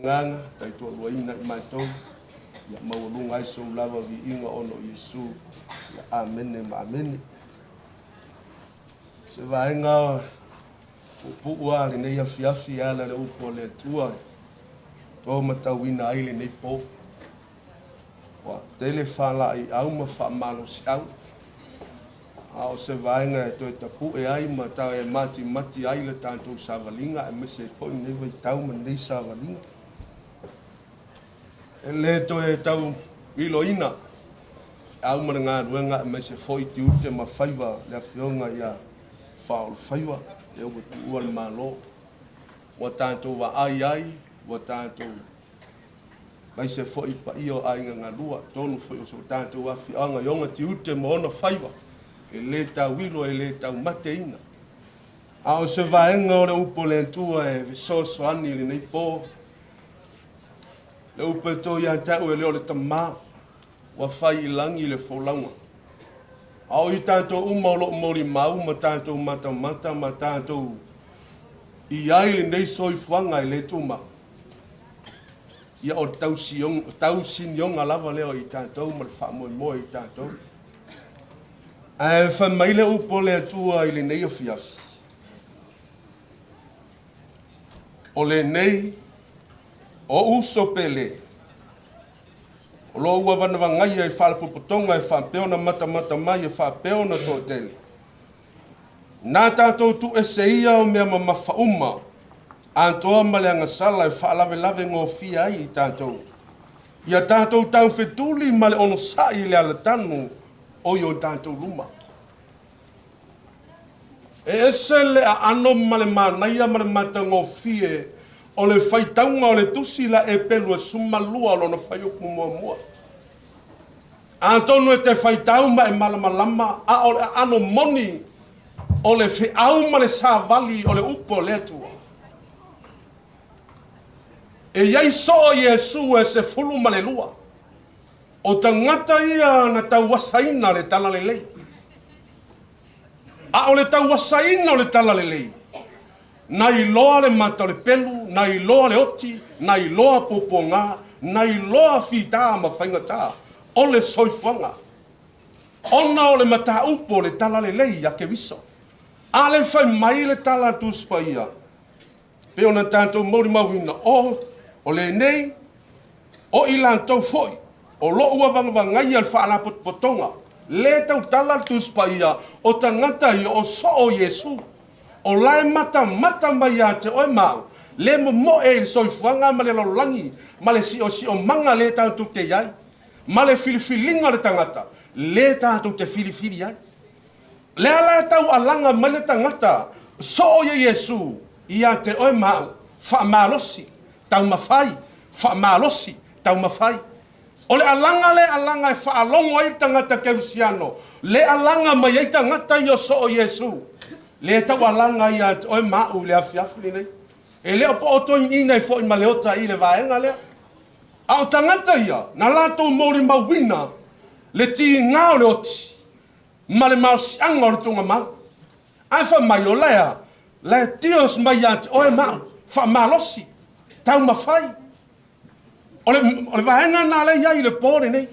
agaga taitoaluaina i matou, ia maualuga ai sou lava viiga ona o Iesu. Ia amene ma amene. Se vaega puupuu lava lenei afiafi e ala i le upu a le Atua e to matauina ai lenei po. Ua tele faalaeiau ma faamalosiau, a o se vaega e toe tapue ai ma toe matimati ai le tatou savaliga aemaise ai foi lenei vaitau ma lenei savaliga. E le toe tau iloina feau ma le galuega aemaise foi tiute ma faiva le Afioga ia Faaolofaiva lea ua tuua le Malo. Ua tatou vaai ai, ua tatou aemaise foi paia o aiga galua, tonu foi o so tatou afioaga i ona tiute ma ona faiva, e le tauilo e le taumateina. A o se vaega o le upu a le Atua e fesoasoani i lenei po, le upu e to ia te au e le o le tamā, ua fai i lagi le folauga. A o i tatou uma o lo o molimau ma tatou matamata ma tatou i ai lenei soifuaga e le tumau, ia o le tausinioga lava lea o i tatou ma le faamoemoe i tatou. Ae fai mai le upu a le Atua i lenei afiafi, o lenei o uso pele, o lo o ua vanavagaia i faalapotopotoga e faapea ona matamata mai e faapea ona toatele. Na tatou tuuese ia o mea mamafa uma, atoa ma le agasala e faalavelave gofie ai i tatou. Ia tatou taufetuli ma le onosai i le alatanu o i o tatou luma. E ese le aano ma le manaia ma le matagofie o le faitauga o le tusi la Epelu e 12 lona fuaiupu muamua. Atonu e te faitau ma e malamalama, a o le aano moni o le feau ma le savali o le upu o le Atua. E i ai soo Iesu e 12. O tagata ia na tauasaina le talalelei. A o le tauasaina o le talalelei, na iloa le mata o le pelu, na iloa le oti, na iloa puapuaga, na iloa fita ma faigata o le soifuaga. Ona o le mataupu o le talalelei a Keriso. A le fai mai le tala a Tusi Paia, pei ona tatou molimauina, o lenei, o i latou foi, o lo o ua vagavagaia le faalapotopotoga, le tautala le Tusi Paia, o tagata ia o soo Iesu. O la e matamata mai ia te oe ma au, le momoe i le soifuaga ma le lalolagi, ma le siosiomaga le tatou te i ai, ma le filifiliga o le tagata, le tatou te filifili ai. Lea la e taualaga mai le tagata soo ia Iesu ia te oe ma au, faamalosi, taumafai, faamalosi, taumafai. O le alaga le alaga e faalogo ai le tagata kerisiano, le alaga mai ai tagata ia soo Iesu, le taualaga ia te oe ma au i le afiafi lenei. E le o po o toeaiina ai foi ma le ota i le vaega lea. A o tagata ia, na latou molimauina le tiga o le oti, ma le malosiaga o le tuugamau. Ae fai mai o lea, la e tios mai ia te oe ma au, faamalosi, taumafai. O le vaega lena lea e i ai i le po lenei.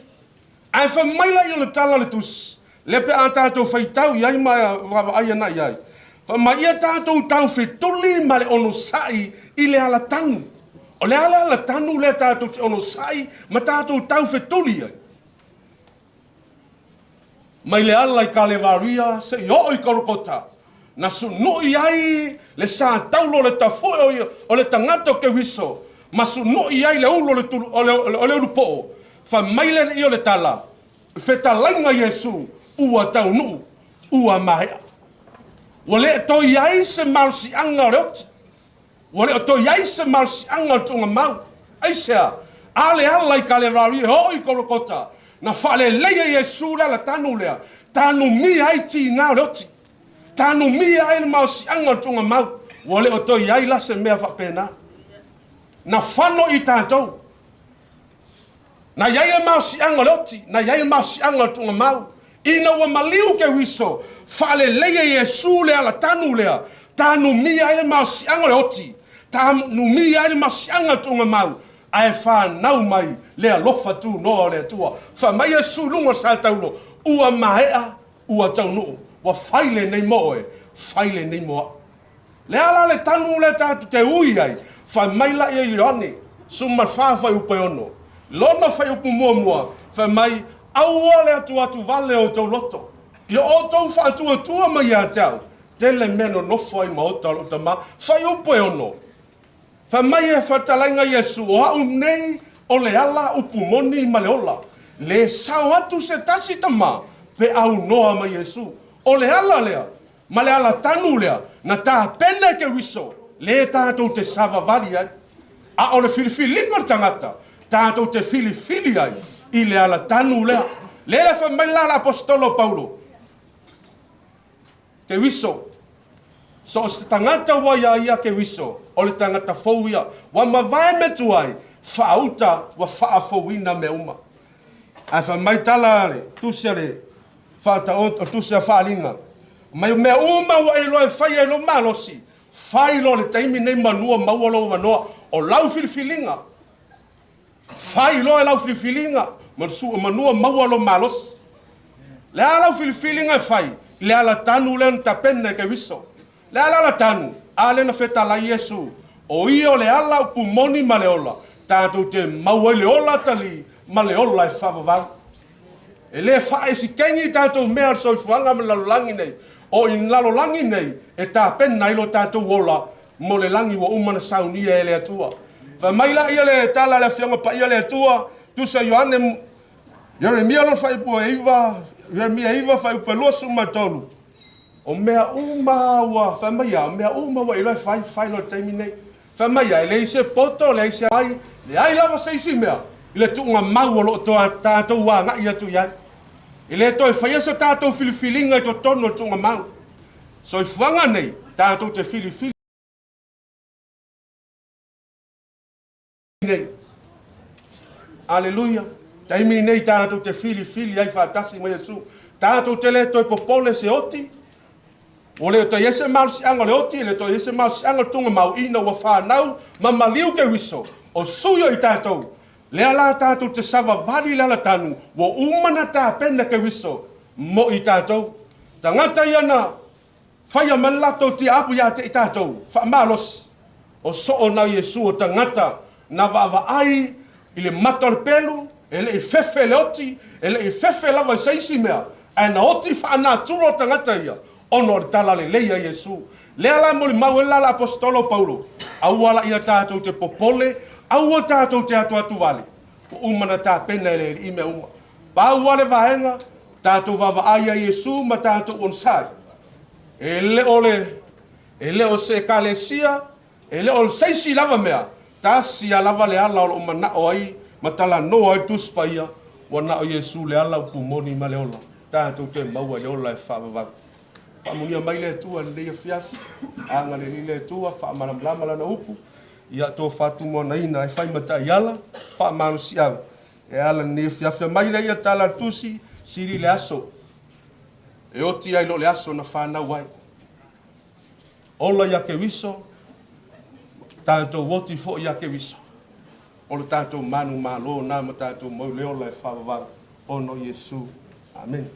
Ae fai mai la i le tala o le tusi, lea pe a tatou faitau i ai ma vaavaai ana i ai, fai mai ia tatou taufetuli ma le onosai i le alatanu. O le a le alatanu lea tatou te onosai ma tatou taufetuli ai? Mai le ala i Kalevaria seia oo i Kolokota, na sunui ai le sa taulo o le tafoe o le tagata o Keriso, ma sunui ai le ulu o le ulupoo, fai mai le alii o le tala, fetalaiga Iesu, ua taunuu, ua maea. Ua le toe i ai se malosiaga o le oti, Ua le o toe i ai se malosiaga o le tuugamau. Aisea? A le ala i Kalevaria e oo i Kolokota, na faalelei e Iesu le alatanu lea, tanumia ai tiga o le oti, tanumia ai le malosiaga o le tuugamau. Ua le o toe i ai la se mea faapena. Na fano i tatou. Na i ai le malosiaga o le oti, na i ai le malosiaga o le tuugamau. Ina ua maliu Keriso, faalelei e Iesu le alatanu lea, tanumia ai le malosiaga o le oti, tanumia ai le malosiaga o le tuugamau. Ae fanau mai le alofa tunoa o le Atua. Fai mai Iesu i luga o le sa taulo, ua maea, ua taunuu, ua fai lenei mo oe, fai lenei mo au. Le a la le tanu lea tatou te ui ai? Fai mai laia i Ioane 14 fuaiupu e 6, lona fuaiupu muamua, fai mai, aua le atuatu vale o outou loto, ia outou faatuatua mai ia te au, tele mea nonofo ai maota o lou Tama. Fuaiupu e 6, Fai mai e fetalaiga Iesu, o au nei o le ala upu moni ma le ola. Le sao atu se tasi tama pe aunoa ma Iesu. O le ala lea, ma le ala tanu lea, na tapena e Keriso, le tatou te savavali ai. A o le filifiliga o le tagata, tatou te filifili ai i le ala tanu lea. Lea la fai mai la le aposetolo o Paulo, Keriso, so o se tagata ua ia ia Keriso, o le tagata fou ia. Ua mavae mea tuai, faauta ua faafouina mea uma. Ae fai mai tala le tusi a le o tusi a Faaaliga. Mai mea uma ua e iloa e faia i lou malosi, fai loa le taimi nei manua maua lou avanoa. O lau filifiliga. Fai loa e lau filifiliga, manua maua lou malosi. Le a lau filifiliga e fai, le ala tanu lea na tapena e Keriso. Le a le ala tanu, a lea na fetalai Iesu. O ia o le ala upu moni ma le ola, tatou te maua ai le ola tali ma le ola e faavavau. E le faaesikegi tatou mea o le soifuaga ma le lalolagi nei. O i lalolagi nei, e tapena ai lo tatou ola mo le lagi ua uma na saunia e le Atua. Fai mai la ia le tala le afioga paia le Atua, tusa Ioane, Ieremia lona fuaiupu e 9, Ieremia 9 fuaiupu e 23. O mea uma ua, fai mai ia, o mea uma ua iloa e fai, fai loa le taimi nei. Fai mai ia, e leai se poto, leai se ai, leai lava se isi mea, i le tuuga mau o loo toa tatou agai atu i ai. E le toe faia se tatou filifiliga i totonu o le tuuga mau. Soifuaga nei, tatou te filifili nei. Aleluia. Taimi nei tatou te filifili ai faatasi ma Iesu. Tatou te le toe popole se oti, ua le toe i ai se malosiaga o le oti, e le toe i ai se malosiaga o le tuuga mau, ina ua fanau ma maliu Keriso, o sui o i tatou. Lea la tatou te savavali le ala tanu, ua uma na tapena Keriso mo i tatou. Tagata ia na faia mai le latou tiaapu ia te i tatou, faamalosi, o soo na Iesu o tagata na vaavaai i le mata o le pelu, e le i fefe le oti, e le i fefe lava i se isi mea, ae na oti faanatura o tagata ia, ona o le tala lelei a Iesu. Lea la molimau ai la le aposetolo Paulo, aua la ia tatou te popole, aua tatou te atuatu vale, ua uma na tapena e le Alii mea uma. Pau lava le vaega, tatou vaavaai ia Iesu ma tatou onosai. E le o le, e le o se ekalesia, e le o se isi lava mea, tasi a lava le ala o loo manao ai ma talanoa ai le Tusi Paia, ua na o Iesu le ala upu moni ma le ola, tatou te maua i le ola e faavavau. Faamanuia mai le Atua i lenei afiafi, agalelei le Atua, faamalamalama lana upu, ia tofa tumuanaina e fai ma taiala, faamalosiau, e ala lenei afiafi mai le ia tala le tusi, sili le aso, e oti ai lo le aso na whanau ai. Ola ia Keriso, tatou oti foi ia Keriso. O le tatou manu malo na ma tatou mau le ola e whawawaru. Ono Iesu. Amen.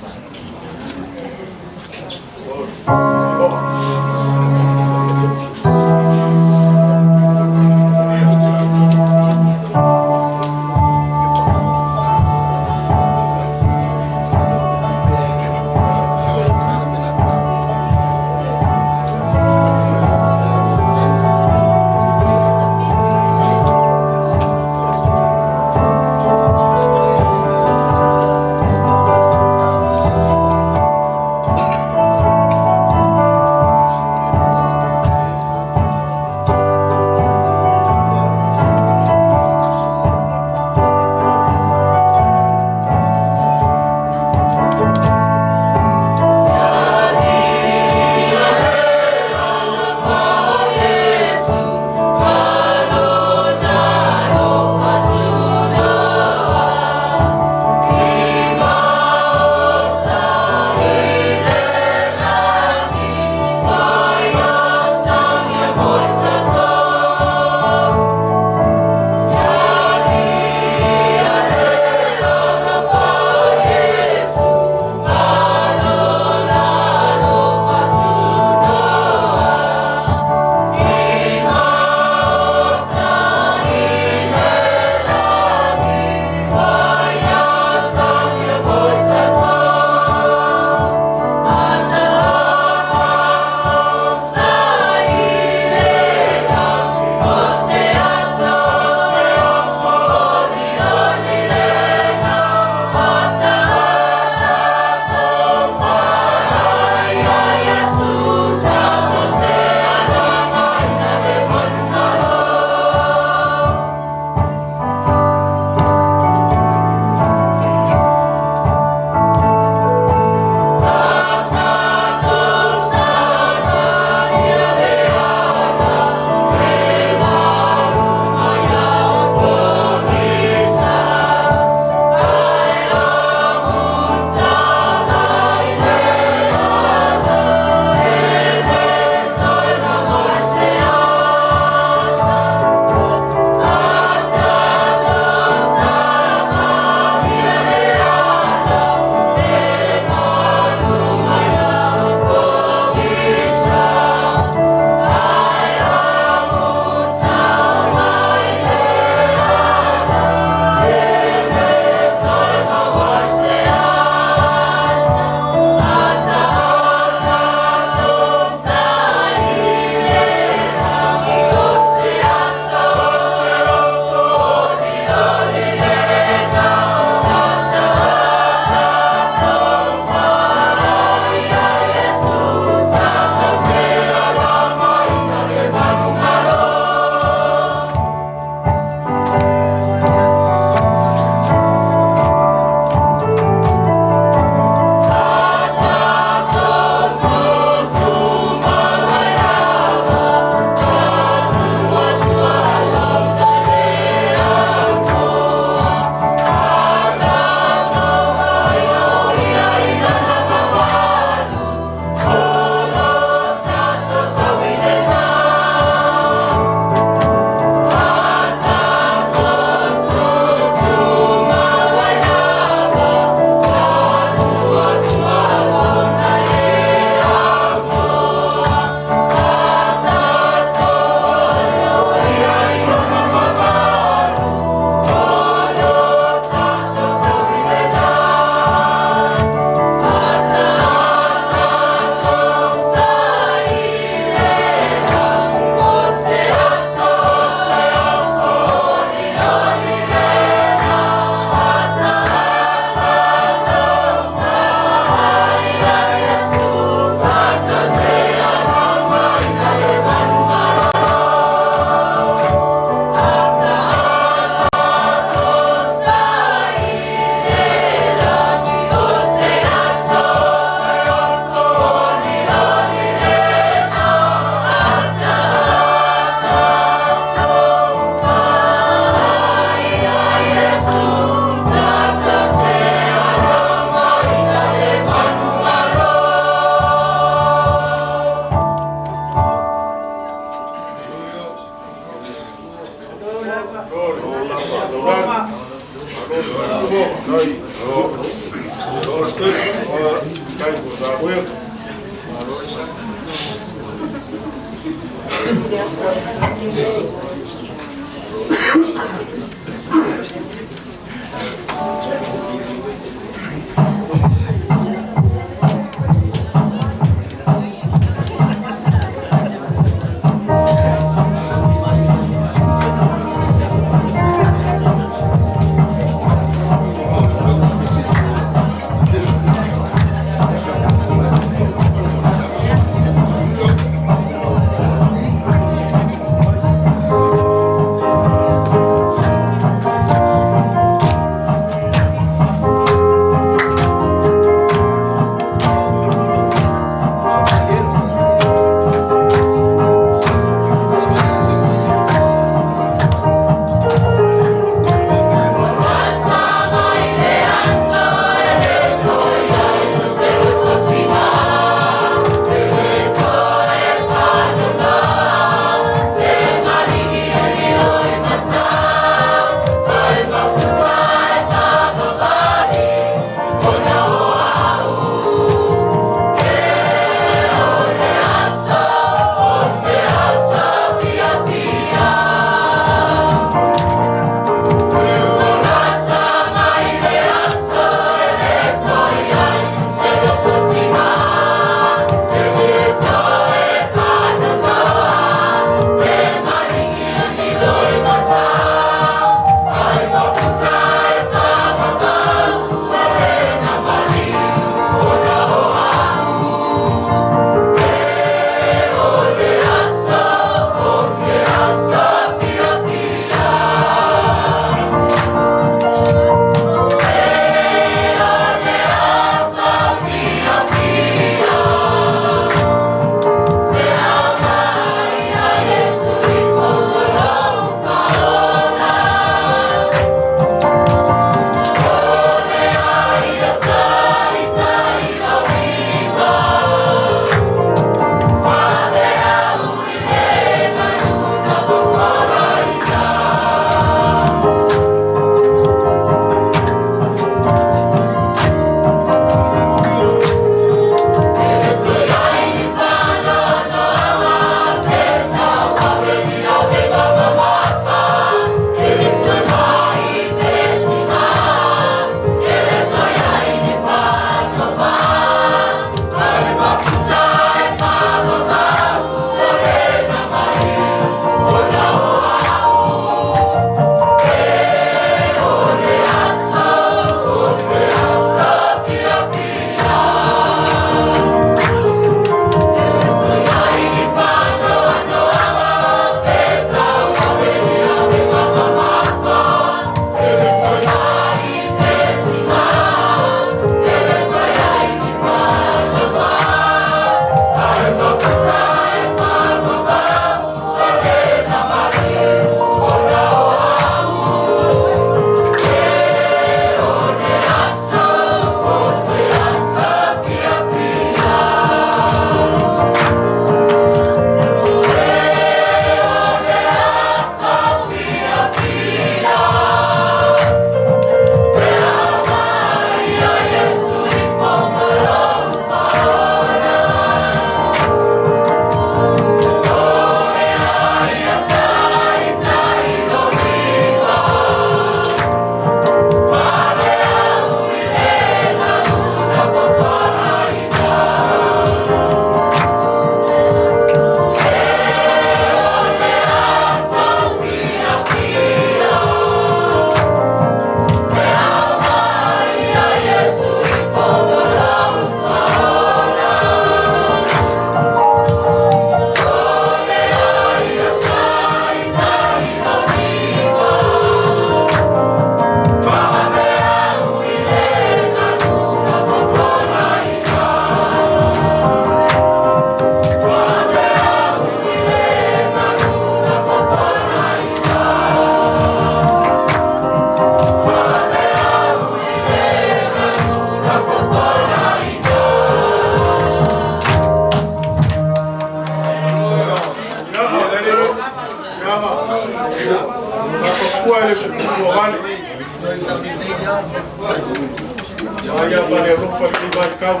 Ia ma le alofa i lenei vaitau,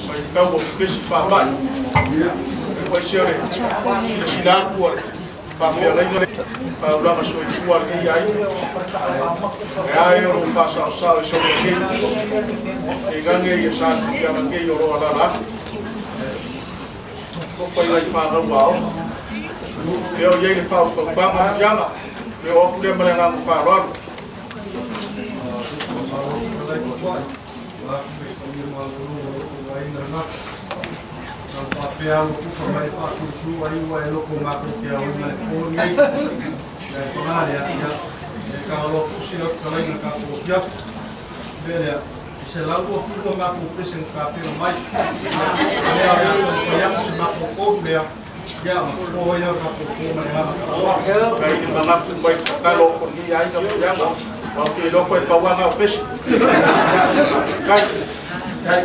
vaitau o pepesi faamai. Aemaise o le silasila atu a le faafeagaiga le faulaga soifua a lenei aiga. E ae o lou faasaosao i solo nei, tainane ia sa tufiaga nei o lo o alaala atu. Tofa i nai fanau aoga. Lea o i ai le faautautaga Fiaga, le oo atu lea ma le agaga faaaloalo.
Faapea ua tufa mai le faasusu ai ua e loko matou te aoina le po nei. Ia e paga lea, ia, e tagaloa pusi lau fetalaiga i tatou afiafi. Mea lea, e 129 matou pese na tapena mai. Ia, lea o le a taumafai atu se matou tolu lea, ia, ona toto ai lea o le tatou po ma le agaga faaaloalo.
Kai le manatu mai tatalo o ni aiga Fiaga, ou te iloa foi pau lava na o pese. Kai. Kai.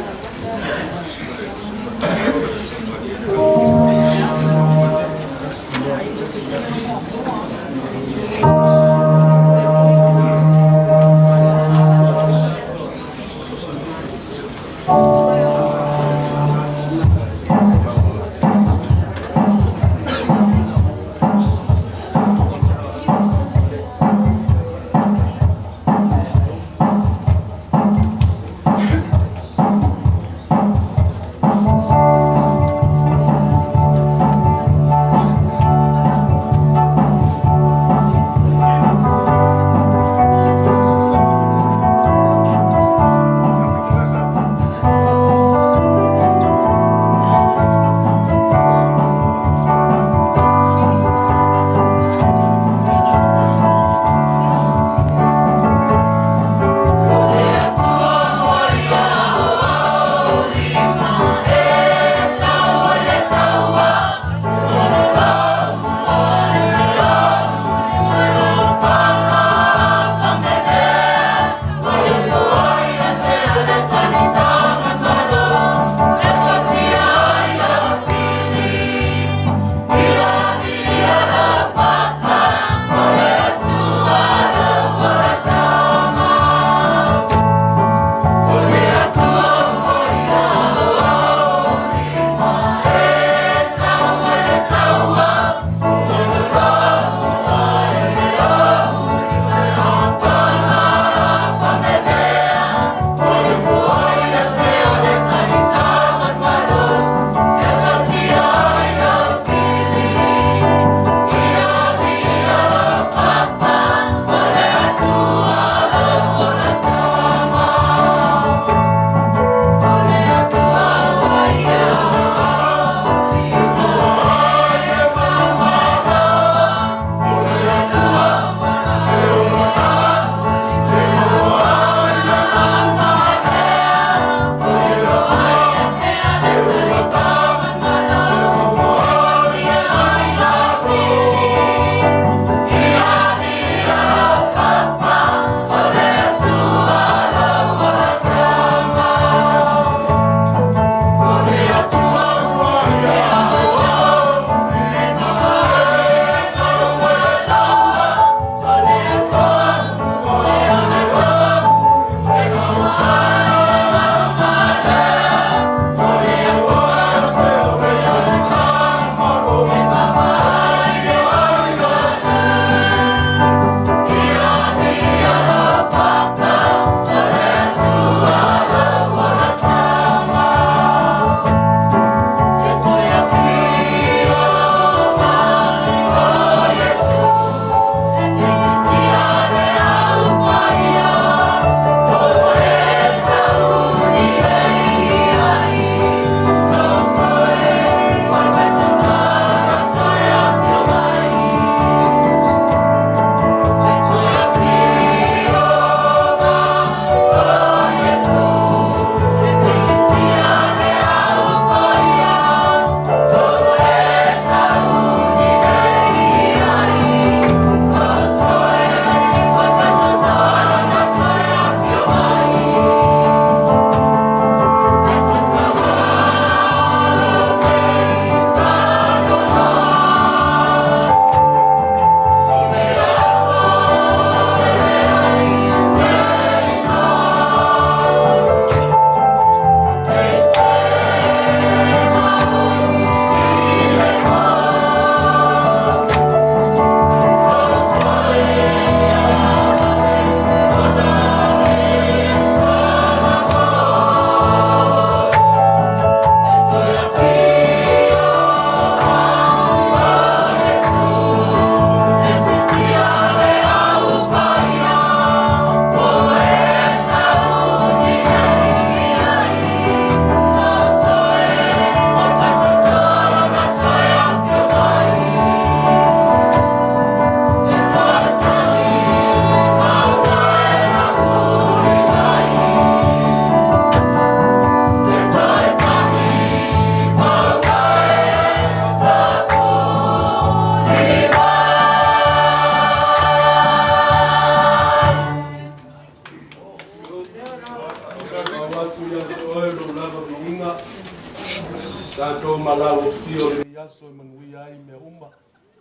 lenei aso e manuia ai mea uma.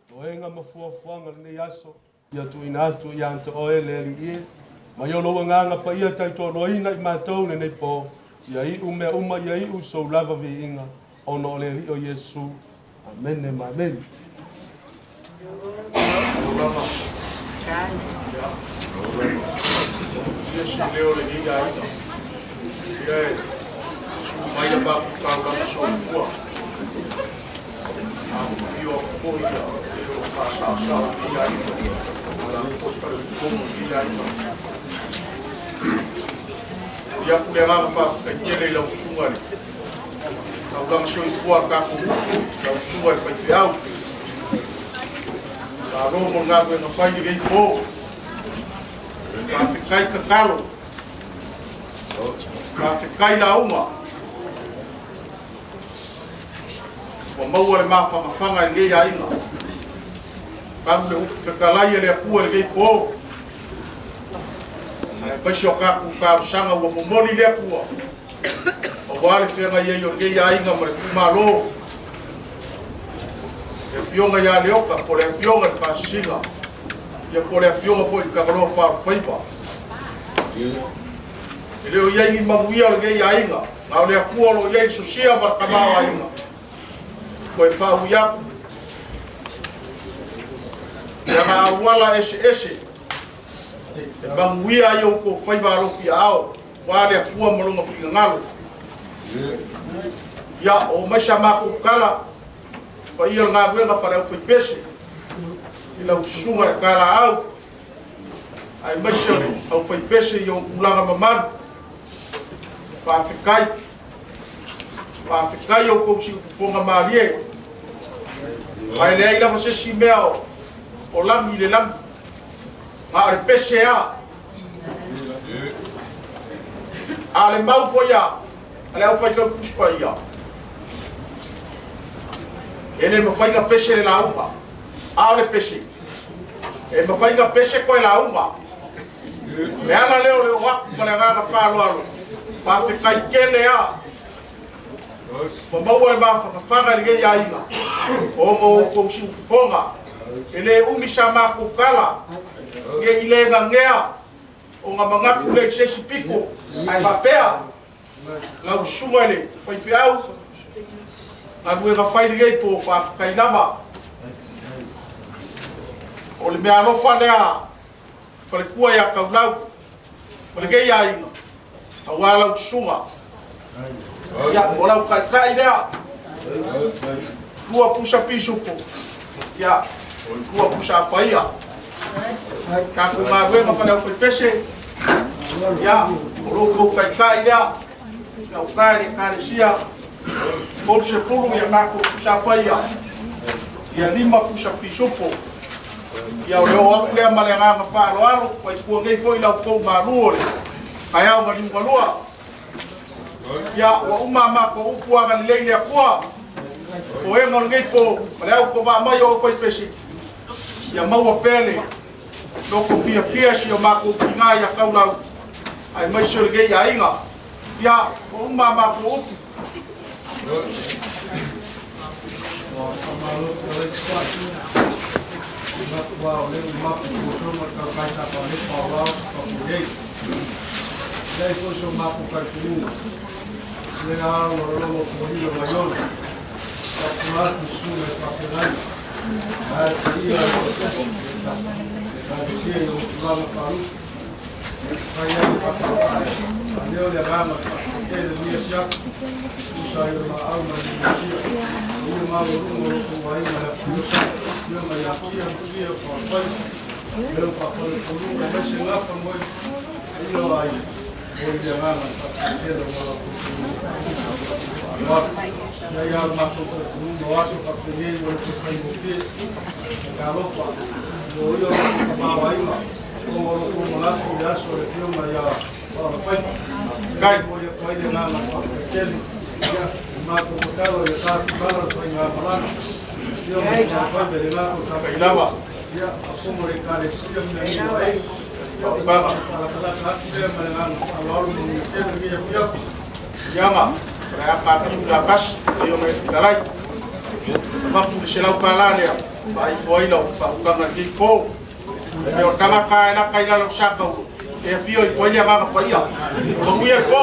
Loega ma fuafuaga o lenei aso, ia tuuina atu ia te Oe le Alii e, mai o lou agaga paia tautoaluaina i matou lenei po, ia iu mea uma ia iu sou lava viiga, ona o le Alii o Iesu. Amene ma amene.
Ia se leo le lenei aiga. Ia e susu mai le matou taulaga soifua. Afifio atu foi ia e o faasaosao o lenei aiga. Ma la foi faleupufonu o lenei aiga. Momoli atu le agaga faafetai tele i lau susuga i le taulaga soifua a le tatou nuu, lau susuga i le faifeau. Malo mo le galuega fai i lenei po. Faafetai tatalo. Faafetai lauga. Ua maua le mafanafana i lenei aiga. Talu le upu fetalai a le Atua i lenei po. Aemaise o tatou talosaga ua momoli le Atua aua le feagai ai o lenei aiga ma le itumalo. Le Afioga ia Leota, po o le Afioga i le Faasisina, ia po o le Afioga foi i le Tagaloa Faaulufaiva. E le o i ai ni manuia o lenei aiga, na o le Atua o lo o i ai le sosia ma le tamaoaiga. Toe faaui atu i ana auala eseese e manuia ai outou faiva alofi aao, aua le Atua ma lona finagalo. Ia, oo mai sa matou tala, paia o le galuega fale-aufaipese, i lau susuga i le Talaau, aemaise o le aufaipese i ou tulaga mamalu. Faafetai. Faafetai outou siufofoga malie. Ma e leai lava se isi mea o lagi i le lagi. Na o le pese a. A o le mau foi a le aufaitau Tusi Paia, e le mafai ona pese le lauga. A o le pese, e mafai ona pese koe lauga. Le ala lea o le oo atu ma le agaga faaaloalo, faafetai tele a. Ua maua le mafanafana i lenei aiga, ona o outou siufofoga. E le umi sa matou tala, ne i le nanea ona manatu lea i se isi pito, ae faapea, lau susuga i le faifeau, galuega fai lenei po o faafetai lava. O le meaalofa lea faletua ia Taulau ma lenei aiga, aua lau susuga. Ia, o lau taitai lea, tua pusa pisupo, ia, tua pusa apaia. Tatou galuega fale-aufaipese, ia, o lo outou taitai lea, ia uta i le Ekalesia, 30 ia tatou pusa apaia, ia 5 pusa pisupo. Ia o le oo atu lea ma le agaga faaaloalo, faitua nei foi la outou malu o le taeao maliugalua. Ia, ua uma a matou upu agalelei le Atua, toega o lenei po, ma le autovaa mai o aufaipese, ia maua pea le loto fiafia si o matou tina ia Taulau, aemaise o lenei aiga. Ia, ua uma a matou upu. Iama, o le a tatou tulafasi, ia mai fetalai. Avatu le $100 lea faaifo ai lau faautaga i lenei po. Le mea o le tagata e lata i lalo o Satauro e afio ifo ai le Agaga Paia. Manuia le po.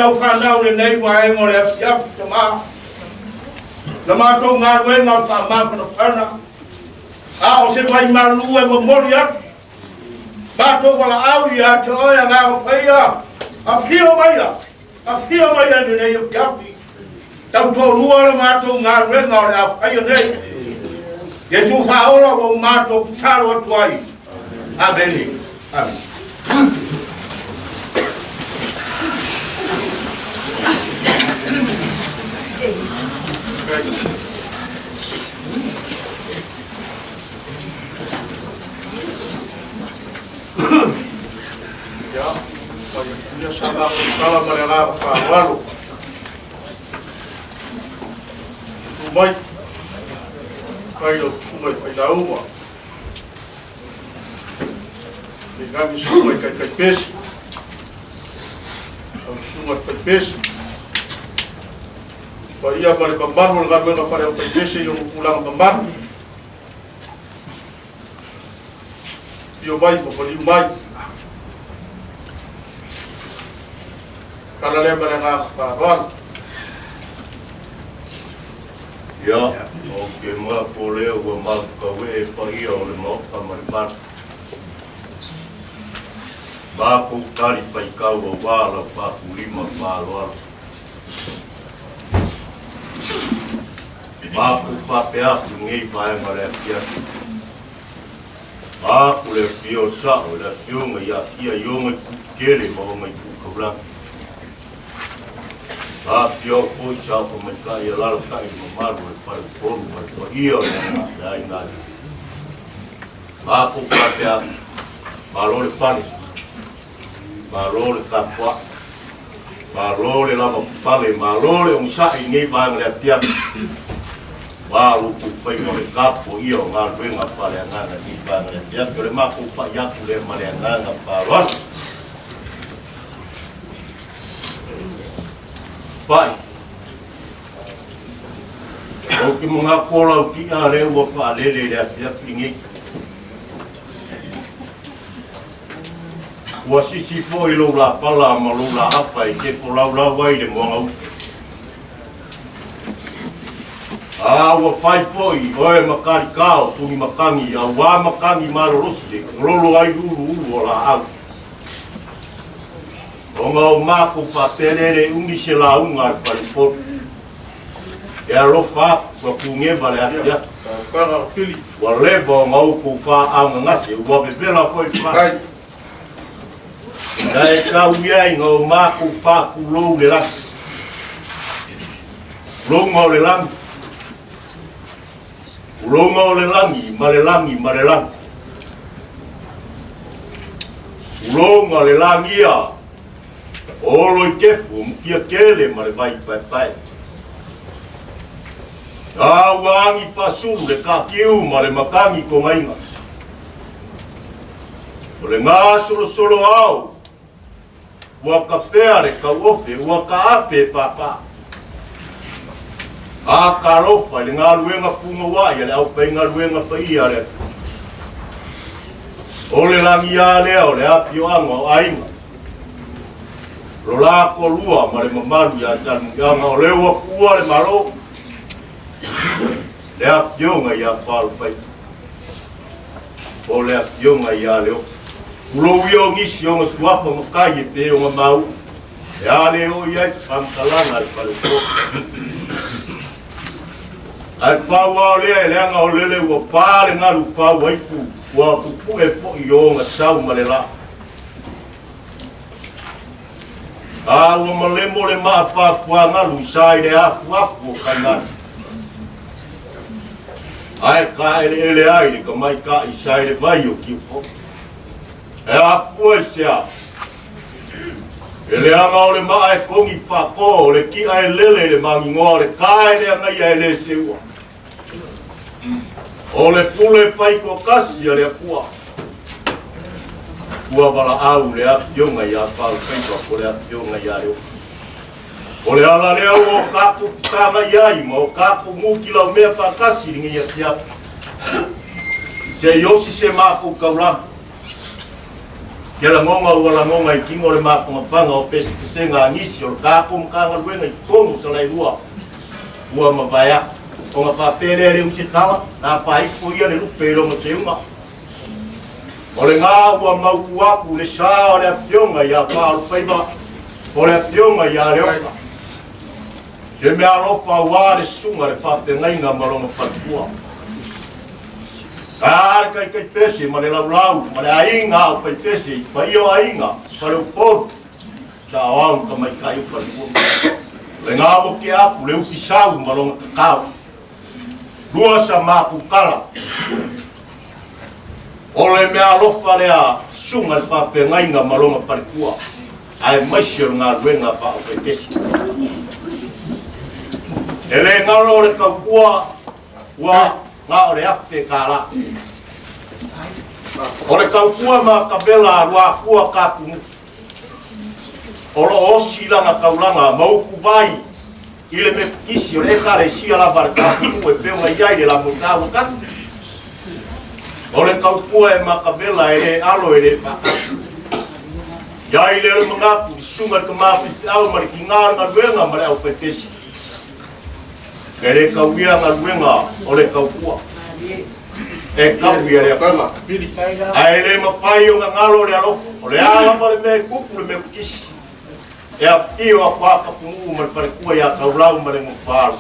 lau fanau lenei vaega o le afiafi tamā. La matou galuega o le faamafanafana, a o se vaimalu e momoli atu matou valaau ia te oe Agaga Paia, afio maia, afio maia i lenei afiafi, tautoalua le matou galuega o le a faia nei. Iesu faaola ua ou matou tatalo atu ai. Amene. Amene.
Ia, fai atu ia sa matou tala ma le agaga faaaloalo. Tu mai, fai lau susuga i failauga. Tainane susuga i taitaipesi, lau susuga i le faipesi. Paia ma le mamalu o le galuega faale-aufaipese i ona tulaga mamalu. Afio mai ma maliu mai. Tala lea ma le agaga faaaloalo.
Ia, ou te manatu o lea ua mafukaue e paia o le Maota ma le malu. Matou tali faitau aua lau faatulima faaaloalo. Matou faapea atu i lenei vaega o le afiafi. Aku le afio o le sao i le afioga ia Akia i ona itu tetele ma ona itu taulagi. Afio foi sa faamaitai alalatai le mamalu o le faleupolu ma le paia o le aiga alii. Matou faapea atu, malo le pale, malo le tapuai, malo le lavapapale, malo le onosai i lenei vaega o le afiafi. Ua lo outou faiva o le tapuaia o galuega faaleagaga i lenei vaega o le afiafi. O le matou pai atu lea ma le agaga faaaloalo. Pai. Ou te manatu o lau ti'a lea ua faalele i le afiafi lenei. Ua sisi foi lou lapala ma lou laafa e te folaulau ai le moana uta. A ua fai foi oe ma kalikao tuni matagi auā matagi malolosi e kololo ai uluulu o laau. Ona o matou faapea lea e le umi se lauga a le faleupolu. E alofa atu ua pugeva le afiafi. Ua leva ona outou faaagagase, ua vevela foi le fale. Na e tau i ai na o matou faatulou le lagi. Tulouga o le lagi. Tulouga o le lagi ma le lagi ma le lagi. Tulouga le lagia o olo i kefu o Mutiatele ma le vai paepae. A ua agi faasulu le kakiu ma le matagi togaina. O le gasolosolo ao Ua kafea le tauofe, ua kaape e pāpā. A talofa i le galuega punouai a le aufaigaluega paia a le Atua. O le lagia lea o le afioaga o aiga. Lo la toalua ma le mamalu ia Tanuiaga o lea ua tuua le Malo. Le afioga ia Faalupaipa. O le afioga ia Leopo. Tulou ia o nisi o ona suafa matai e pē ona mau, e a le oo i ai se faamatalaga a le faleupolu. Ae pau lava o lea e leaga o lele ua pa le galu fau aipu, ua pupue foi ona sau ma le la. A ua malemo le maa fafuagalu i sa i le afuafu o Kainani. Ae kāeleele ai le tamaitai sa i le vai o Kiupo. E afua i se a? E leaga o le maa e kogi faakō, o le ki'a e lele i le magigoa, o le kā e le agaia e le seua. O le pule faitoatasi a le Atua. Ua valaau le afioga ia Faalupaiva po le afioga ia Leopo. O le ala lea ua o tatou fesagai ai ma o tatou mutilaumea faatasi i lenei afiafi. Se i osi se matou taulaga.
Ia lagoga ua lagoga i tino le mafangafaga o pesepesega a nisi o le tatou Matagaluega i totonu o Salailua ua mavae atu. Ona faapea lea e le umi se tala, na faaifo ia le lupe i lona teuga. O lena ua mautu atu le sa o le afioga ia Faaolofaiva o le afioga ia Leota. Se mea alofa aua le susuga le faafeagaiga ma lona faletua. A le taitaipese ma le laulau ma le aiga au faipese i paia o aiga Faleupolu saoao ma tamaitai o faletua. Lena ua tea atu le ufi sau ma lona tatao. Lua sa matou tala. O le mea alofa lea susuga le faafeagaiga ma lona faletua aemaise o le galuega faaaufaipese. E le galo le tautua ua na o le $1,000. O le tautua ma kavela luakua katunu. O lo osi lana taulaga ma upu vai i le mepetisi o le ekalesia lava le tatou e pei ona i ai le lamoitau tasi. O le tautua e makavela e le alo e le faatasi. Iai le le manatu i susuga le tama faifeau ma le tiga o le galuega ma le aufaipesi. E le tauia galuega o le tautua. E tau ia le Atua. Ae le mafai ona galo le alofa. O le a lava le mea e tupu le mepetisi. E afifio atu a Tapunuu ma le faletua ia Taulau ma le Gofaalu.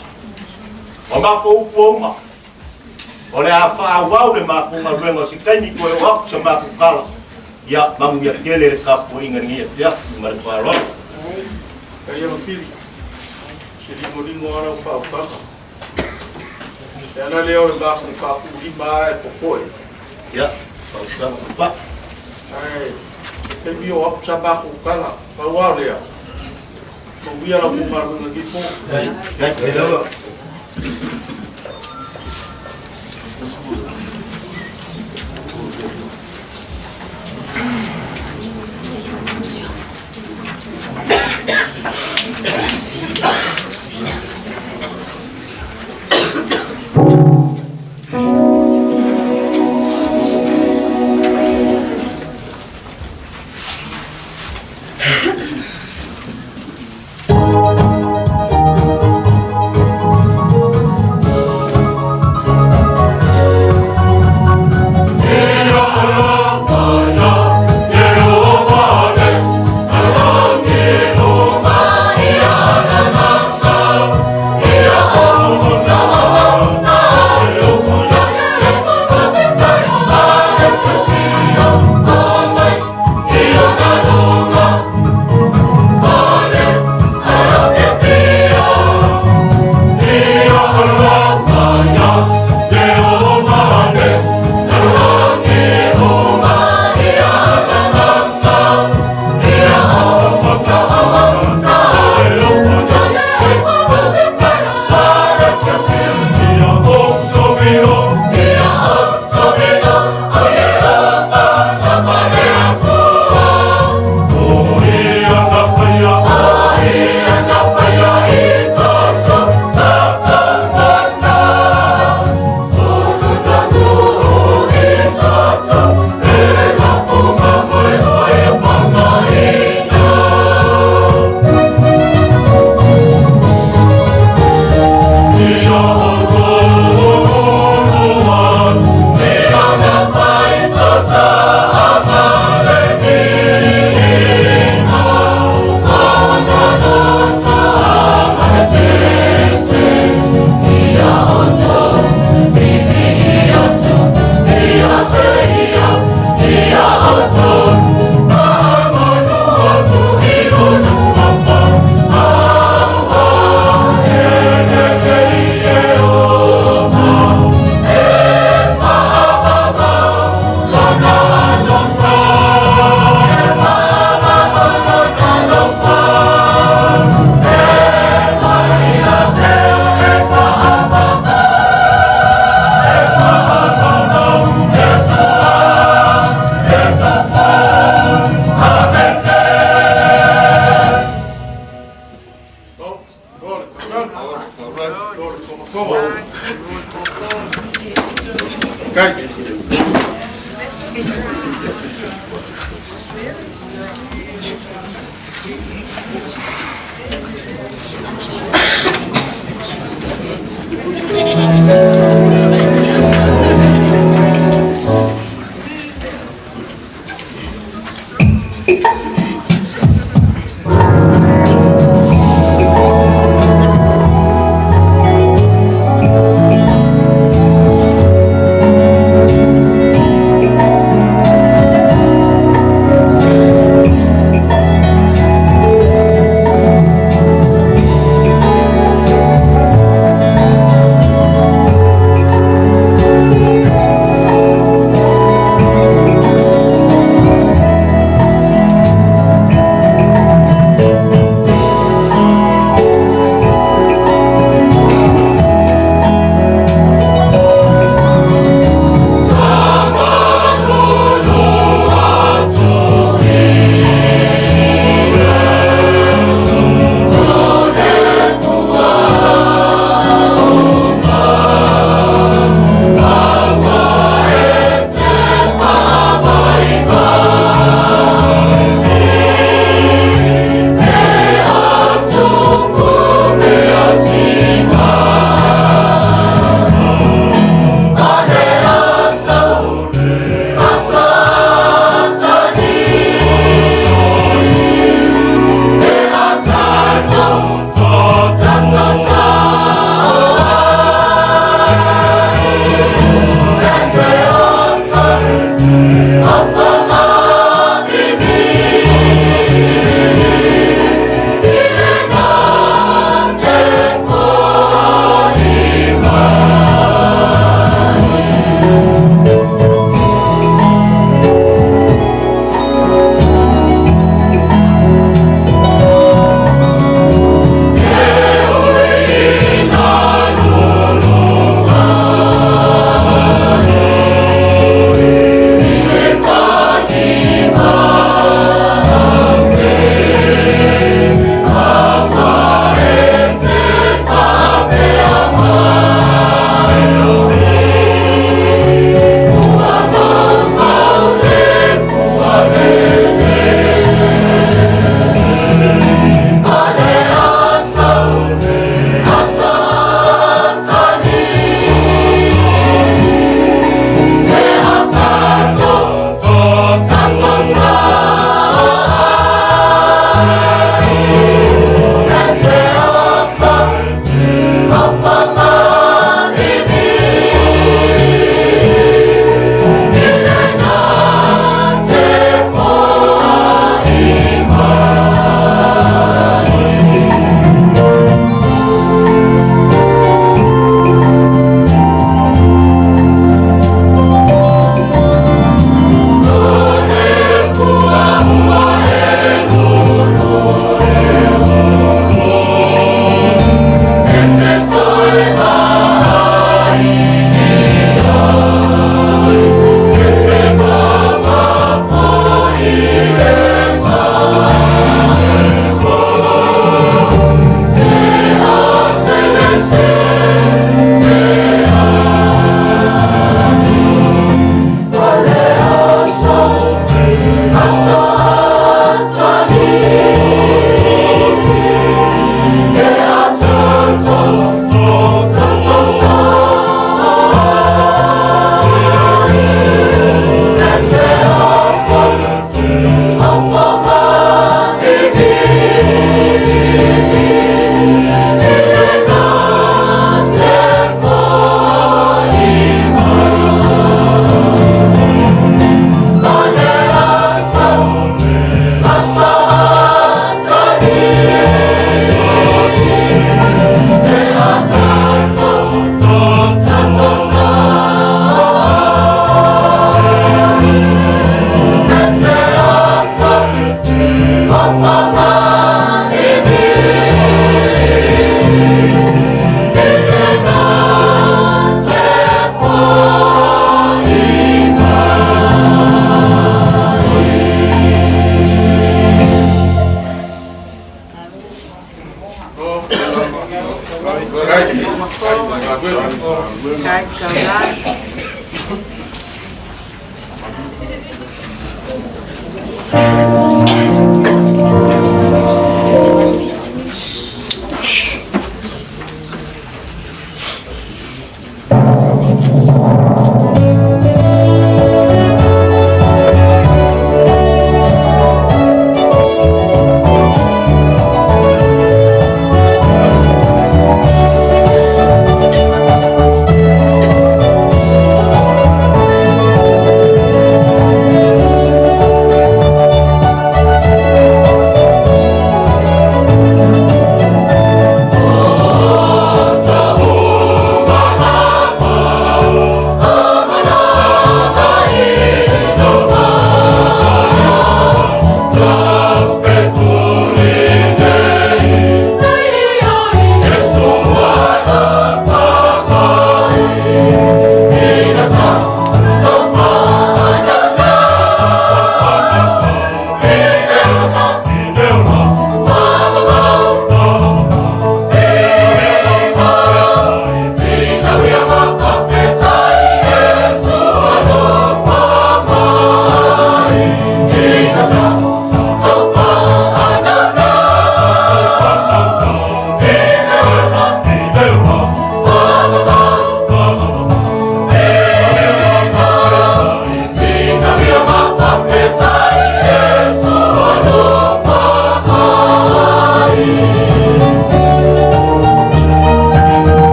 O matou upu uma, o le a faaauau le matou galuega o se taimi toe oo atu sa matou tala. Ia manuia tele le tapuaiga i lenei afiafi ma le faaaloalo.
Kai ma Fili, se ligoligo ala o faautaga. E ala lea o le mafu faapuulima e popoe.
Ia, faautaga papa.
Ae, taimi o atu sa matou tala, pau lava lea, manuia la outou galuega i lenei po.
Kai, kai lava.
Kai.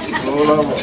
O lava.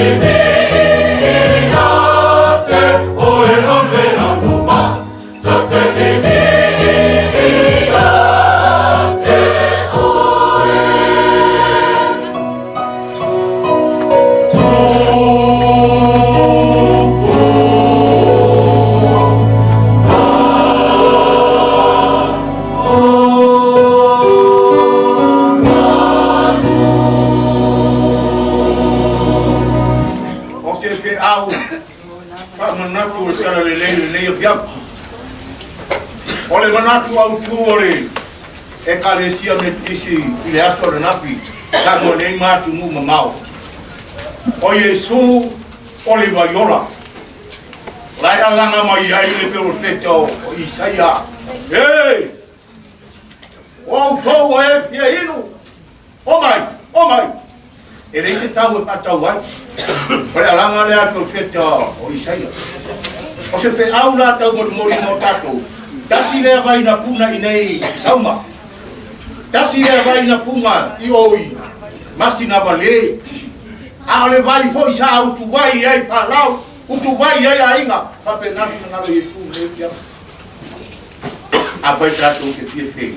O se feau faamanatu o le talalelei lenei afiafi. O le manatu autū o le Ekalesia Metotisi i le aso ananafi tagoa nei ma atunuu mamao, o Iesu o le vaiola la e alaga mai ai le perofeta o Isaia. E! O outou o e fia inu, o mai, o mai. E leai se tau e faatau ai. O le alaga lea a le perofeta o Isaia. O se feau la taumolimoli mo tatou, tasi lea vai na puna i nei i Sauma. Tasi lea vai na puna i o i Masinavalē. A o le vai foi sa utuvai ai Palau, utuvai ai aiga, faapena le finagalo o Iesu i lenei afiafi. Afai tatou te fia fei,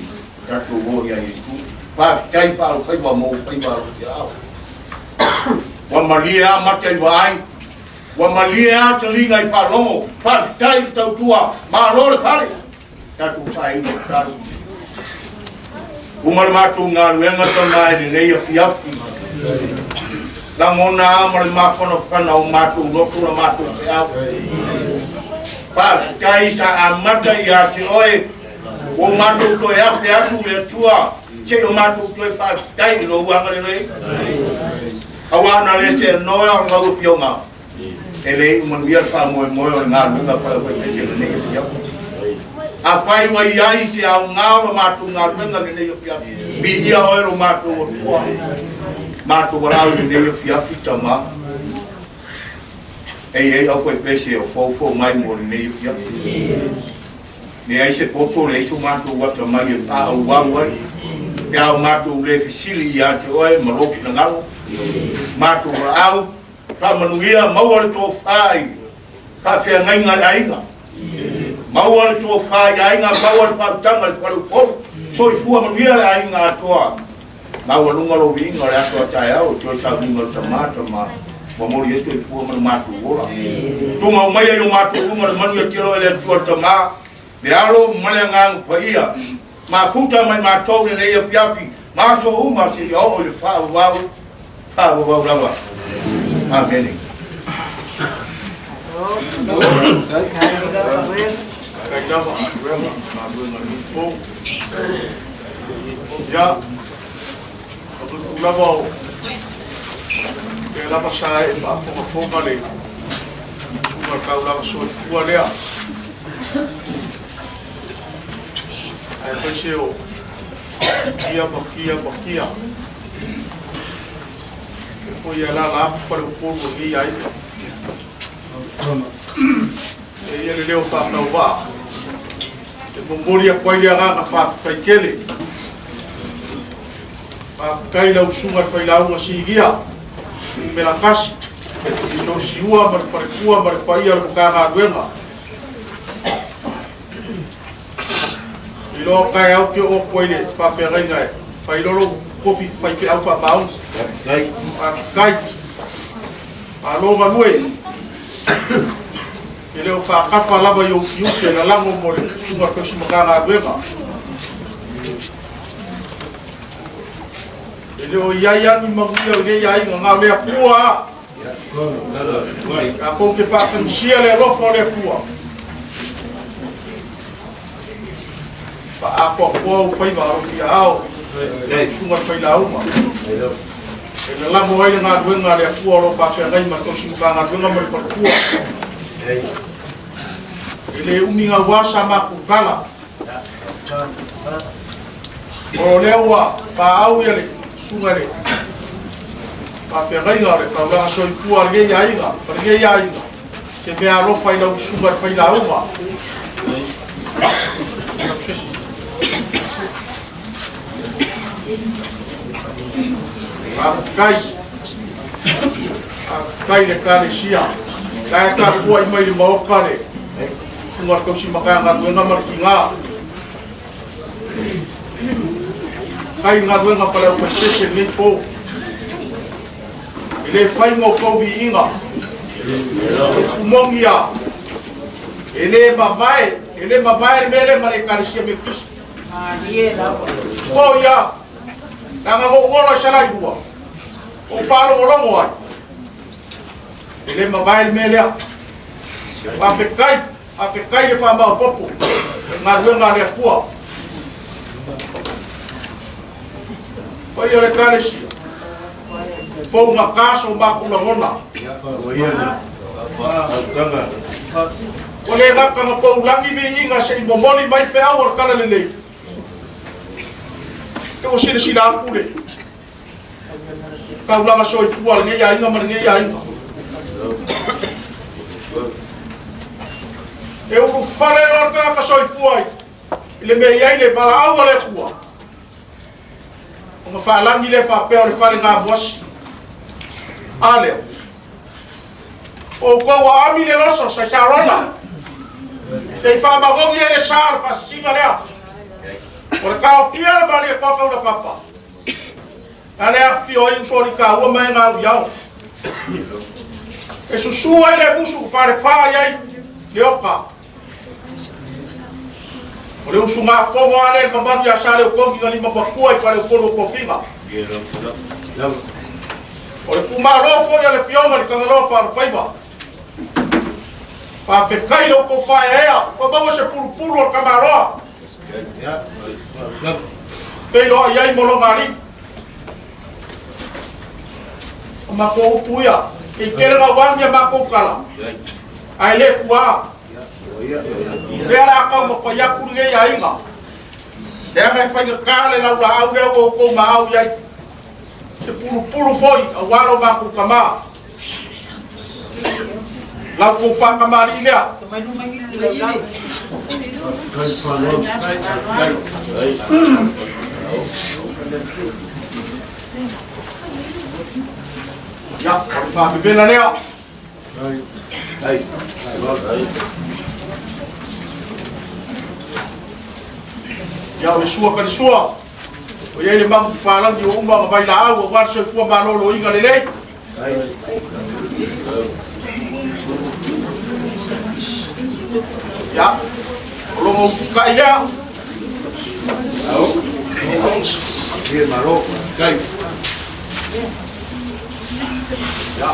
tatou o ia Iesu. Faafetai faalofaiva mo ou faiva alofiaao. Ua malie a mata i vaai, ua malie a taliga i faalogo. Faafetai le tautua, malo le fale. Tatou faaina tatalo. Uma le matou galuega tama i lenei afiafi. Lagona a ma le mafanafana o matou loto la matou feau. Faafetai sa amata ia te oe, ua matou toe afe atu le Atua, se i o matou toe faafetai i lou agalelei. Auā na le seanoa o lau Afioga, e le iu manuia le faamoemoe o le galuega faavaitaimi i lenei afiafi. Afai ua i ai se aoga o la matou galuega i lenei afiafi, viia oe lo matou Atua, matou valaau i lenei afiafi, Tama. E i ai aufaipese o foufou mai mo lenei afiafi. Leai se poto, leai so matou atamai e faaauau ai, pe a o matou le fesili ia te oe ma lou finagalo, matou valaau, Faamanuia, maua le tofa i faafeagaiga i aiga. Maua le tofa i aiga, maua le faautaga i le faleupolu. Soifua manuia le aiga atoa. Maualuga lou viiga o le aso a taeao i toe sauniga o le tama, tama. Ua moli ai soifua ma le matou ola. Tumau maia i o matou luga le manu ia telo e le Atua le Tama, le Alo ma le Agaga Paia. Mafuta mai matou lenei afiafi ma aso uma seia oo i le faavavau, faavavau lava. Amene.
Ia, o tutu lava o lea lava sa e faafogafoga le susuga i le taulaga soifua lea. Aemaise o kia ma kia ma kia. E foi e alaala atu faleupolu o lenei aiga. E ia le leo faatauvaa. E momoli atu ai le agaga faafetai tele. Faafetai lau susuga i le failauga silia, numera 1, i Sosiua ma le faletua ma le paia o le Matagaluega. Iloa taeao te oo atu ai le faafeagaiga e fai loa lou tofi faifeau faamaoni. Faafetai. Malo galue. E le o faatafa lava i ou tiute lalago mo le susuga o le tausi Matagaluega. E le o i ai lava ni manuia o lenei aiga, na o le Atua lava. Tatou te faatagisia le alofa o le Atua. Faaatoatoa ou faiva alofiaao lau susuga i le failauga. E lalago ai le galuega a le Atua o lo o faafeagai ma le tausi Matagaluega ma le faletua. E le umi gaua sa matou tala. O lea ua paau ia le susuga i le faafeagaiga o le taulaga soifua a lenei aiga ma lenei aiga, se mea alofa i lau susuga i le failauga. Faafetai. Faafetai le Ekalesia, la e tapuai mai le maoka le susuga le tausi Matagaluega ma le tiga. Kai galuega pa le aufaipese lenei po. E le fai mo tou viiga. Upu moni a. E le mavae, e le mavae le mea lea ma le Ekalesia Metotisi. O ia, leaga na ou ola i Salailua, ou faalogologo ai. E le mavae le mea lea. Faafetai, faafetai le faamaopoopo i galuega a le Atua. Paia o le Ekalesia, fougata so matou lagona. Ua le gata na poulagi viiga seʻi momoli mai feau o le talalelei. E ua silasila atu le taulaga soifua a lenei aiga ma lenei aiga. E ulufale loa le tagata soifua i le mea i ai le valaau a le Atua. Ona faalagi lea faapea o le fale gamuasi. A lea. O outou ua ami le loso sa i Sarona. Te i faamagogi ai le sa o le faasisiga lea. O le taofia le malie toa taula papa. Na le afifio ai uso ali taua ma e ngau iao. E susu ai le musu fale fa ai le oka. O le usugafono a lea i mamalu ia Saleutogi na limafakua i faleupolu o tofiga. O le tumālō foi a le Fioga i le Tagaloa Faalofaiva. Faafetai lo outou faaeaea, ua maua se pulupulu o le tamaloa. Feiloai ai mo lona alii. O matou upu ia, e tele gauagi a matou tala, ae le tuā. Lea la taumafai atu lenei aiga. Leaga e faigata le laulaau lea ua outou maau i ai. Se pulupulu foi auā lo matou tamā. Lau kou faatamalii lea. Ia, o le faavevela lea. Ia, o le sua kalisua. O iai le magu papalagi ua uma ona vailaau auā le soifua malōlōina lelei. Ia, o logo upukaʻi lea. Ia,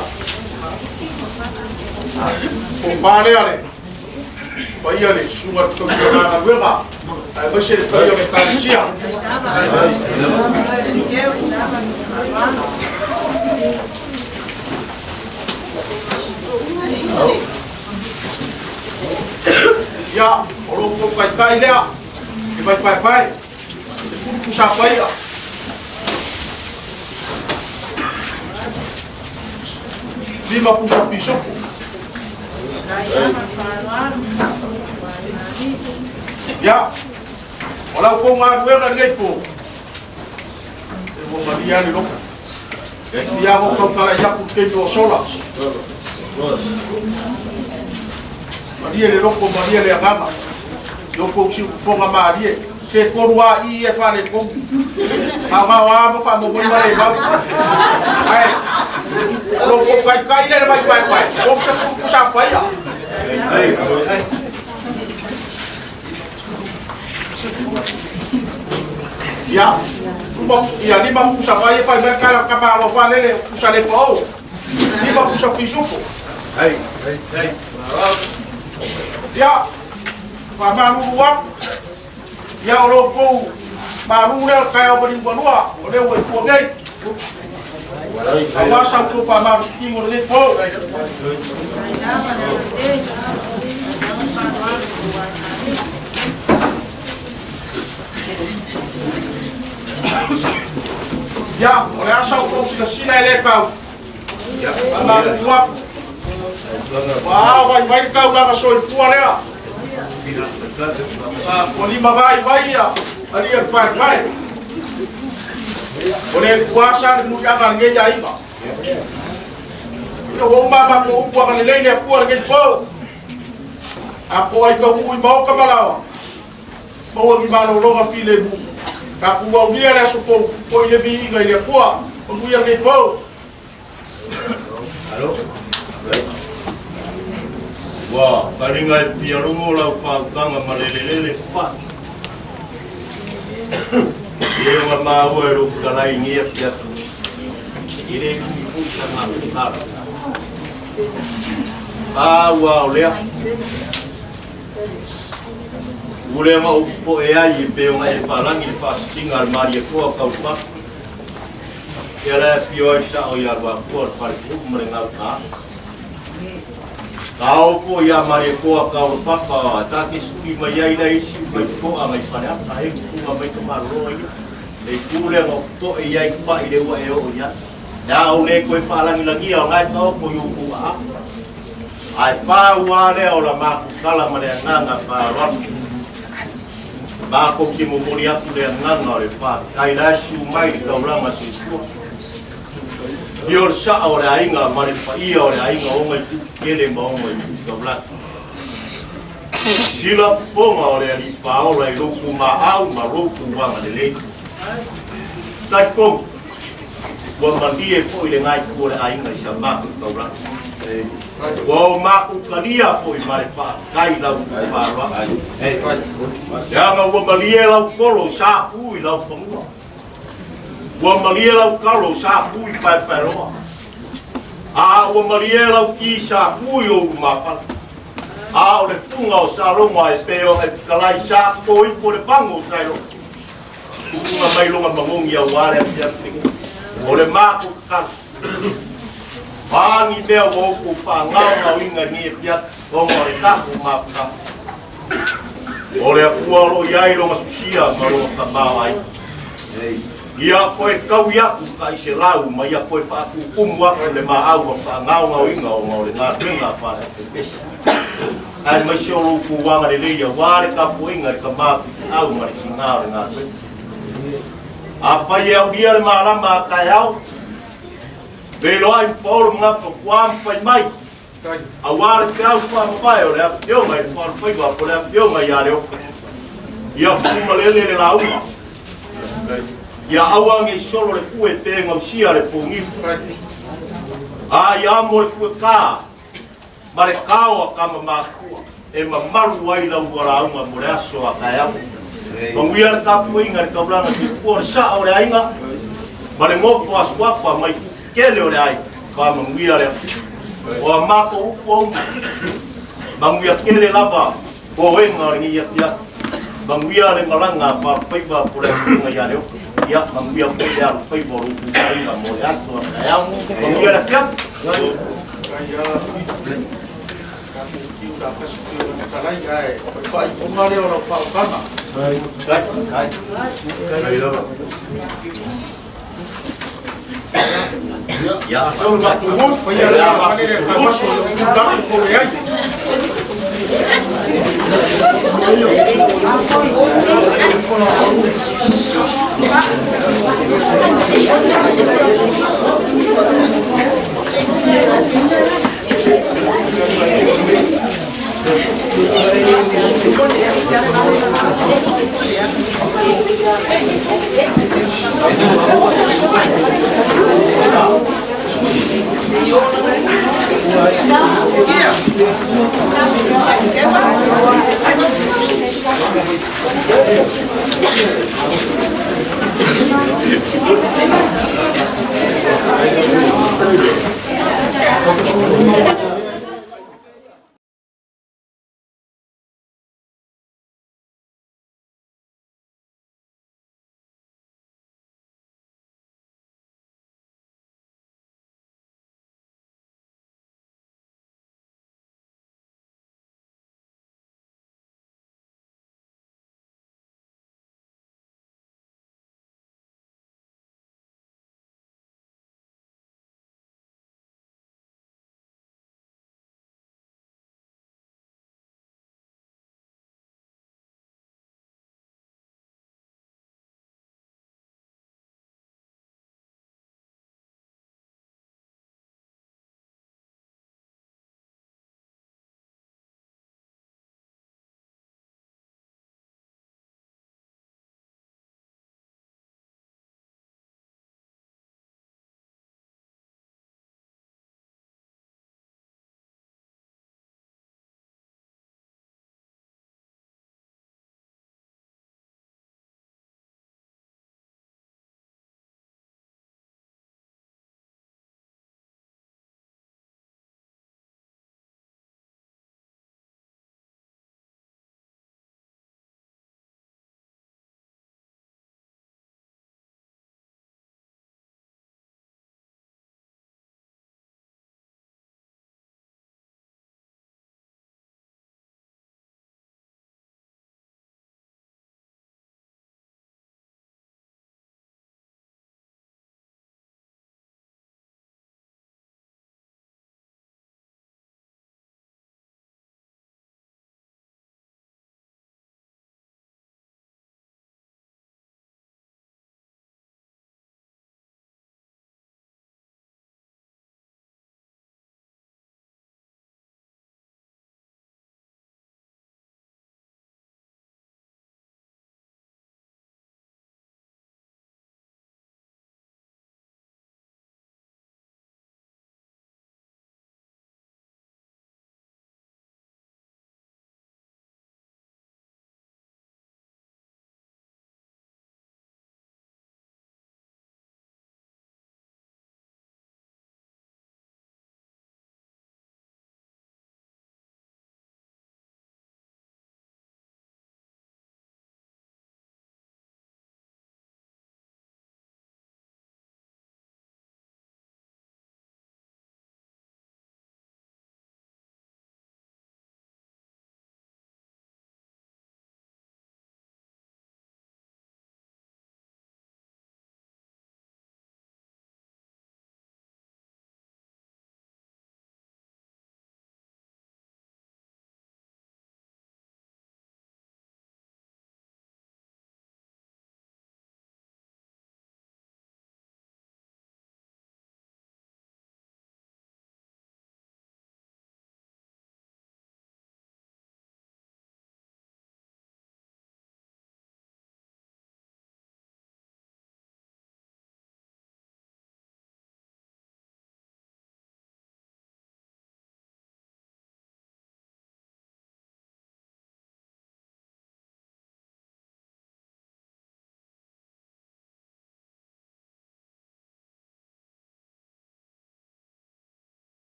tofa lea le paia le susuga le tausi o galuega, aemaise le paia o le Ekalesia. Ia, o lo outou taitai lea, e vai paepae, e pulupusa paia. Lima pusa pisopo. Ia, o lau kou galuega lenei po, e ua malia le loko. Ia mo tautala i aku taimi o sola. Malie le loko, malie le agaga. I o kou siufofoga malie. Ke tolu a i e fale kou. Maomao a ma faamomoi ma le mau. Ae, o lo kou kaikai le mai pai pai. O se pusa paia. Ia, uma, ia lima pusa vai e fai mai cara ka malo falele pusa le pao. Lima pusa pisupo. Ia, faamalulu atu. Ia o lo kou malu lea o le taeao maliugalua, o lea ua i tua nei. Auā sa outou faamalositino lenei po. Ia, o le asa outou silasila e lē tau. Faamalulu atu. Ua ao vaivai le taulaga soifua lea. Ua lima vaivai ia alia le paepae. O le kuasa le muliaga a lenei aiga. Ia ua uma a matou upu agalelei le Atua lenei po. A po ai taunuu i maota ma laoa, maua ni malologa filemu. Tatou aulia le aso fou, foi le viiga i le Atua. Manuia lenei po.
Alo. Ua taliga e fialogo lau faautaga ma le lelele papa'i. E ona maua e lou fetalai i nei afiafi, e le umi foi sa matou tala. A ua o lea, ua lea na ou popoe ai e pei ona e faalagi le faasisiga a le Malietoa Taulapapa. Ia la e afio ai le sao ia Luatua, le Falepu'u ma le Gautaala. Ka oo foi ia Malietoa Taulapapa ta te sui mai ai la isi mai toaga i Faleata e tuga mai ka malolo ia. Le itu lea na ou to'e i ai pa'i le ua e oo i ai. E a ou le toe faalagilagia o la e taoto i outou aao. Ae pau lava lea o la matou tala ma le agaga faaaloalo. Matou te momoli atu le agaga o le faafetai la e susu mai i le taulaga soifua. Ia o le sao o le aiga ma le paia o le aiga ona i Tupu-tele ma ona i Tupu-taulagi. Sila fofoga o le Alii Paola i lou tumaau ma lou tuagalelei. Talitonu, ua malie foi le gaitū o le aiga i sa matou taulaga. Ua o matou talia foi ma le faafetai lau tuufaaaloalo. Leaga ua malie lau tolo sa tu i lau fanua. Ua malie lau talo sa tu i Paepaeroa. A ua malie lau ki sa tu i ou lumafale. A o le fuga o Saloma e pei ona e fetalai sa toto ifo le pago o Sailoa. Tuuga mai lona magogi aua le afiafi lenei. O le matou tatalo. O a ni mea ua outou faagaogaoina i lenei afiafi ona o le tatou mafutaga. O le Atua o lo o i ai lona susia ma lona tamaoaiga. Ia toe taui atu ka i se lau ma ia toe faatutumu atu le maau ma faagaogaoina ona o le galuega a Faleapelepese. Aemaise o lou tulaga lelei aua le tapuaiga i le tama piteau ma le tiga o le galuega. Afai e aulia le malama a taeao, feiloai ma paolo manatu tua ma fai mai, aua le peau faamavae o le afioga i le faalofaiva po o le afioga ia Leopo. Ia pumalele le lauga. Ia aua ne i solo le fue pe gausia le pogiu. A ia amo le fue kā ma le kao a kama makua e mamalu ai lau lauga mo le aso a taeao. Manuia le tapuaiga i le taulaga soifua o le saa o le aiga ma le nofo a suafa mai kele o le aiga. Faamanuia le Atua. O a matou upu auma, manuia tele lava toega o lenei afiafi. Manuia le malaga a Faalofaiva po o le afioga ia Leopo. Ia, manuia foi le alofaiva o lou aiga mo le aso a taeao. Manuia le afiafi. Ia,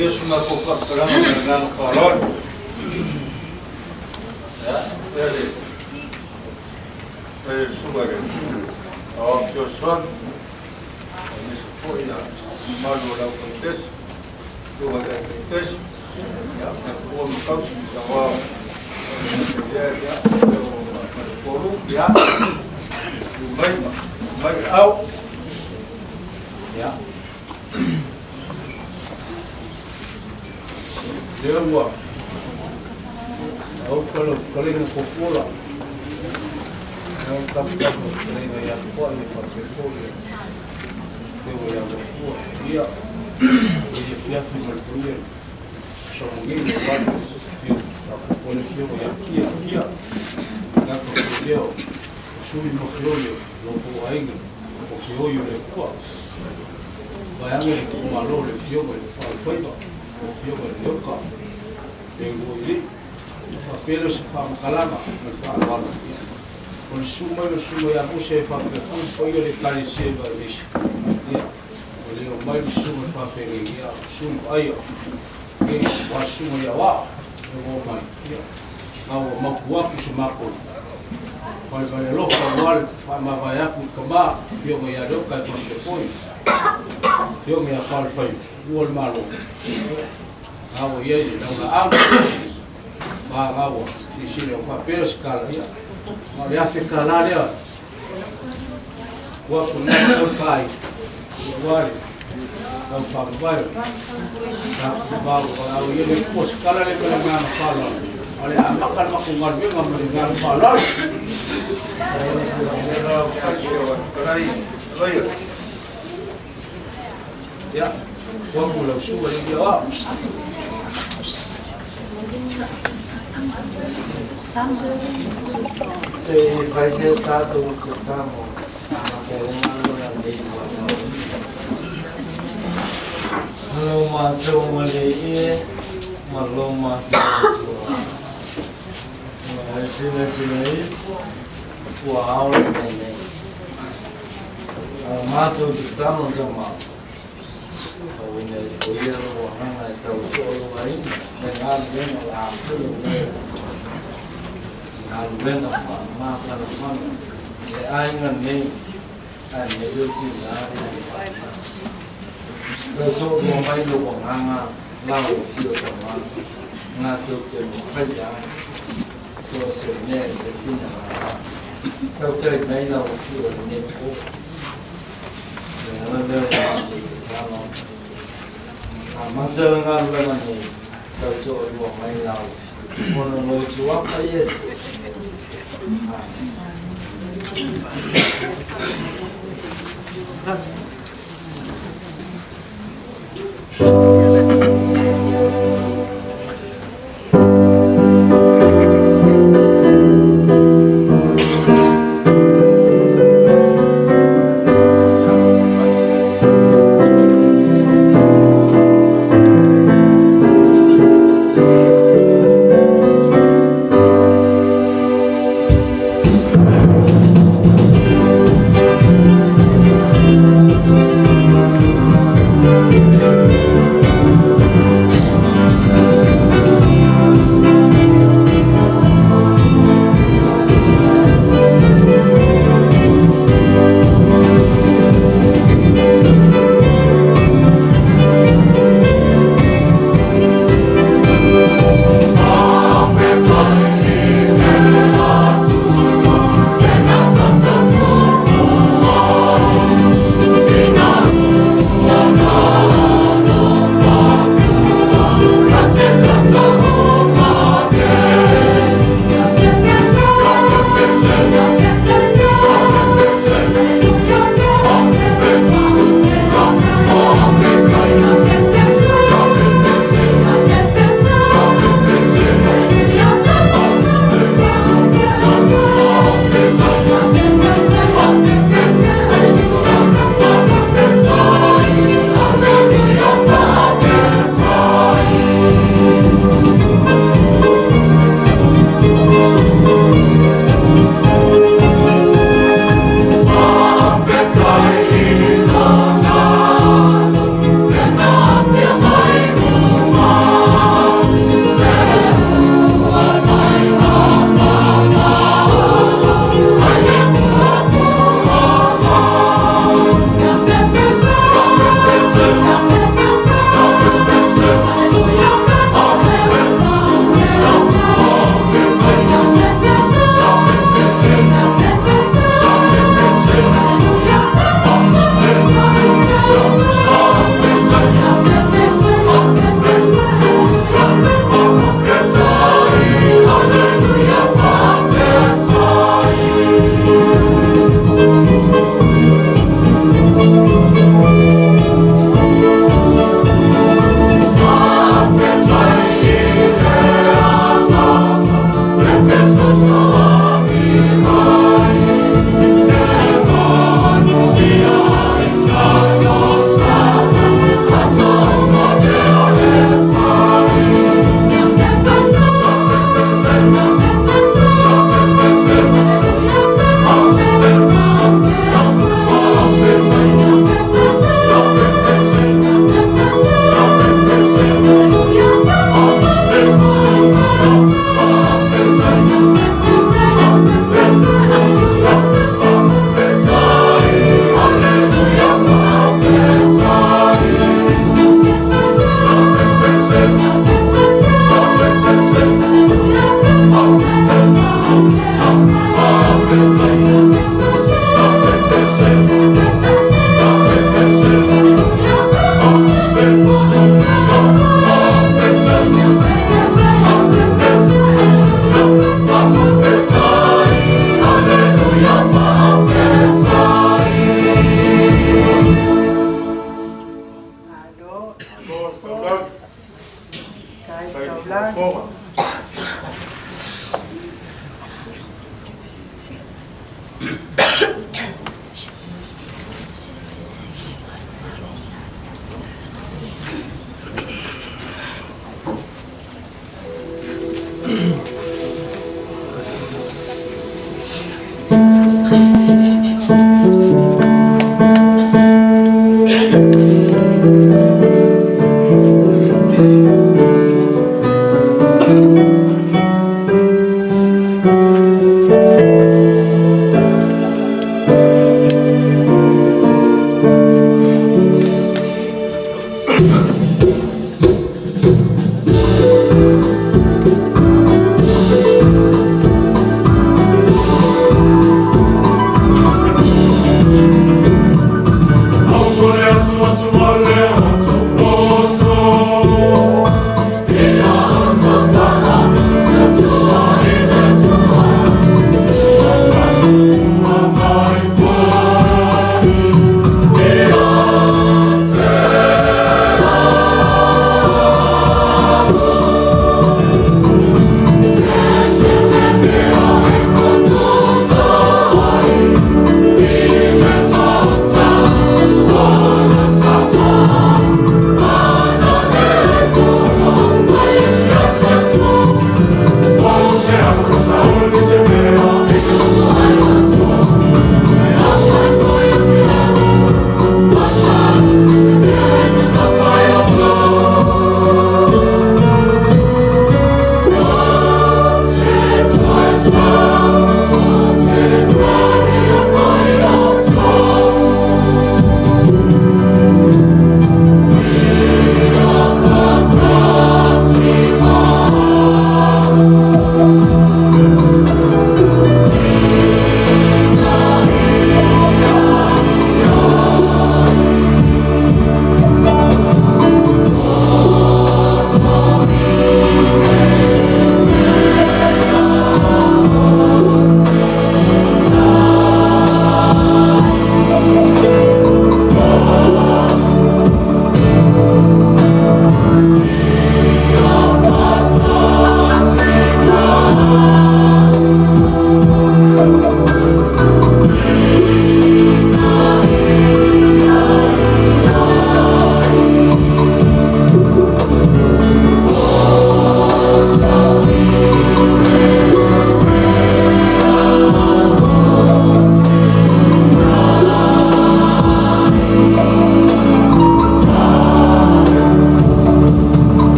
Faaiuia se matou faamatalaga ma le agaga faaaloalo. Ia, faapea le paia i le Susuga i le Aoao Fesoasoani, aemaise foi le mamalu o le aufaigaluega, susuga i taitaitasi, ia, faletua ma tausi, saoa ia, falepolu, ia, tu mai ma mai au. Ia.
Lea ua aupa lau fetalaiga Kofuola. Lea ua taputapu lau fetalaiga ia Tuai e faapea foi le afioga ia Mapua. Ia, i afiafi ma le paia Samogei o Vale, faapea foi le afioga ia Kia, Kia, tagata foi lea o sui ma feoi o lo outou aiga, o feoi o le Atua. Vaeane le itumalo le afioga i le Faalefaiva, le afioga i le Ioka, le Uluailii. Faapea lea o se faamatalaga ma le faaaloalo. O le susu mai o le susuga ia Mose e faapea foi le paia o le Ekalesia i Vaivesi. Ia, e le o mai le susuga i le faafeagaiga, ia, susu i Vaaia, ia, aua le susuga ia Oa, e ua mai. Ia, a ua mautu atu se matou falemale alofa aua le faamavae atu i tama, afioga ia Leoka e faapea foi afioga ia Falefaiva, ua le Malo. Ia, a ua i ai le laulaau, ma a ua silasila ua faapea se tala, ia, ma o le $1,000 lea, ua atu na o le kai, ia ua le tau faamavae o tatou malo valaau ia le Atua se tala lea ma le agaga faaaloalo. O le a amata le matou galuega ma le agaga faaaloalo. Ia, ua atu lau susuga i le Aoao.
Se i fai se tatou tatalo aotelega lenei vaitau. Lo matou Alii e, ma lo matou Atua. Ua e silasila ifo, ua ao le mea nei. A matou tatalo tama, auina ifo ia lou agaga e tautoaluaina le galuega o le a pule nei, galuega faamafanafana le aiga nei, aemaise o tina ma le fanau. Tautoalua mai lou agaga lau afio tama, matou te mafaia ai so o se mea i te finagalo. Tautai mai lau afio i lenei po. Le ala lea o matou tatalo. Amata le galuega nei, tautoalua mai lau ona lotu apa Iesu. Amen.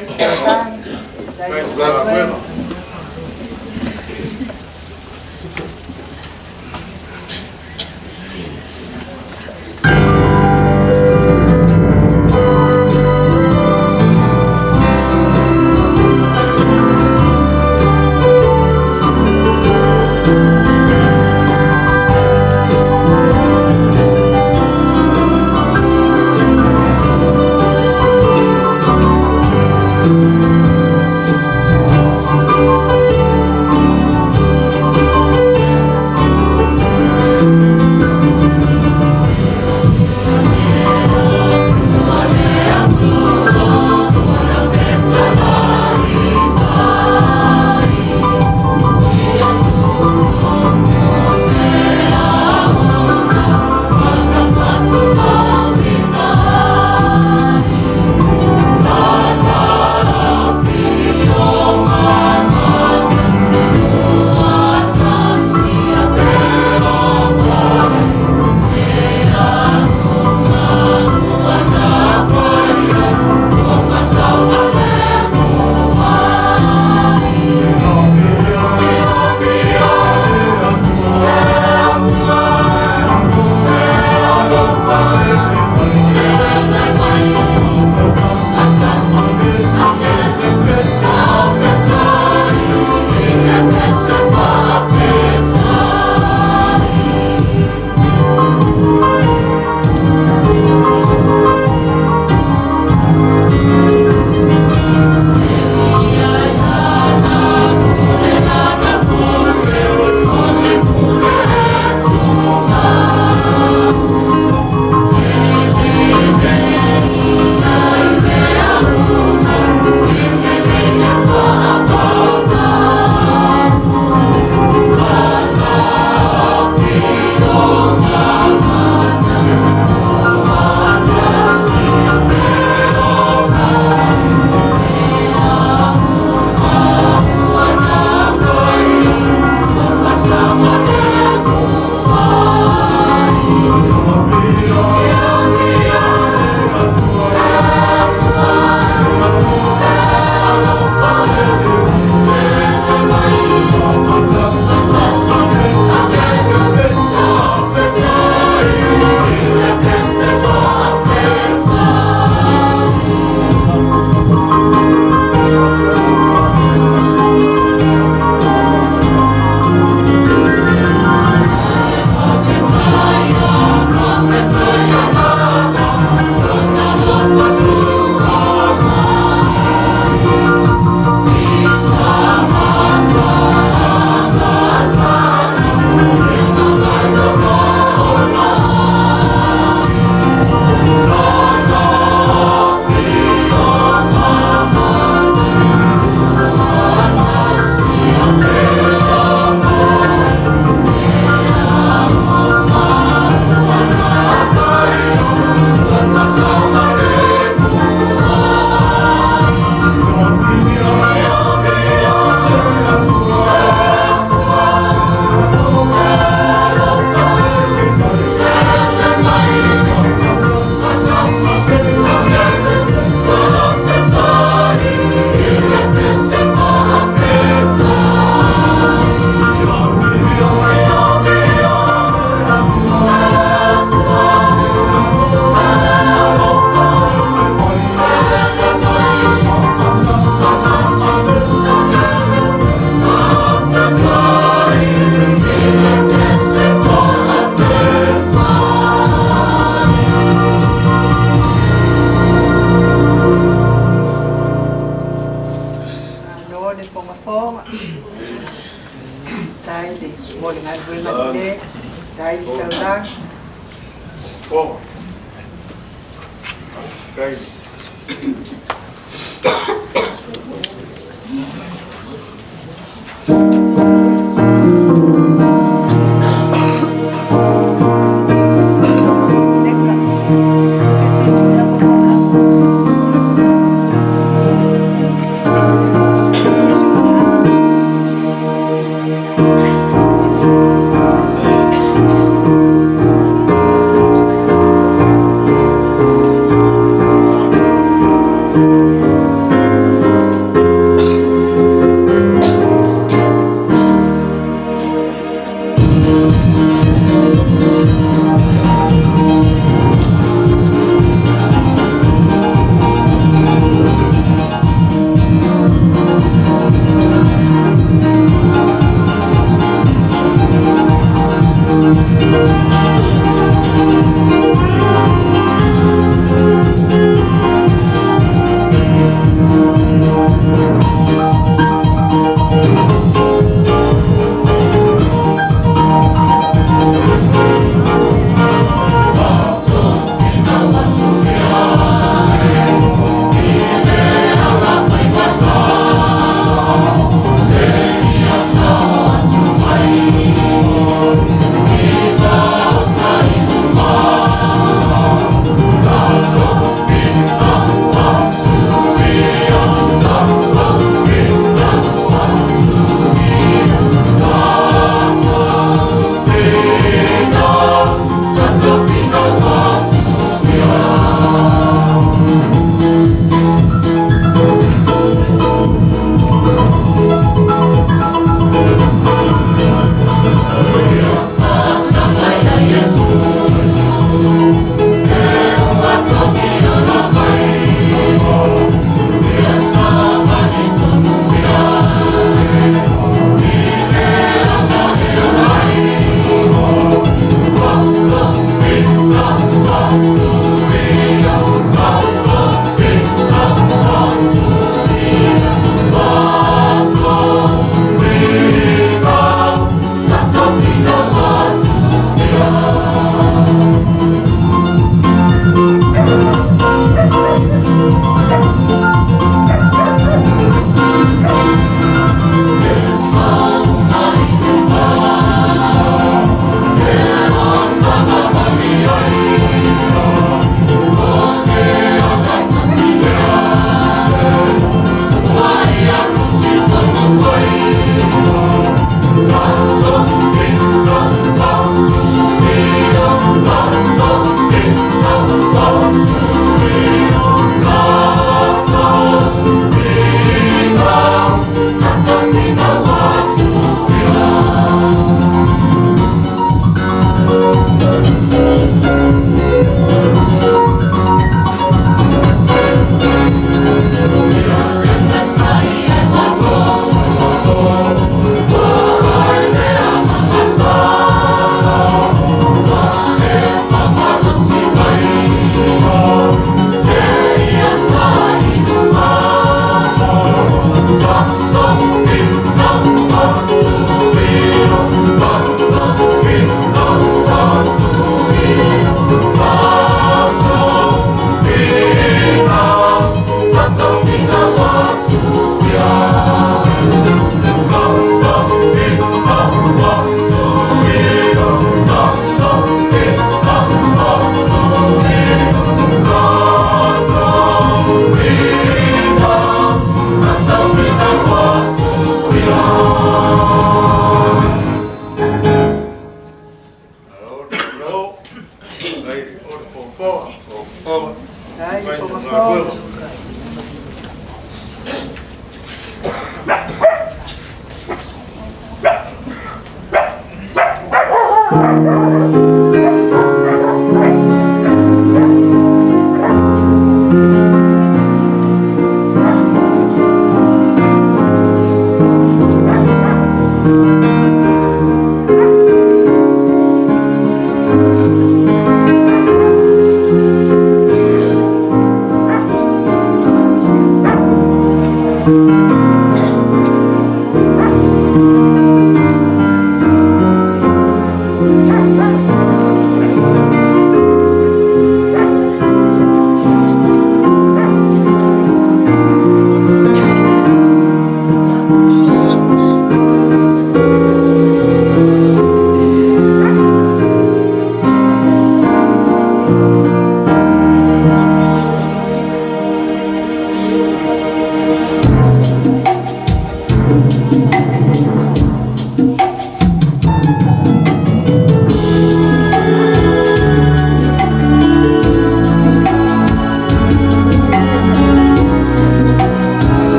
Tai taulagi, tai galuega.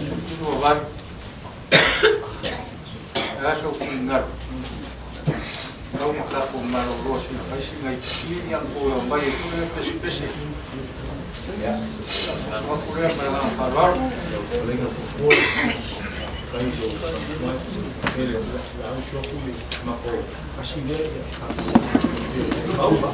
18. E aso fingaru. Kau ma tatou malolo sina fai sina i pili ang ko o mai e pule pese pese. Ya. Ma pule ma la parol.
Lenga fofo. Kai do mai. Ele la au shoku ma ko asile ya. Au ba.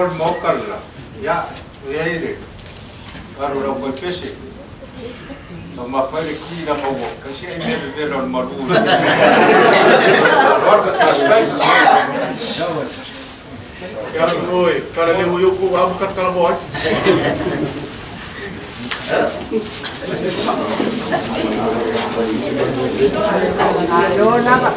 o le maoka le la, ia, e ai le alu o le aufaipese. Taumafai le ki laga ua tasi ai mea vevela o le malu.
Oi, kala le hui uku amu kat kala mo ai.
Alo lava.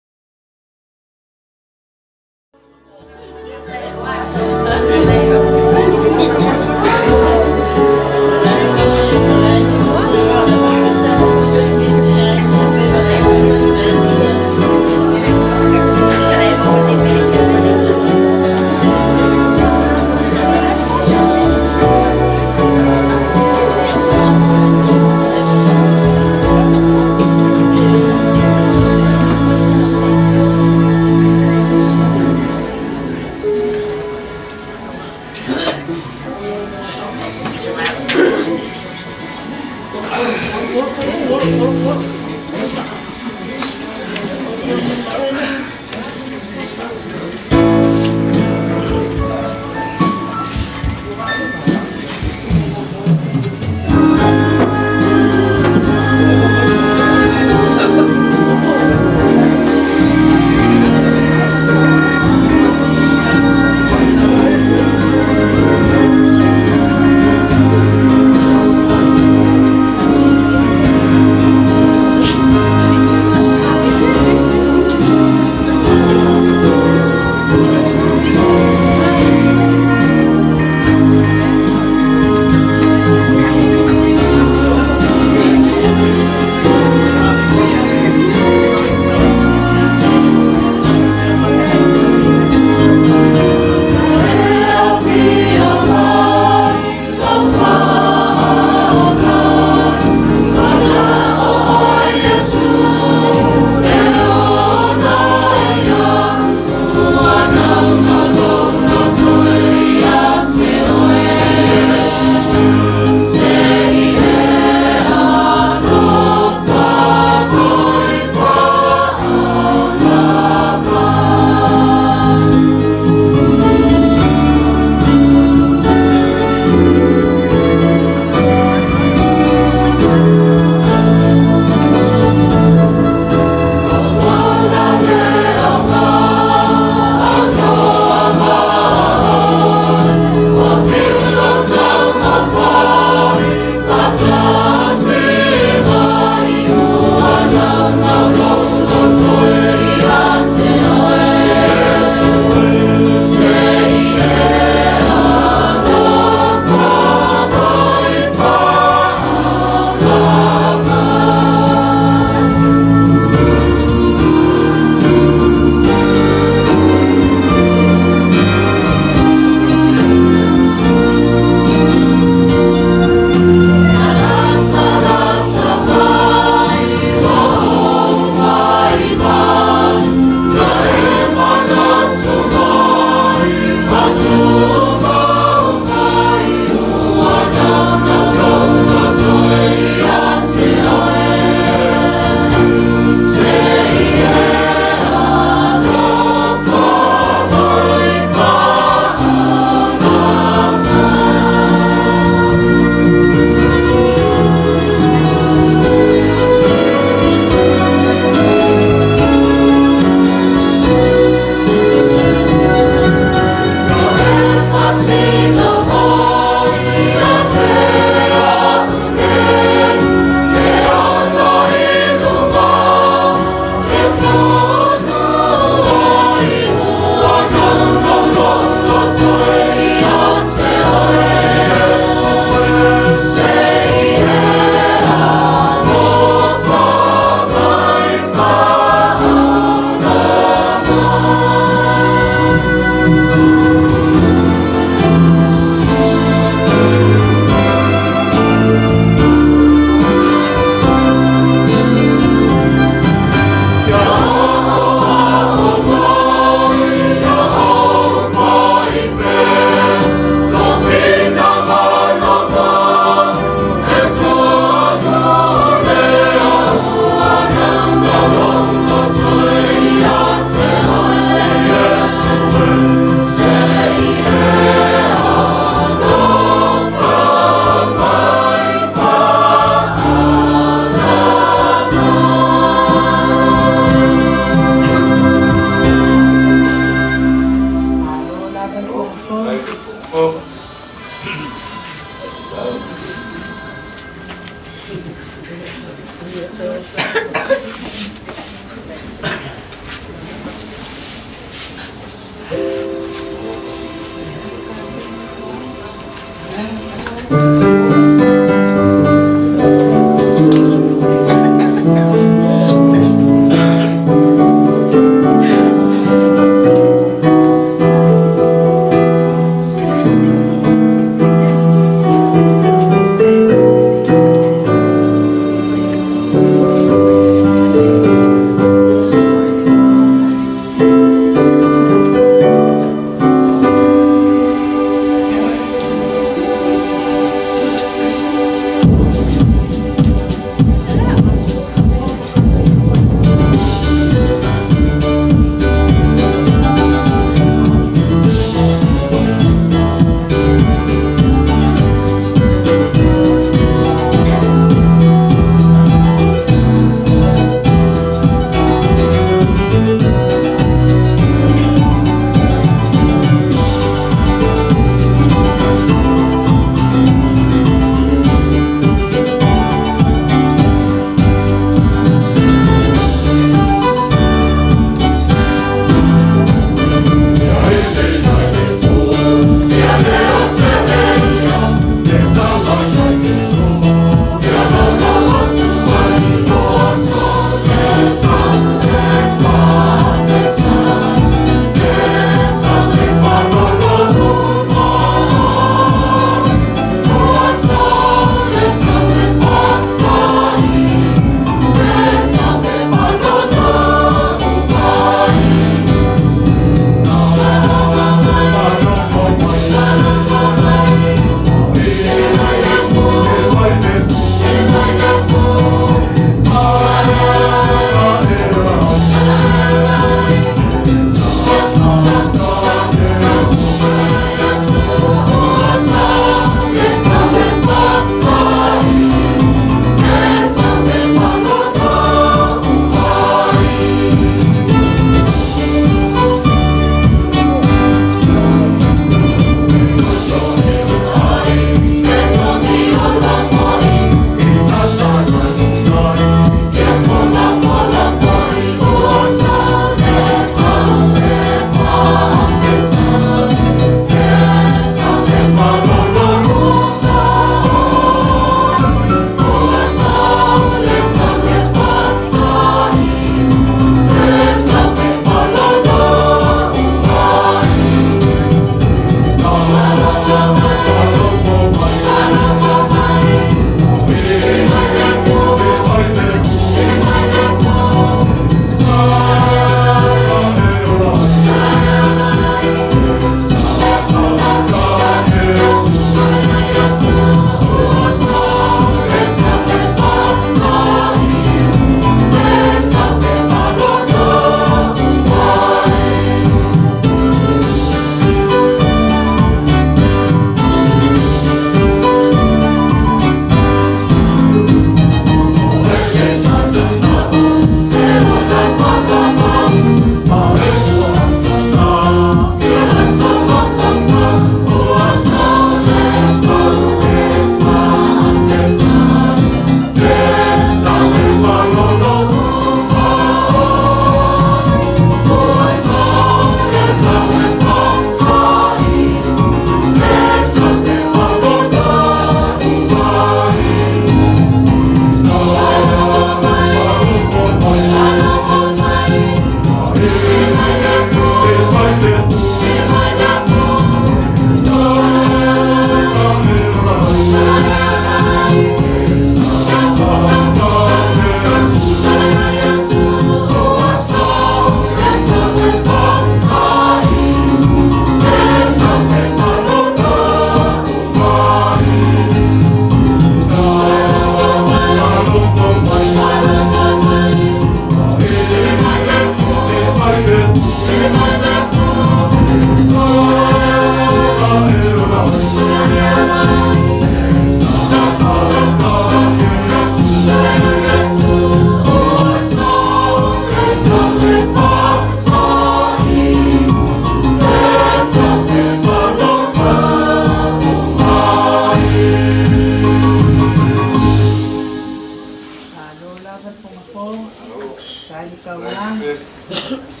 Thank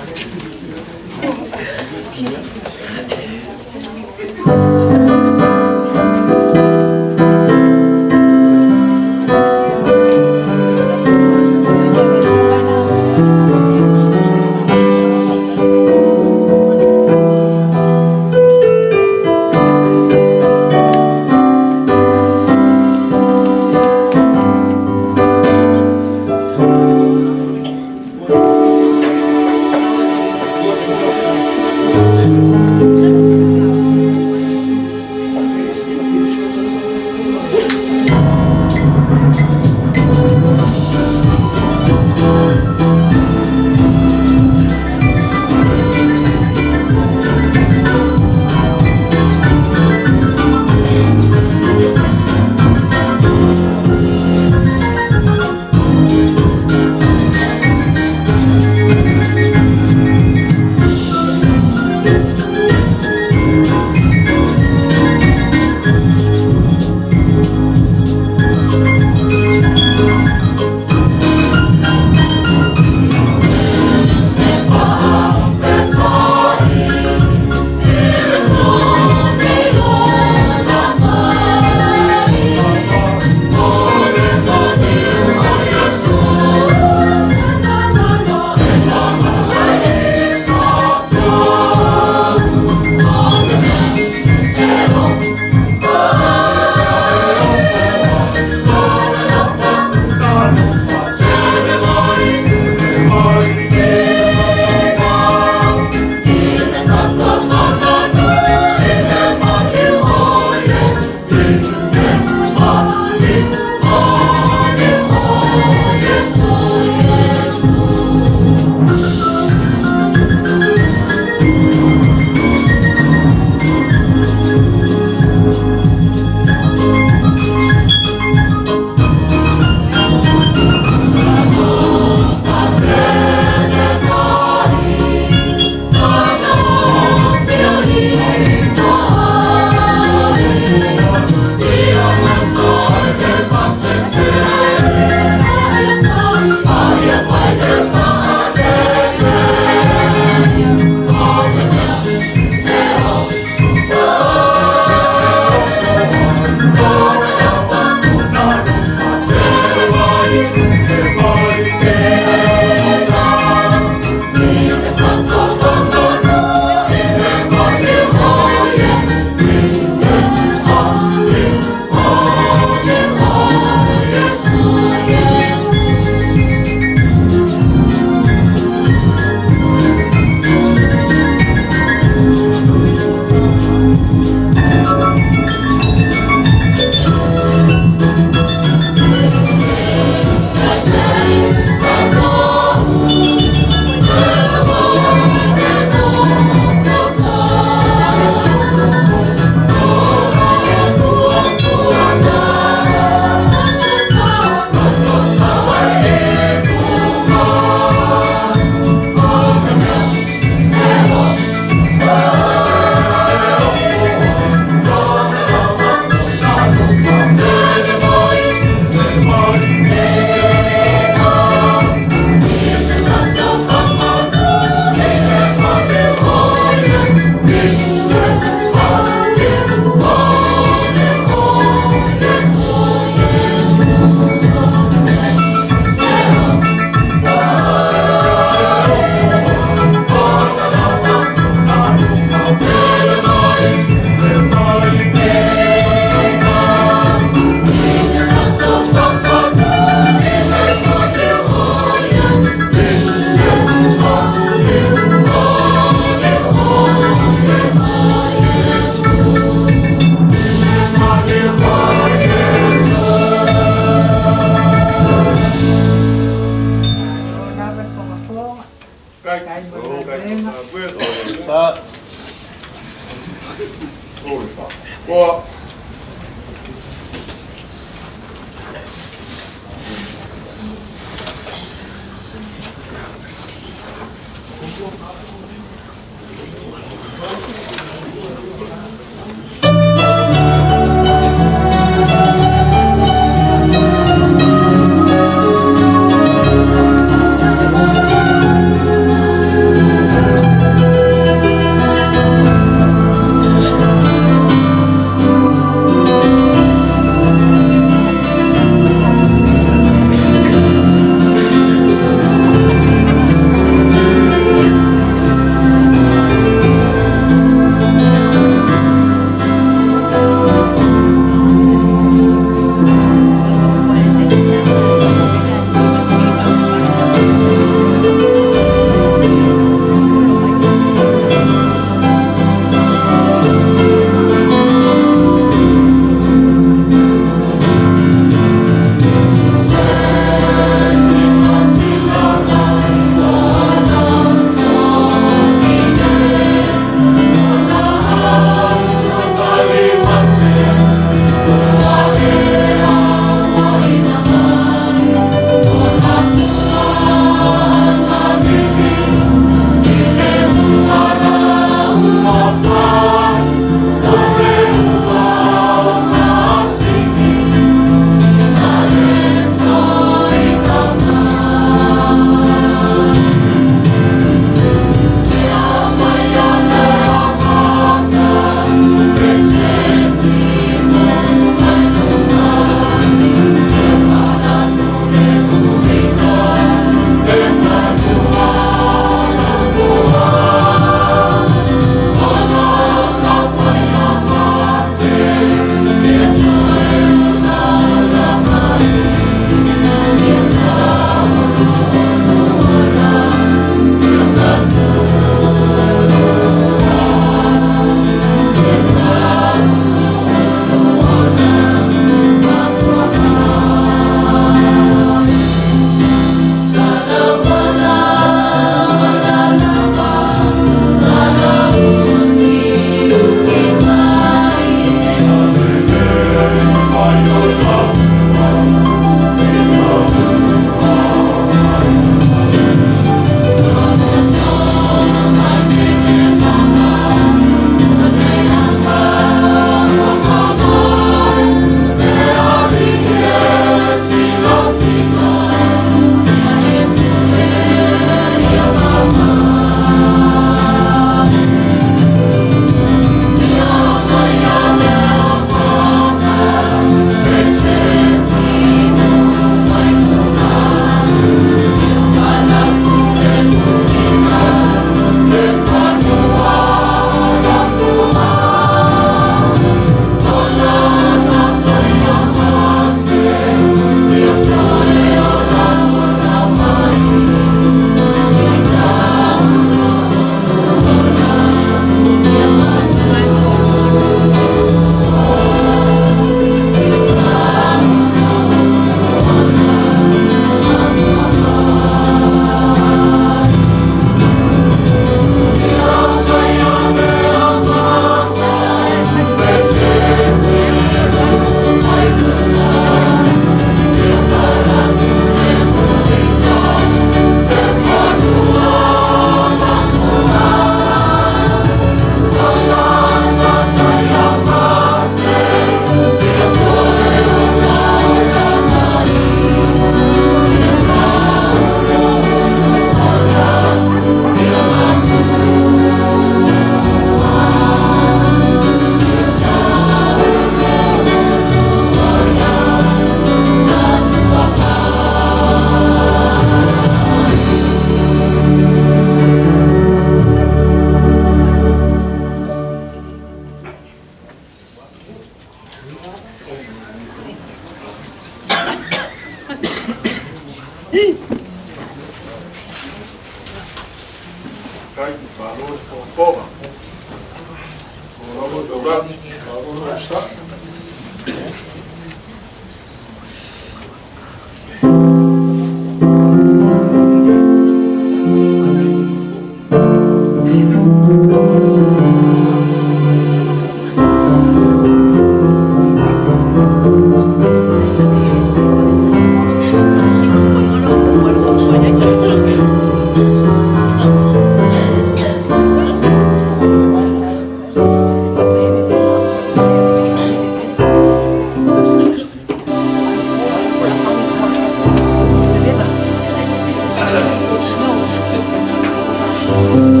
Thank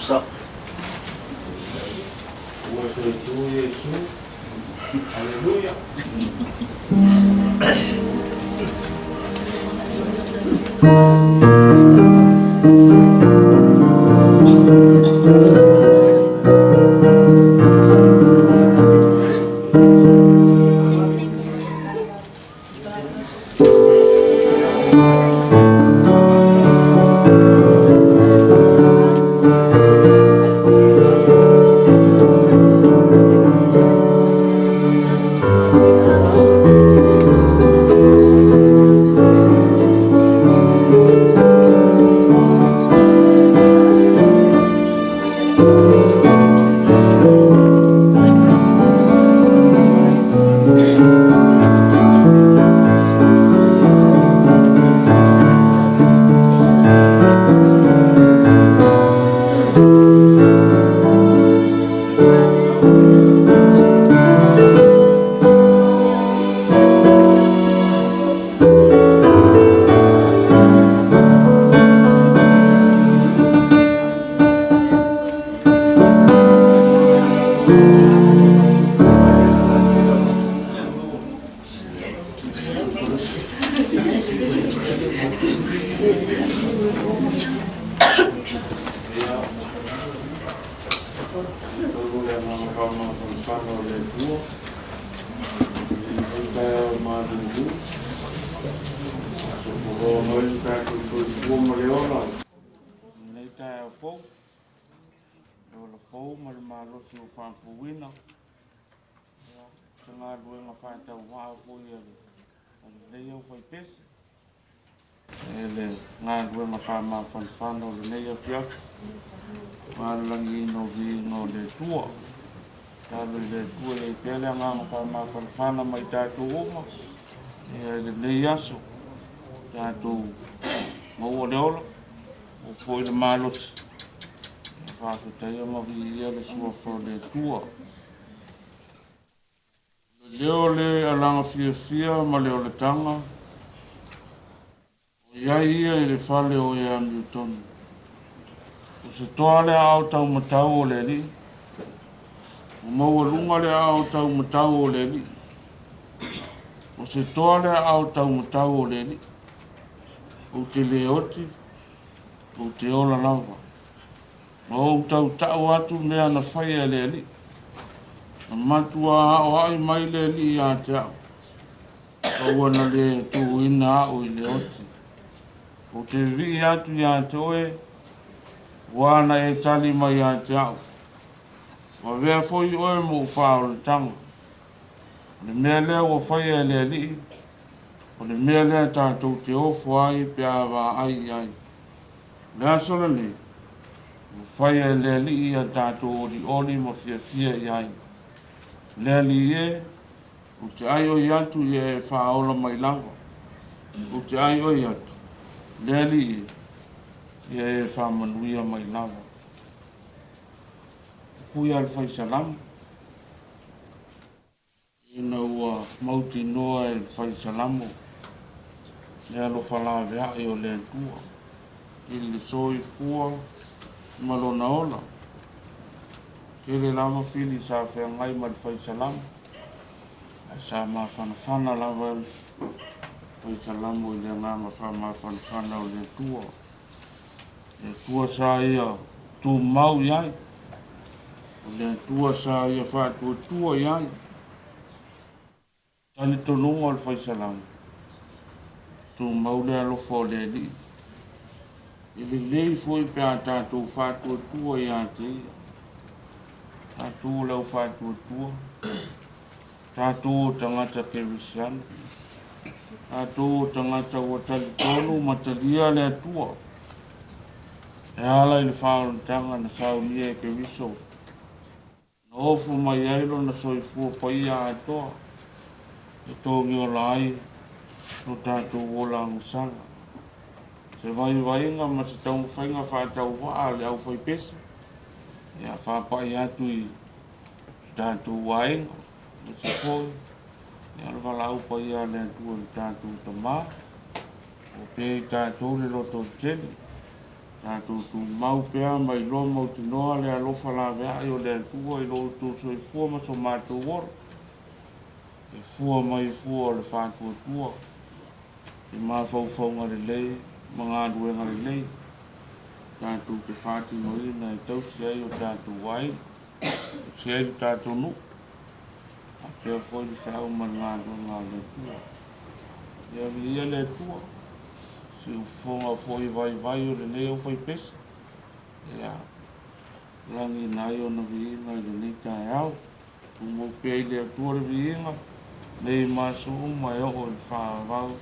Sao.
Ua toe tu Iesu. Aleluia. Lenei taeao fou, le ola fou ma le malosi ua faafouina, ia, se galuega faatauvaa foi a lenei aufaipese, e le galuega faamafanafana o lenei afiafi, aua le lagiina o viiga o le Atua. Tatalo i le Atua ia i ai pea le agaga faamafanafana ma i tatou uma, ia i lenei aso, tatou maua le ola, maua foi le malosi, ia faafetaia ma viia le suafa o le Atua. O le leo le alaga fiafia ma le olataga, o i ai ia i le fale o e amiotonu. O se toa le aao taumatau o le Alii, ua maualuga le aao taumatau o le Alii. O se toa le aao taumatau o le Alii, ou te le oti, ou te ola lava. Ma ou tautau atu mea na faia e le Alii. Na matua aoai mai le Alii ia te au, aua na le tuuina au i le oti. Ou te vivii atu ia te oe, ua na e tali mai ia te au. Ua avea foi oe ma ou faaolataga. O le mea lea ua faia e le Alii, o le mea lea tatou te ofo ai pe a vaai i ai. O le aso lenei, ua faia e le Alii ia tatou olioli ma fiafia i ai. Le Alii e, ou te aioi atu ia e faaola mai lava. Ou te aioi atu, le Alii e, ia e faamanuia mai lava. Pupui a le Fai Salamo. Ina ua mautinoa e le Fai Salamo le alofa laveai o le Atua i le soifua ma lona ola. Tele lava fili sa feagai ma le Fai Salamo, ae sa mafanafana lava le Fai Salamo i le agaga faamafanafana o le Atua. Le Atua sa ia tumau i ai, o le Atua sa ia faatuatua i ai. Talitonuga o le Fai Salamo, tumau le alofa o le Alii. E lelei foi pe a tatou faatuatua ia te ia. Tatou o le au faatuatua, tatou o tagata kerisiano, tatou o tagata ua talitonu ma talia le Atua. E ala i le faaolataga na saunia e Keriso, na ofo mai ai lona soifua paia atoa, e togiola ai lo tatou ola agasala. Se vaivaiga ma se taumafaiga faatauvaa a le aufaipese, ia faapai atu i tatou aiga, aemaise foi ia le valaau paia a le Atua i le tatou Tamā, o pea i tatou le lototetele. Tatou tumau pea ma iloa mautinoa le alofa laveai o le Atua i lo outou soifua ma so matou ola, e fua mai fua o le faatuatua i mafaufauga lelei ma galuega lelei tatou te faatinoina e tausi ai o tatou aiga, tausi ai lo tatou nuu, faapea foi le feau ma le galuega a le Atua. Ia viia le Atua, siufofoga foi vaivai o lenei aufaipese, ia lagiina ai ona viiga i lenei taeao. Tumau pea i le Atua le viiga, nei ma aso uma e oo i le faavavau.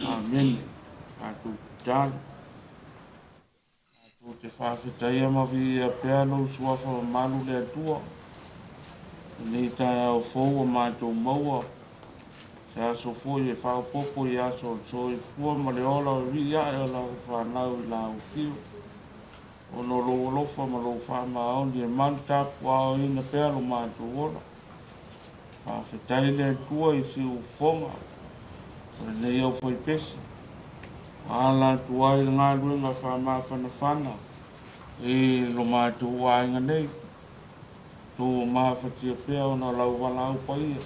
Amene. Tatou tatalo. Tatou te faafetaia ma viia pea lou suafa mamalu le Atua. Lenei taeao fou ua matou maua, se aso foi e faaopoopo i aso o le soifua ma le ola o vivii ae o lau fanau i la afio. Ona o lou alofa ma lou faamaoni e malu tapuaaoina pea lo matou ola. Faafetai le Atua i siufofoga o lenei aufaipese. Ua ala atu ai le galuega faamafanafana i lo matou aiga nei. Tou mafatia pea ona o lau valaau paia.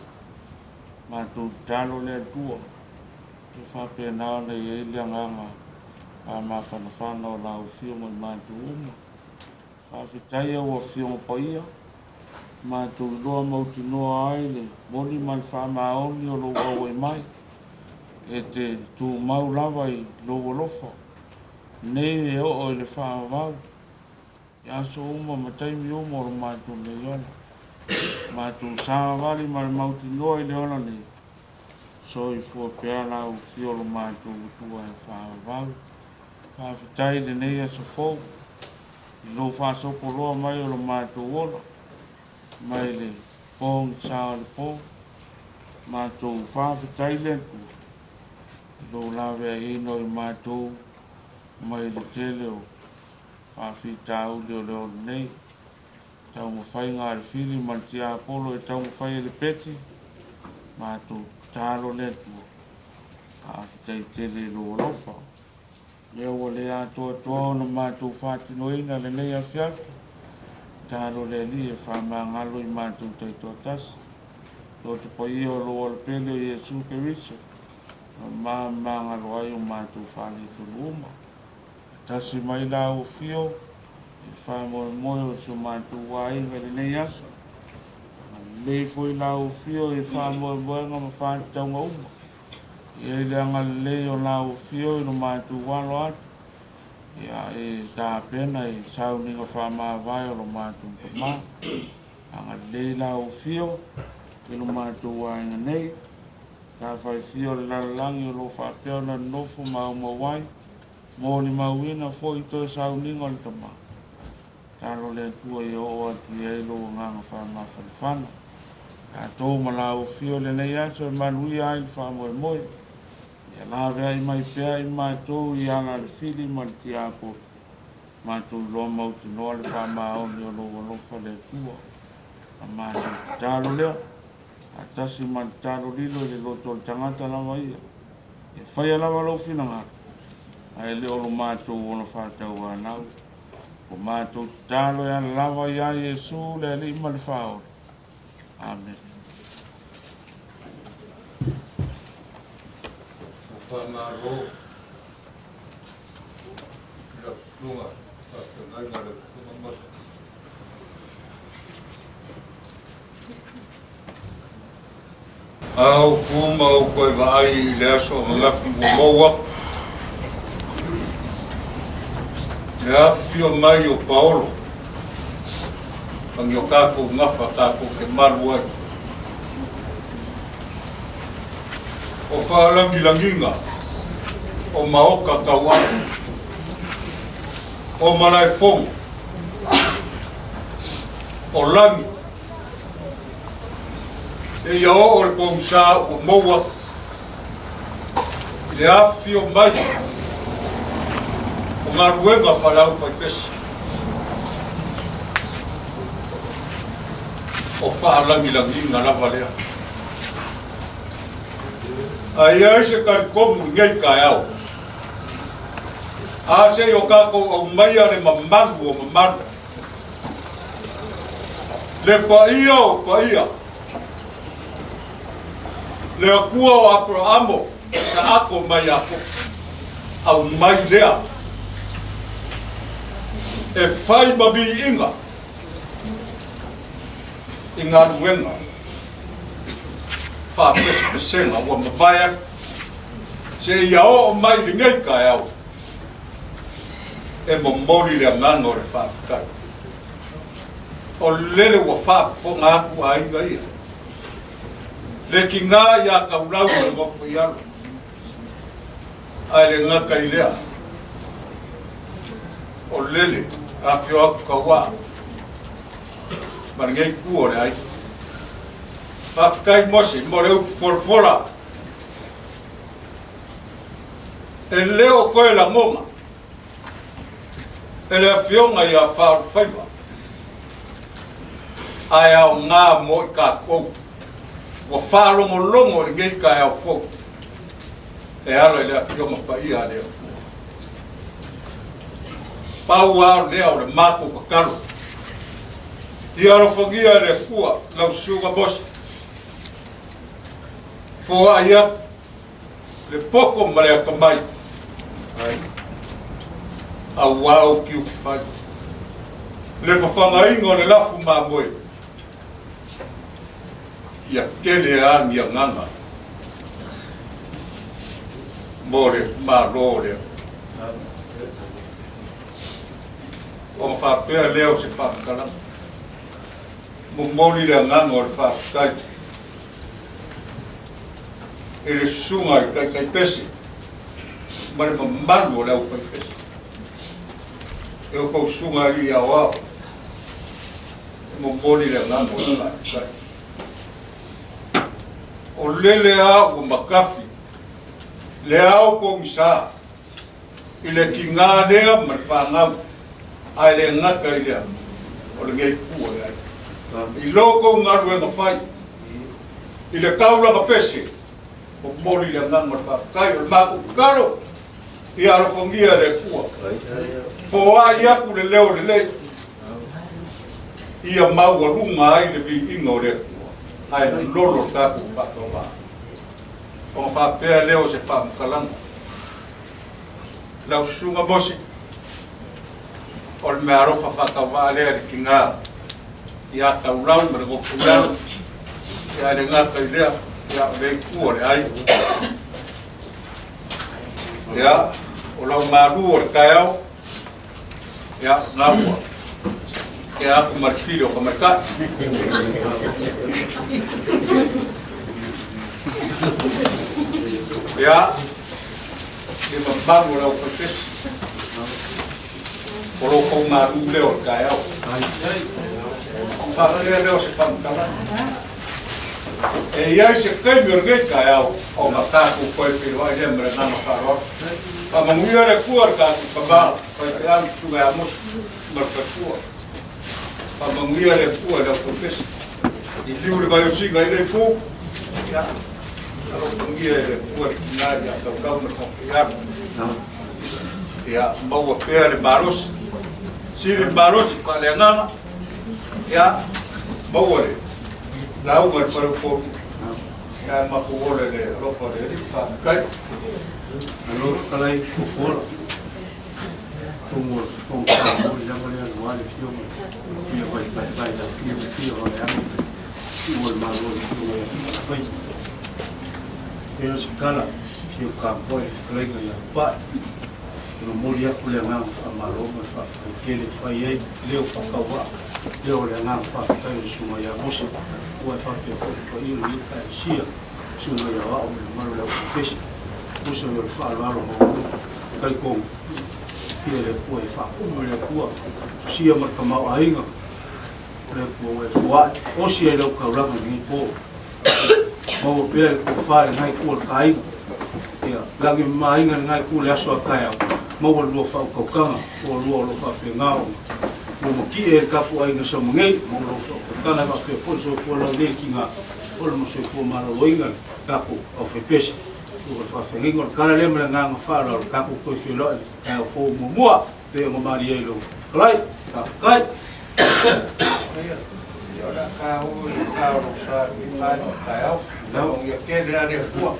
Matou tatalo le Atua e faapena ona i ai le agaga faamafanafana o lau afio ma i matou uma. Faafetai au afioga paia, matou iloa mautinoa ai le moni ma le faamaoni o lou auai mai, e te tumau lava i lou alofa, nei e oo i le faavavau, i aso uma ma taimi uma o lo matou nei ola. Matou savavali ma le mautinoa i le ola nei, soifua pea lau afio o lo matou Atua e faavavau. Faafetai i lenei aso fou, i lou faasopoloa mai o lo matou ola, mai le pogisa o le po. Matou faafetai le Atua, i lou laveaiina o i matou mai le tele o faafitauli o le ola nei. Taumafaiga a le fili ma le tiapolo e taumafai e le peti, matou tatalo le Atua. Faafetai tele i lou alofa. Lea ua le atoatoa ona matou faatinoina lenei afiafi, tatalo le Alii e faamagalo i matou taitoatasi. Loto paia o lou alapele o Iesu Keriso, ma mamagalo ai o matou faaletonu uma. Tasi mai la au afio i le faamoemoe o si o matou aiga i lenei aso. Agalelei foi la au afio i faamoemoega ma faatatauga uma. I ai le agalelei o la au afio i lo matou alo atu, ia e tapena i sauniga faamavae o lo matou tama. Agalelei la au afio i lo matou aiga nei. Tafaifio o le lalolagi o lo o faapea ona nonofo ma aumau ai, molimauina foi toe sauniga o le tama. Tatalo le Atua ia oo atu i ai lou agaga faamafanafana. Tatou ma la afio i lenei aso e manuia ai le faamoemoe. Ia laveai mai pea i matou i ala le fili ma le tiapolo. Matou iloa mautinoa le faamaoni o lou alofa le Atua. A matou tatalo lea, faatasi ma le tatalo lilo i le loto o le tagata lava ia. Ia faia lava lou finagalo, ae le o lo matou ola faatauanau. O matou tatalo e ala lava ia Iesu le Alii ma le Faaola. Amene.
Ua faamalo i lau susuga faafeagaiga lau susuga Moses. A ou tu ma ou toe vaai i le aso ananafi ua maua le afifio mai o Paolo ma ni o tatou gafa tatou te malu ai. O faalagilagiga o maota tauapu, o malaefono, o lagi, Seia oo le pogisa ua maua i le afifio mai o galuega faale-aufaipese o faalagilagiga lava lea. A i ai se talitomu i nei taeao, A se i o kākou aumaia le mamalu o mamalu. Le paia o paia. Le Atua o Aperahamo, Isaako ma Iakopo. Aumai lea e fai ma viiga i galuega faapesepesega ua mavae atu seia oo mai i lenei taeao e momoli le agaga o le faafetai. O lele ua faafofoga atu aiga ia, le tiga ia Taulau ma le nofo i alo, ae le gata i lea, o lele afio atu tauā ma lenei itu o le aiga. Faafetai Mose mo le upu folafola e le o toe lagona e le afioga ia Faaulufaiva, ae aoga mo i tatou ua faalogologo i lenei taeao fou e ala i le afioga paia a le Atua. Pau lava lea o le matou tatalo, ia alofagia e le Atua lau susuga Mose, foai atu le poto ma le atamai, auā ou tiute fai, le fafagaina o le lafu mamoe, ia tele lava ni agaga mo le Malo o le Atua. Ona faapea lea o se faamatalaga, momoli le agaga o le faafetai i le susuga i Taitaipese ma le mamalu o le aufaipese. E o kou susuga alii aoao, e momoli le agaga o le faafetai. O lele a ua makafi le ao pogisa i le tiga lea ma le fanau, ae le gata i lea, o lenei pua e ai. I lo kou galuega fai, i le taulaga pese, momoli le agaga o le faafetai, o le matou tatalo, ia alofagia e le Atua, foai atu le leo lelei, ia maualuga ai le viiga o le Atua, ae lolo le tatou faatauvaa. Ona faapea lea o se faamatalaga. Lau susuga Mose, o le meaalofa faatauvaa lea i le tiga ia Taulau ma le nofo i lalo, ia le gata i lea, ia o le itu o le aiga. Ia, o lau malu o le taeao, ia, na ua tea atu ma le pili o ka maikai. Ia, le mamalu o le aufaipese, o lo kou malu lea o le taeao. Faapea lea o se faamatalaga. E i ai se taimi o lenei taeao ona tatou toe feiloai lea ma le agaga faaaloalo. Faamanuia le Atua i le tatou tama faifeau le Susuga ia Amosi ma le faletua. Faamanuia le Atua i le aufaipese. I liu le vaiosina i le itu, ia, alofagia e le Atua le tina ia Tautau ma le Fofoga Ia maua pea le malosi, sili le malosi faaleagaga, ia maua le lauga i le faleupolu, ia e matou ola i le alofa o le Alii. Faafetai.
Malo fetalai Fofola. Tumu o le fofoga whaamoli lava lea lua le fioga fia vai pai pai la fia fia o le ame i o le malo le fioga ia fia fai. Pena se kala si o ka poi le fetalaiga ia pai. E momoli atu le agaga faamalo ma le faafetai tele e fai ai leo faatauvaa lea o le agaga faafetai o le susuga ia Mose ua e faapea foi le paia o lenei Ekalesia, susuga ia Aoao ma le mamalu o le aufaipese. Uso i o le faaaloalo maualuga talitonu ia le Atua e faapumu e le Atua tusia ma le tamaoaiga o le Atua ua e foai osi ai lau taulaga i lenei po. Maua pea le tofa i lena itu o le taaiga, ia lagi mamaina i lena itu le aso a taeao, maua le lua faautautaga o lua o lo o faapena ona ua matie e le tapuaiga Samoa nei, maua lou faautautaga e faapea foi le soifua laulelei tiga o le ma soifua maloloina le tatou aufaipese. O le faafeagaiga o le tala lea ma le agaga faaaloalo tatou toe feiloai i le taeao fou muamua pei ona malie ai lau fetalai. Faafetai.
Ia o le a ta oo i le sa o lou sa i lenei vaega o le taeao. Ia tele lava le Atua.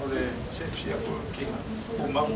O le sesia foi o le Tumau.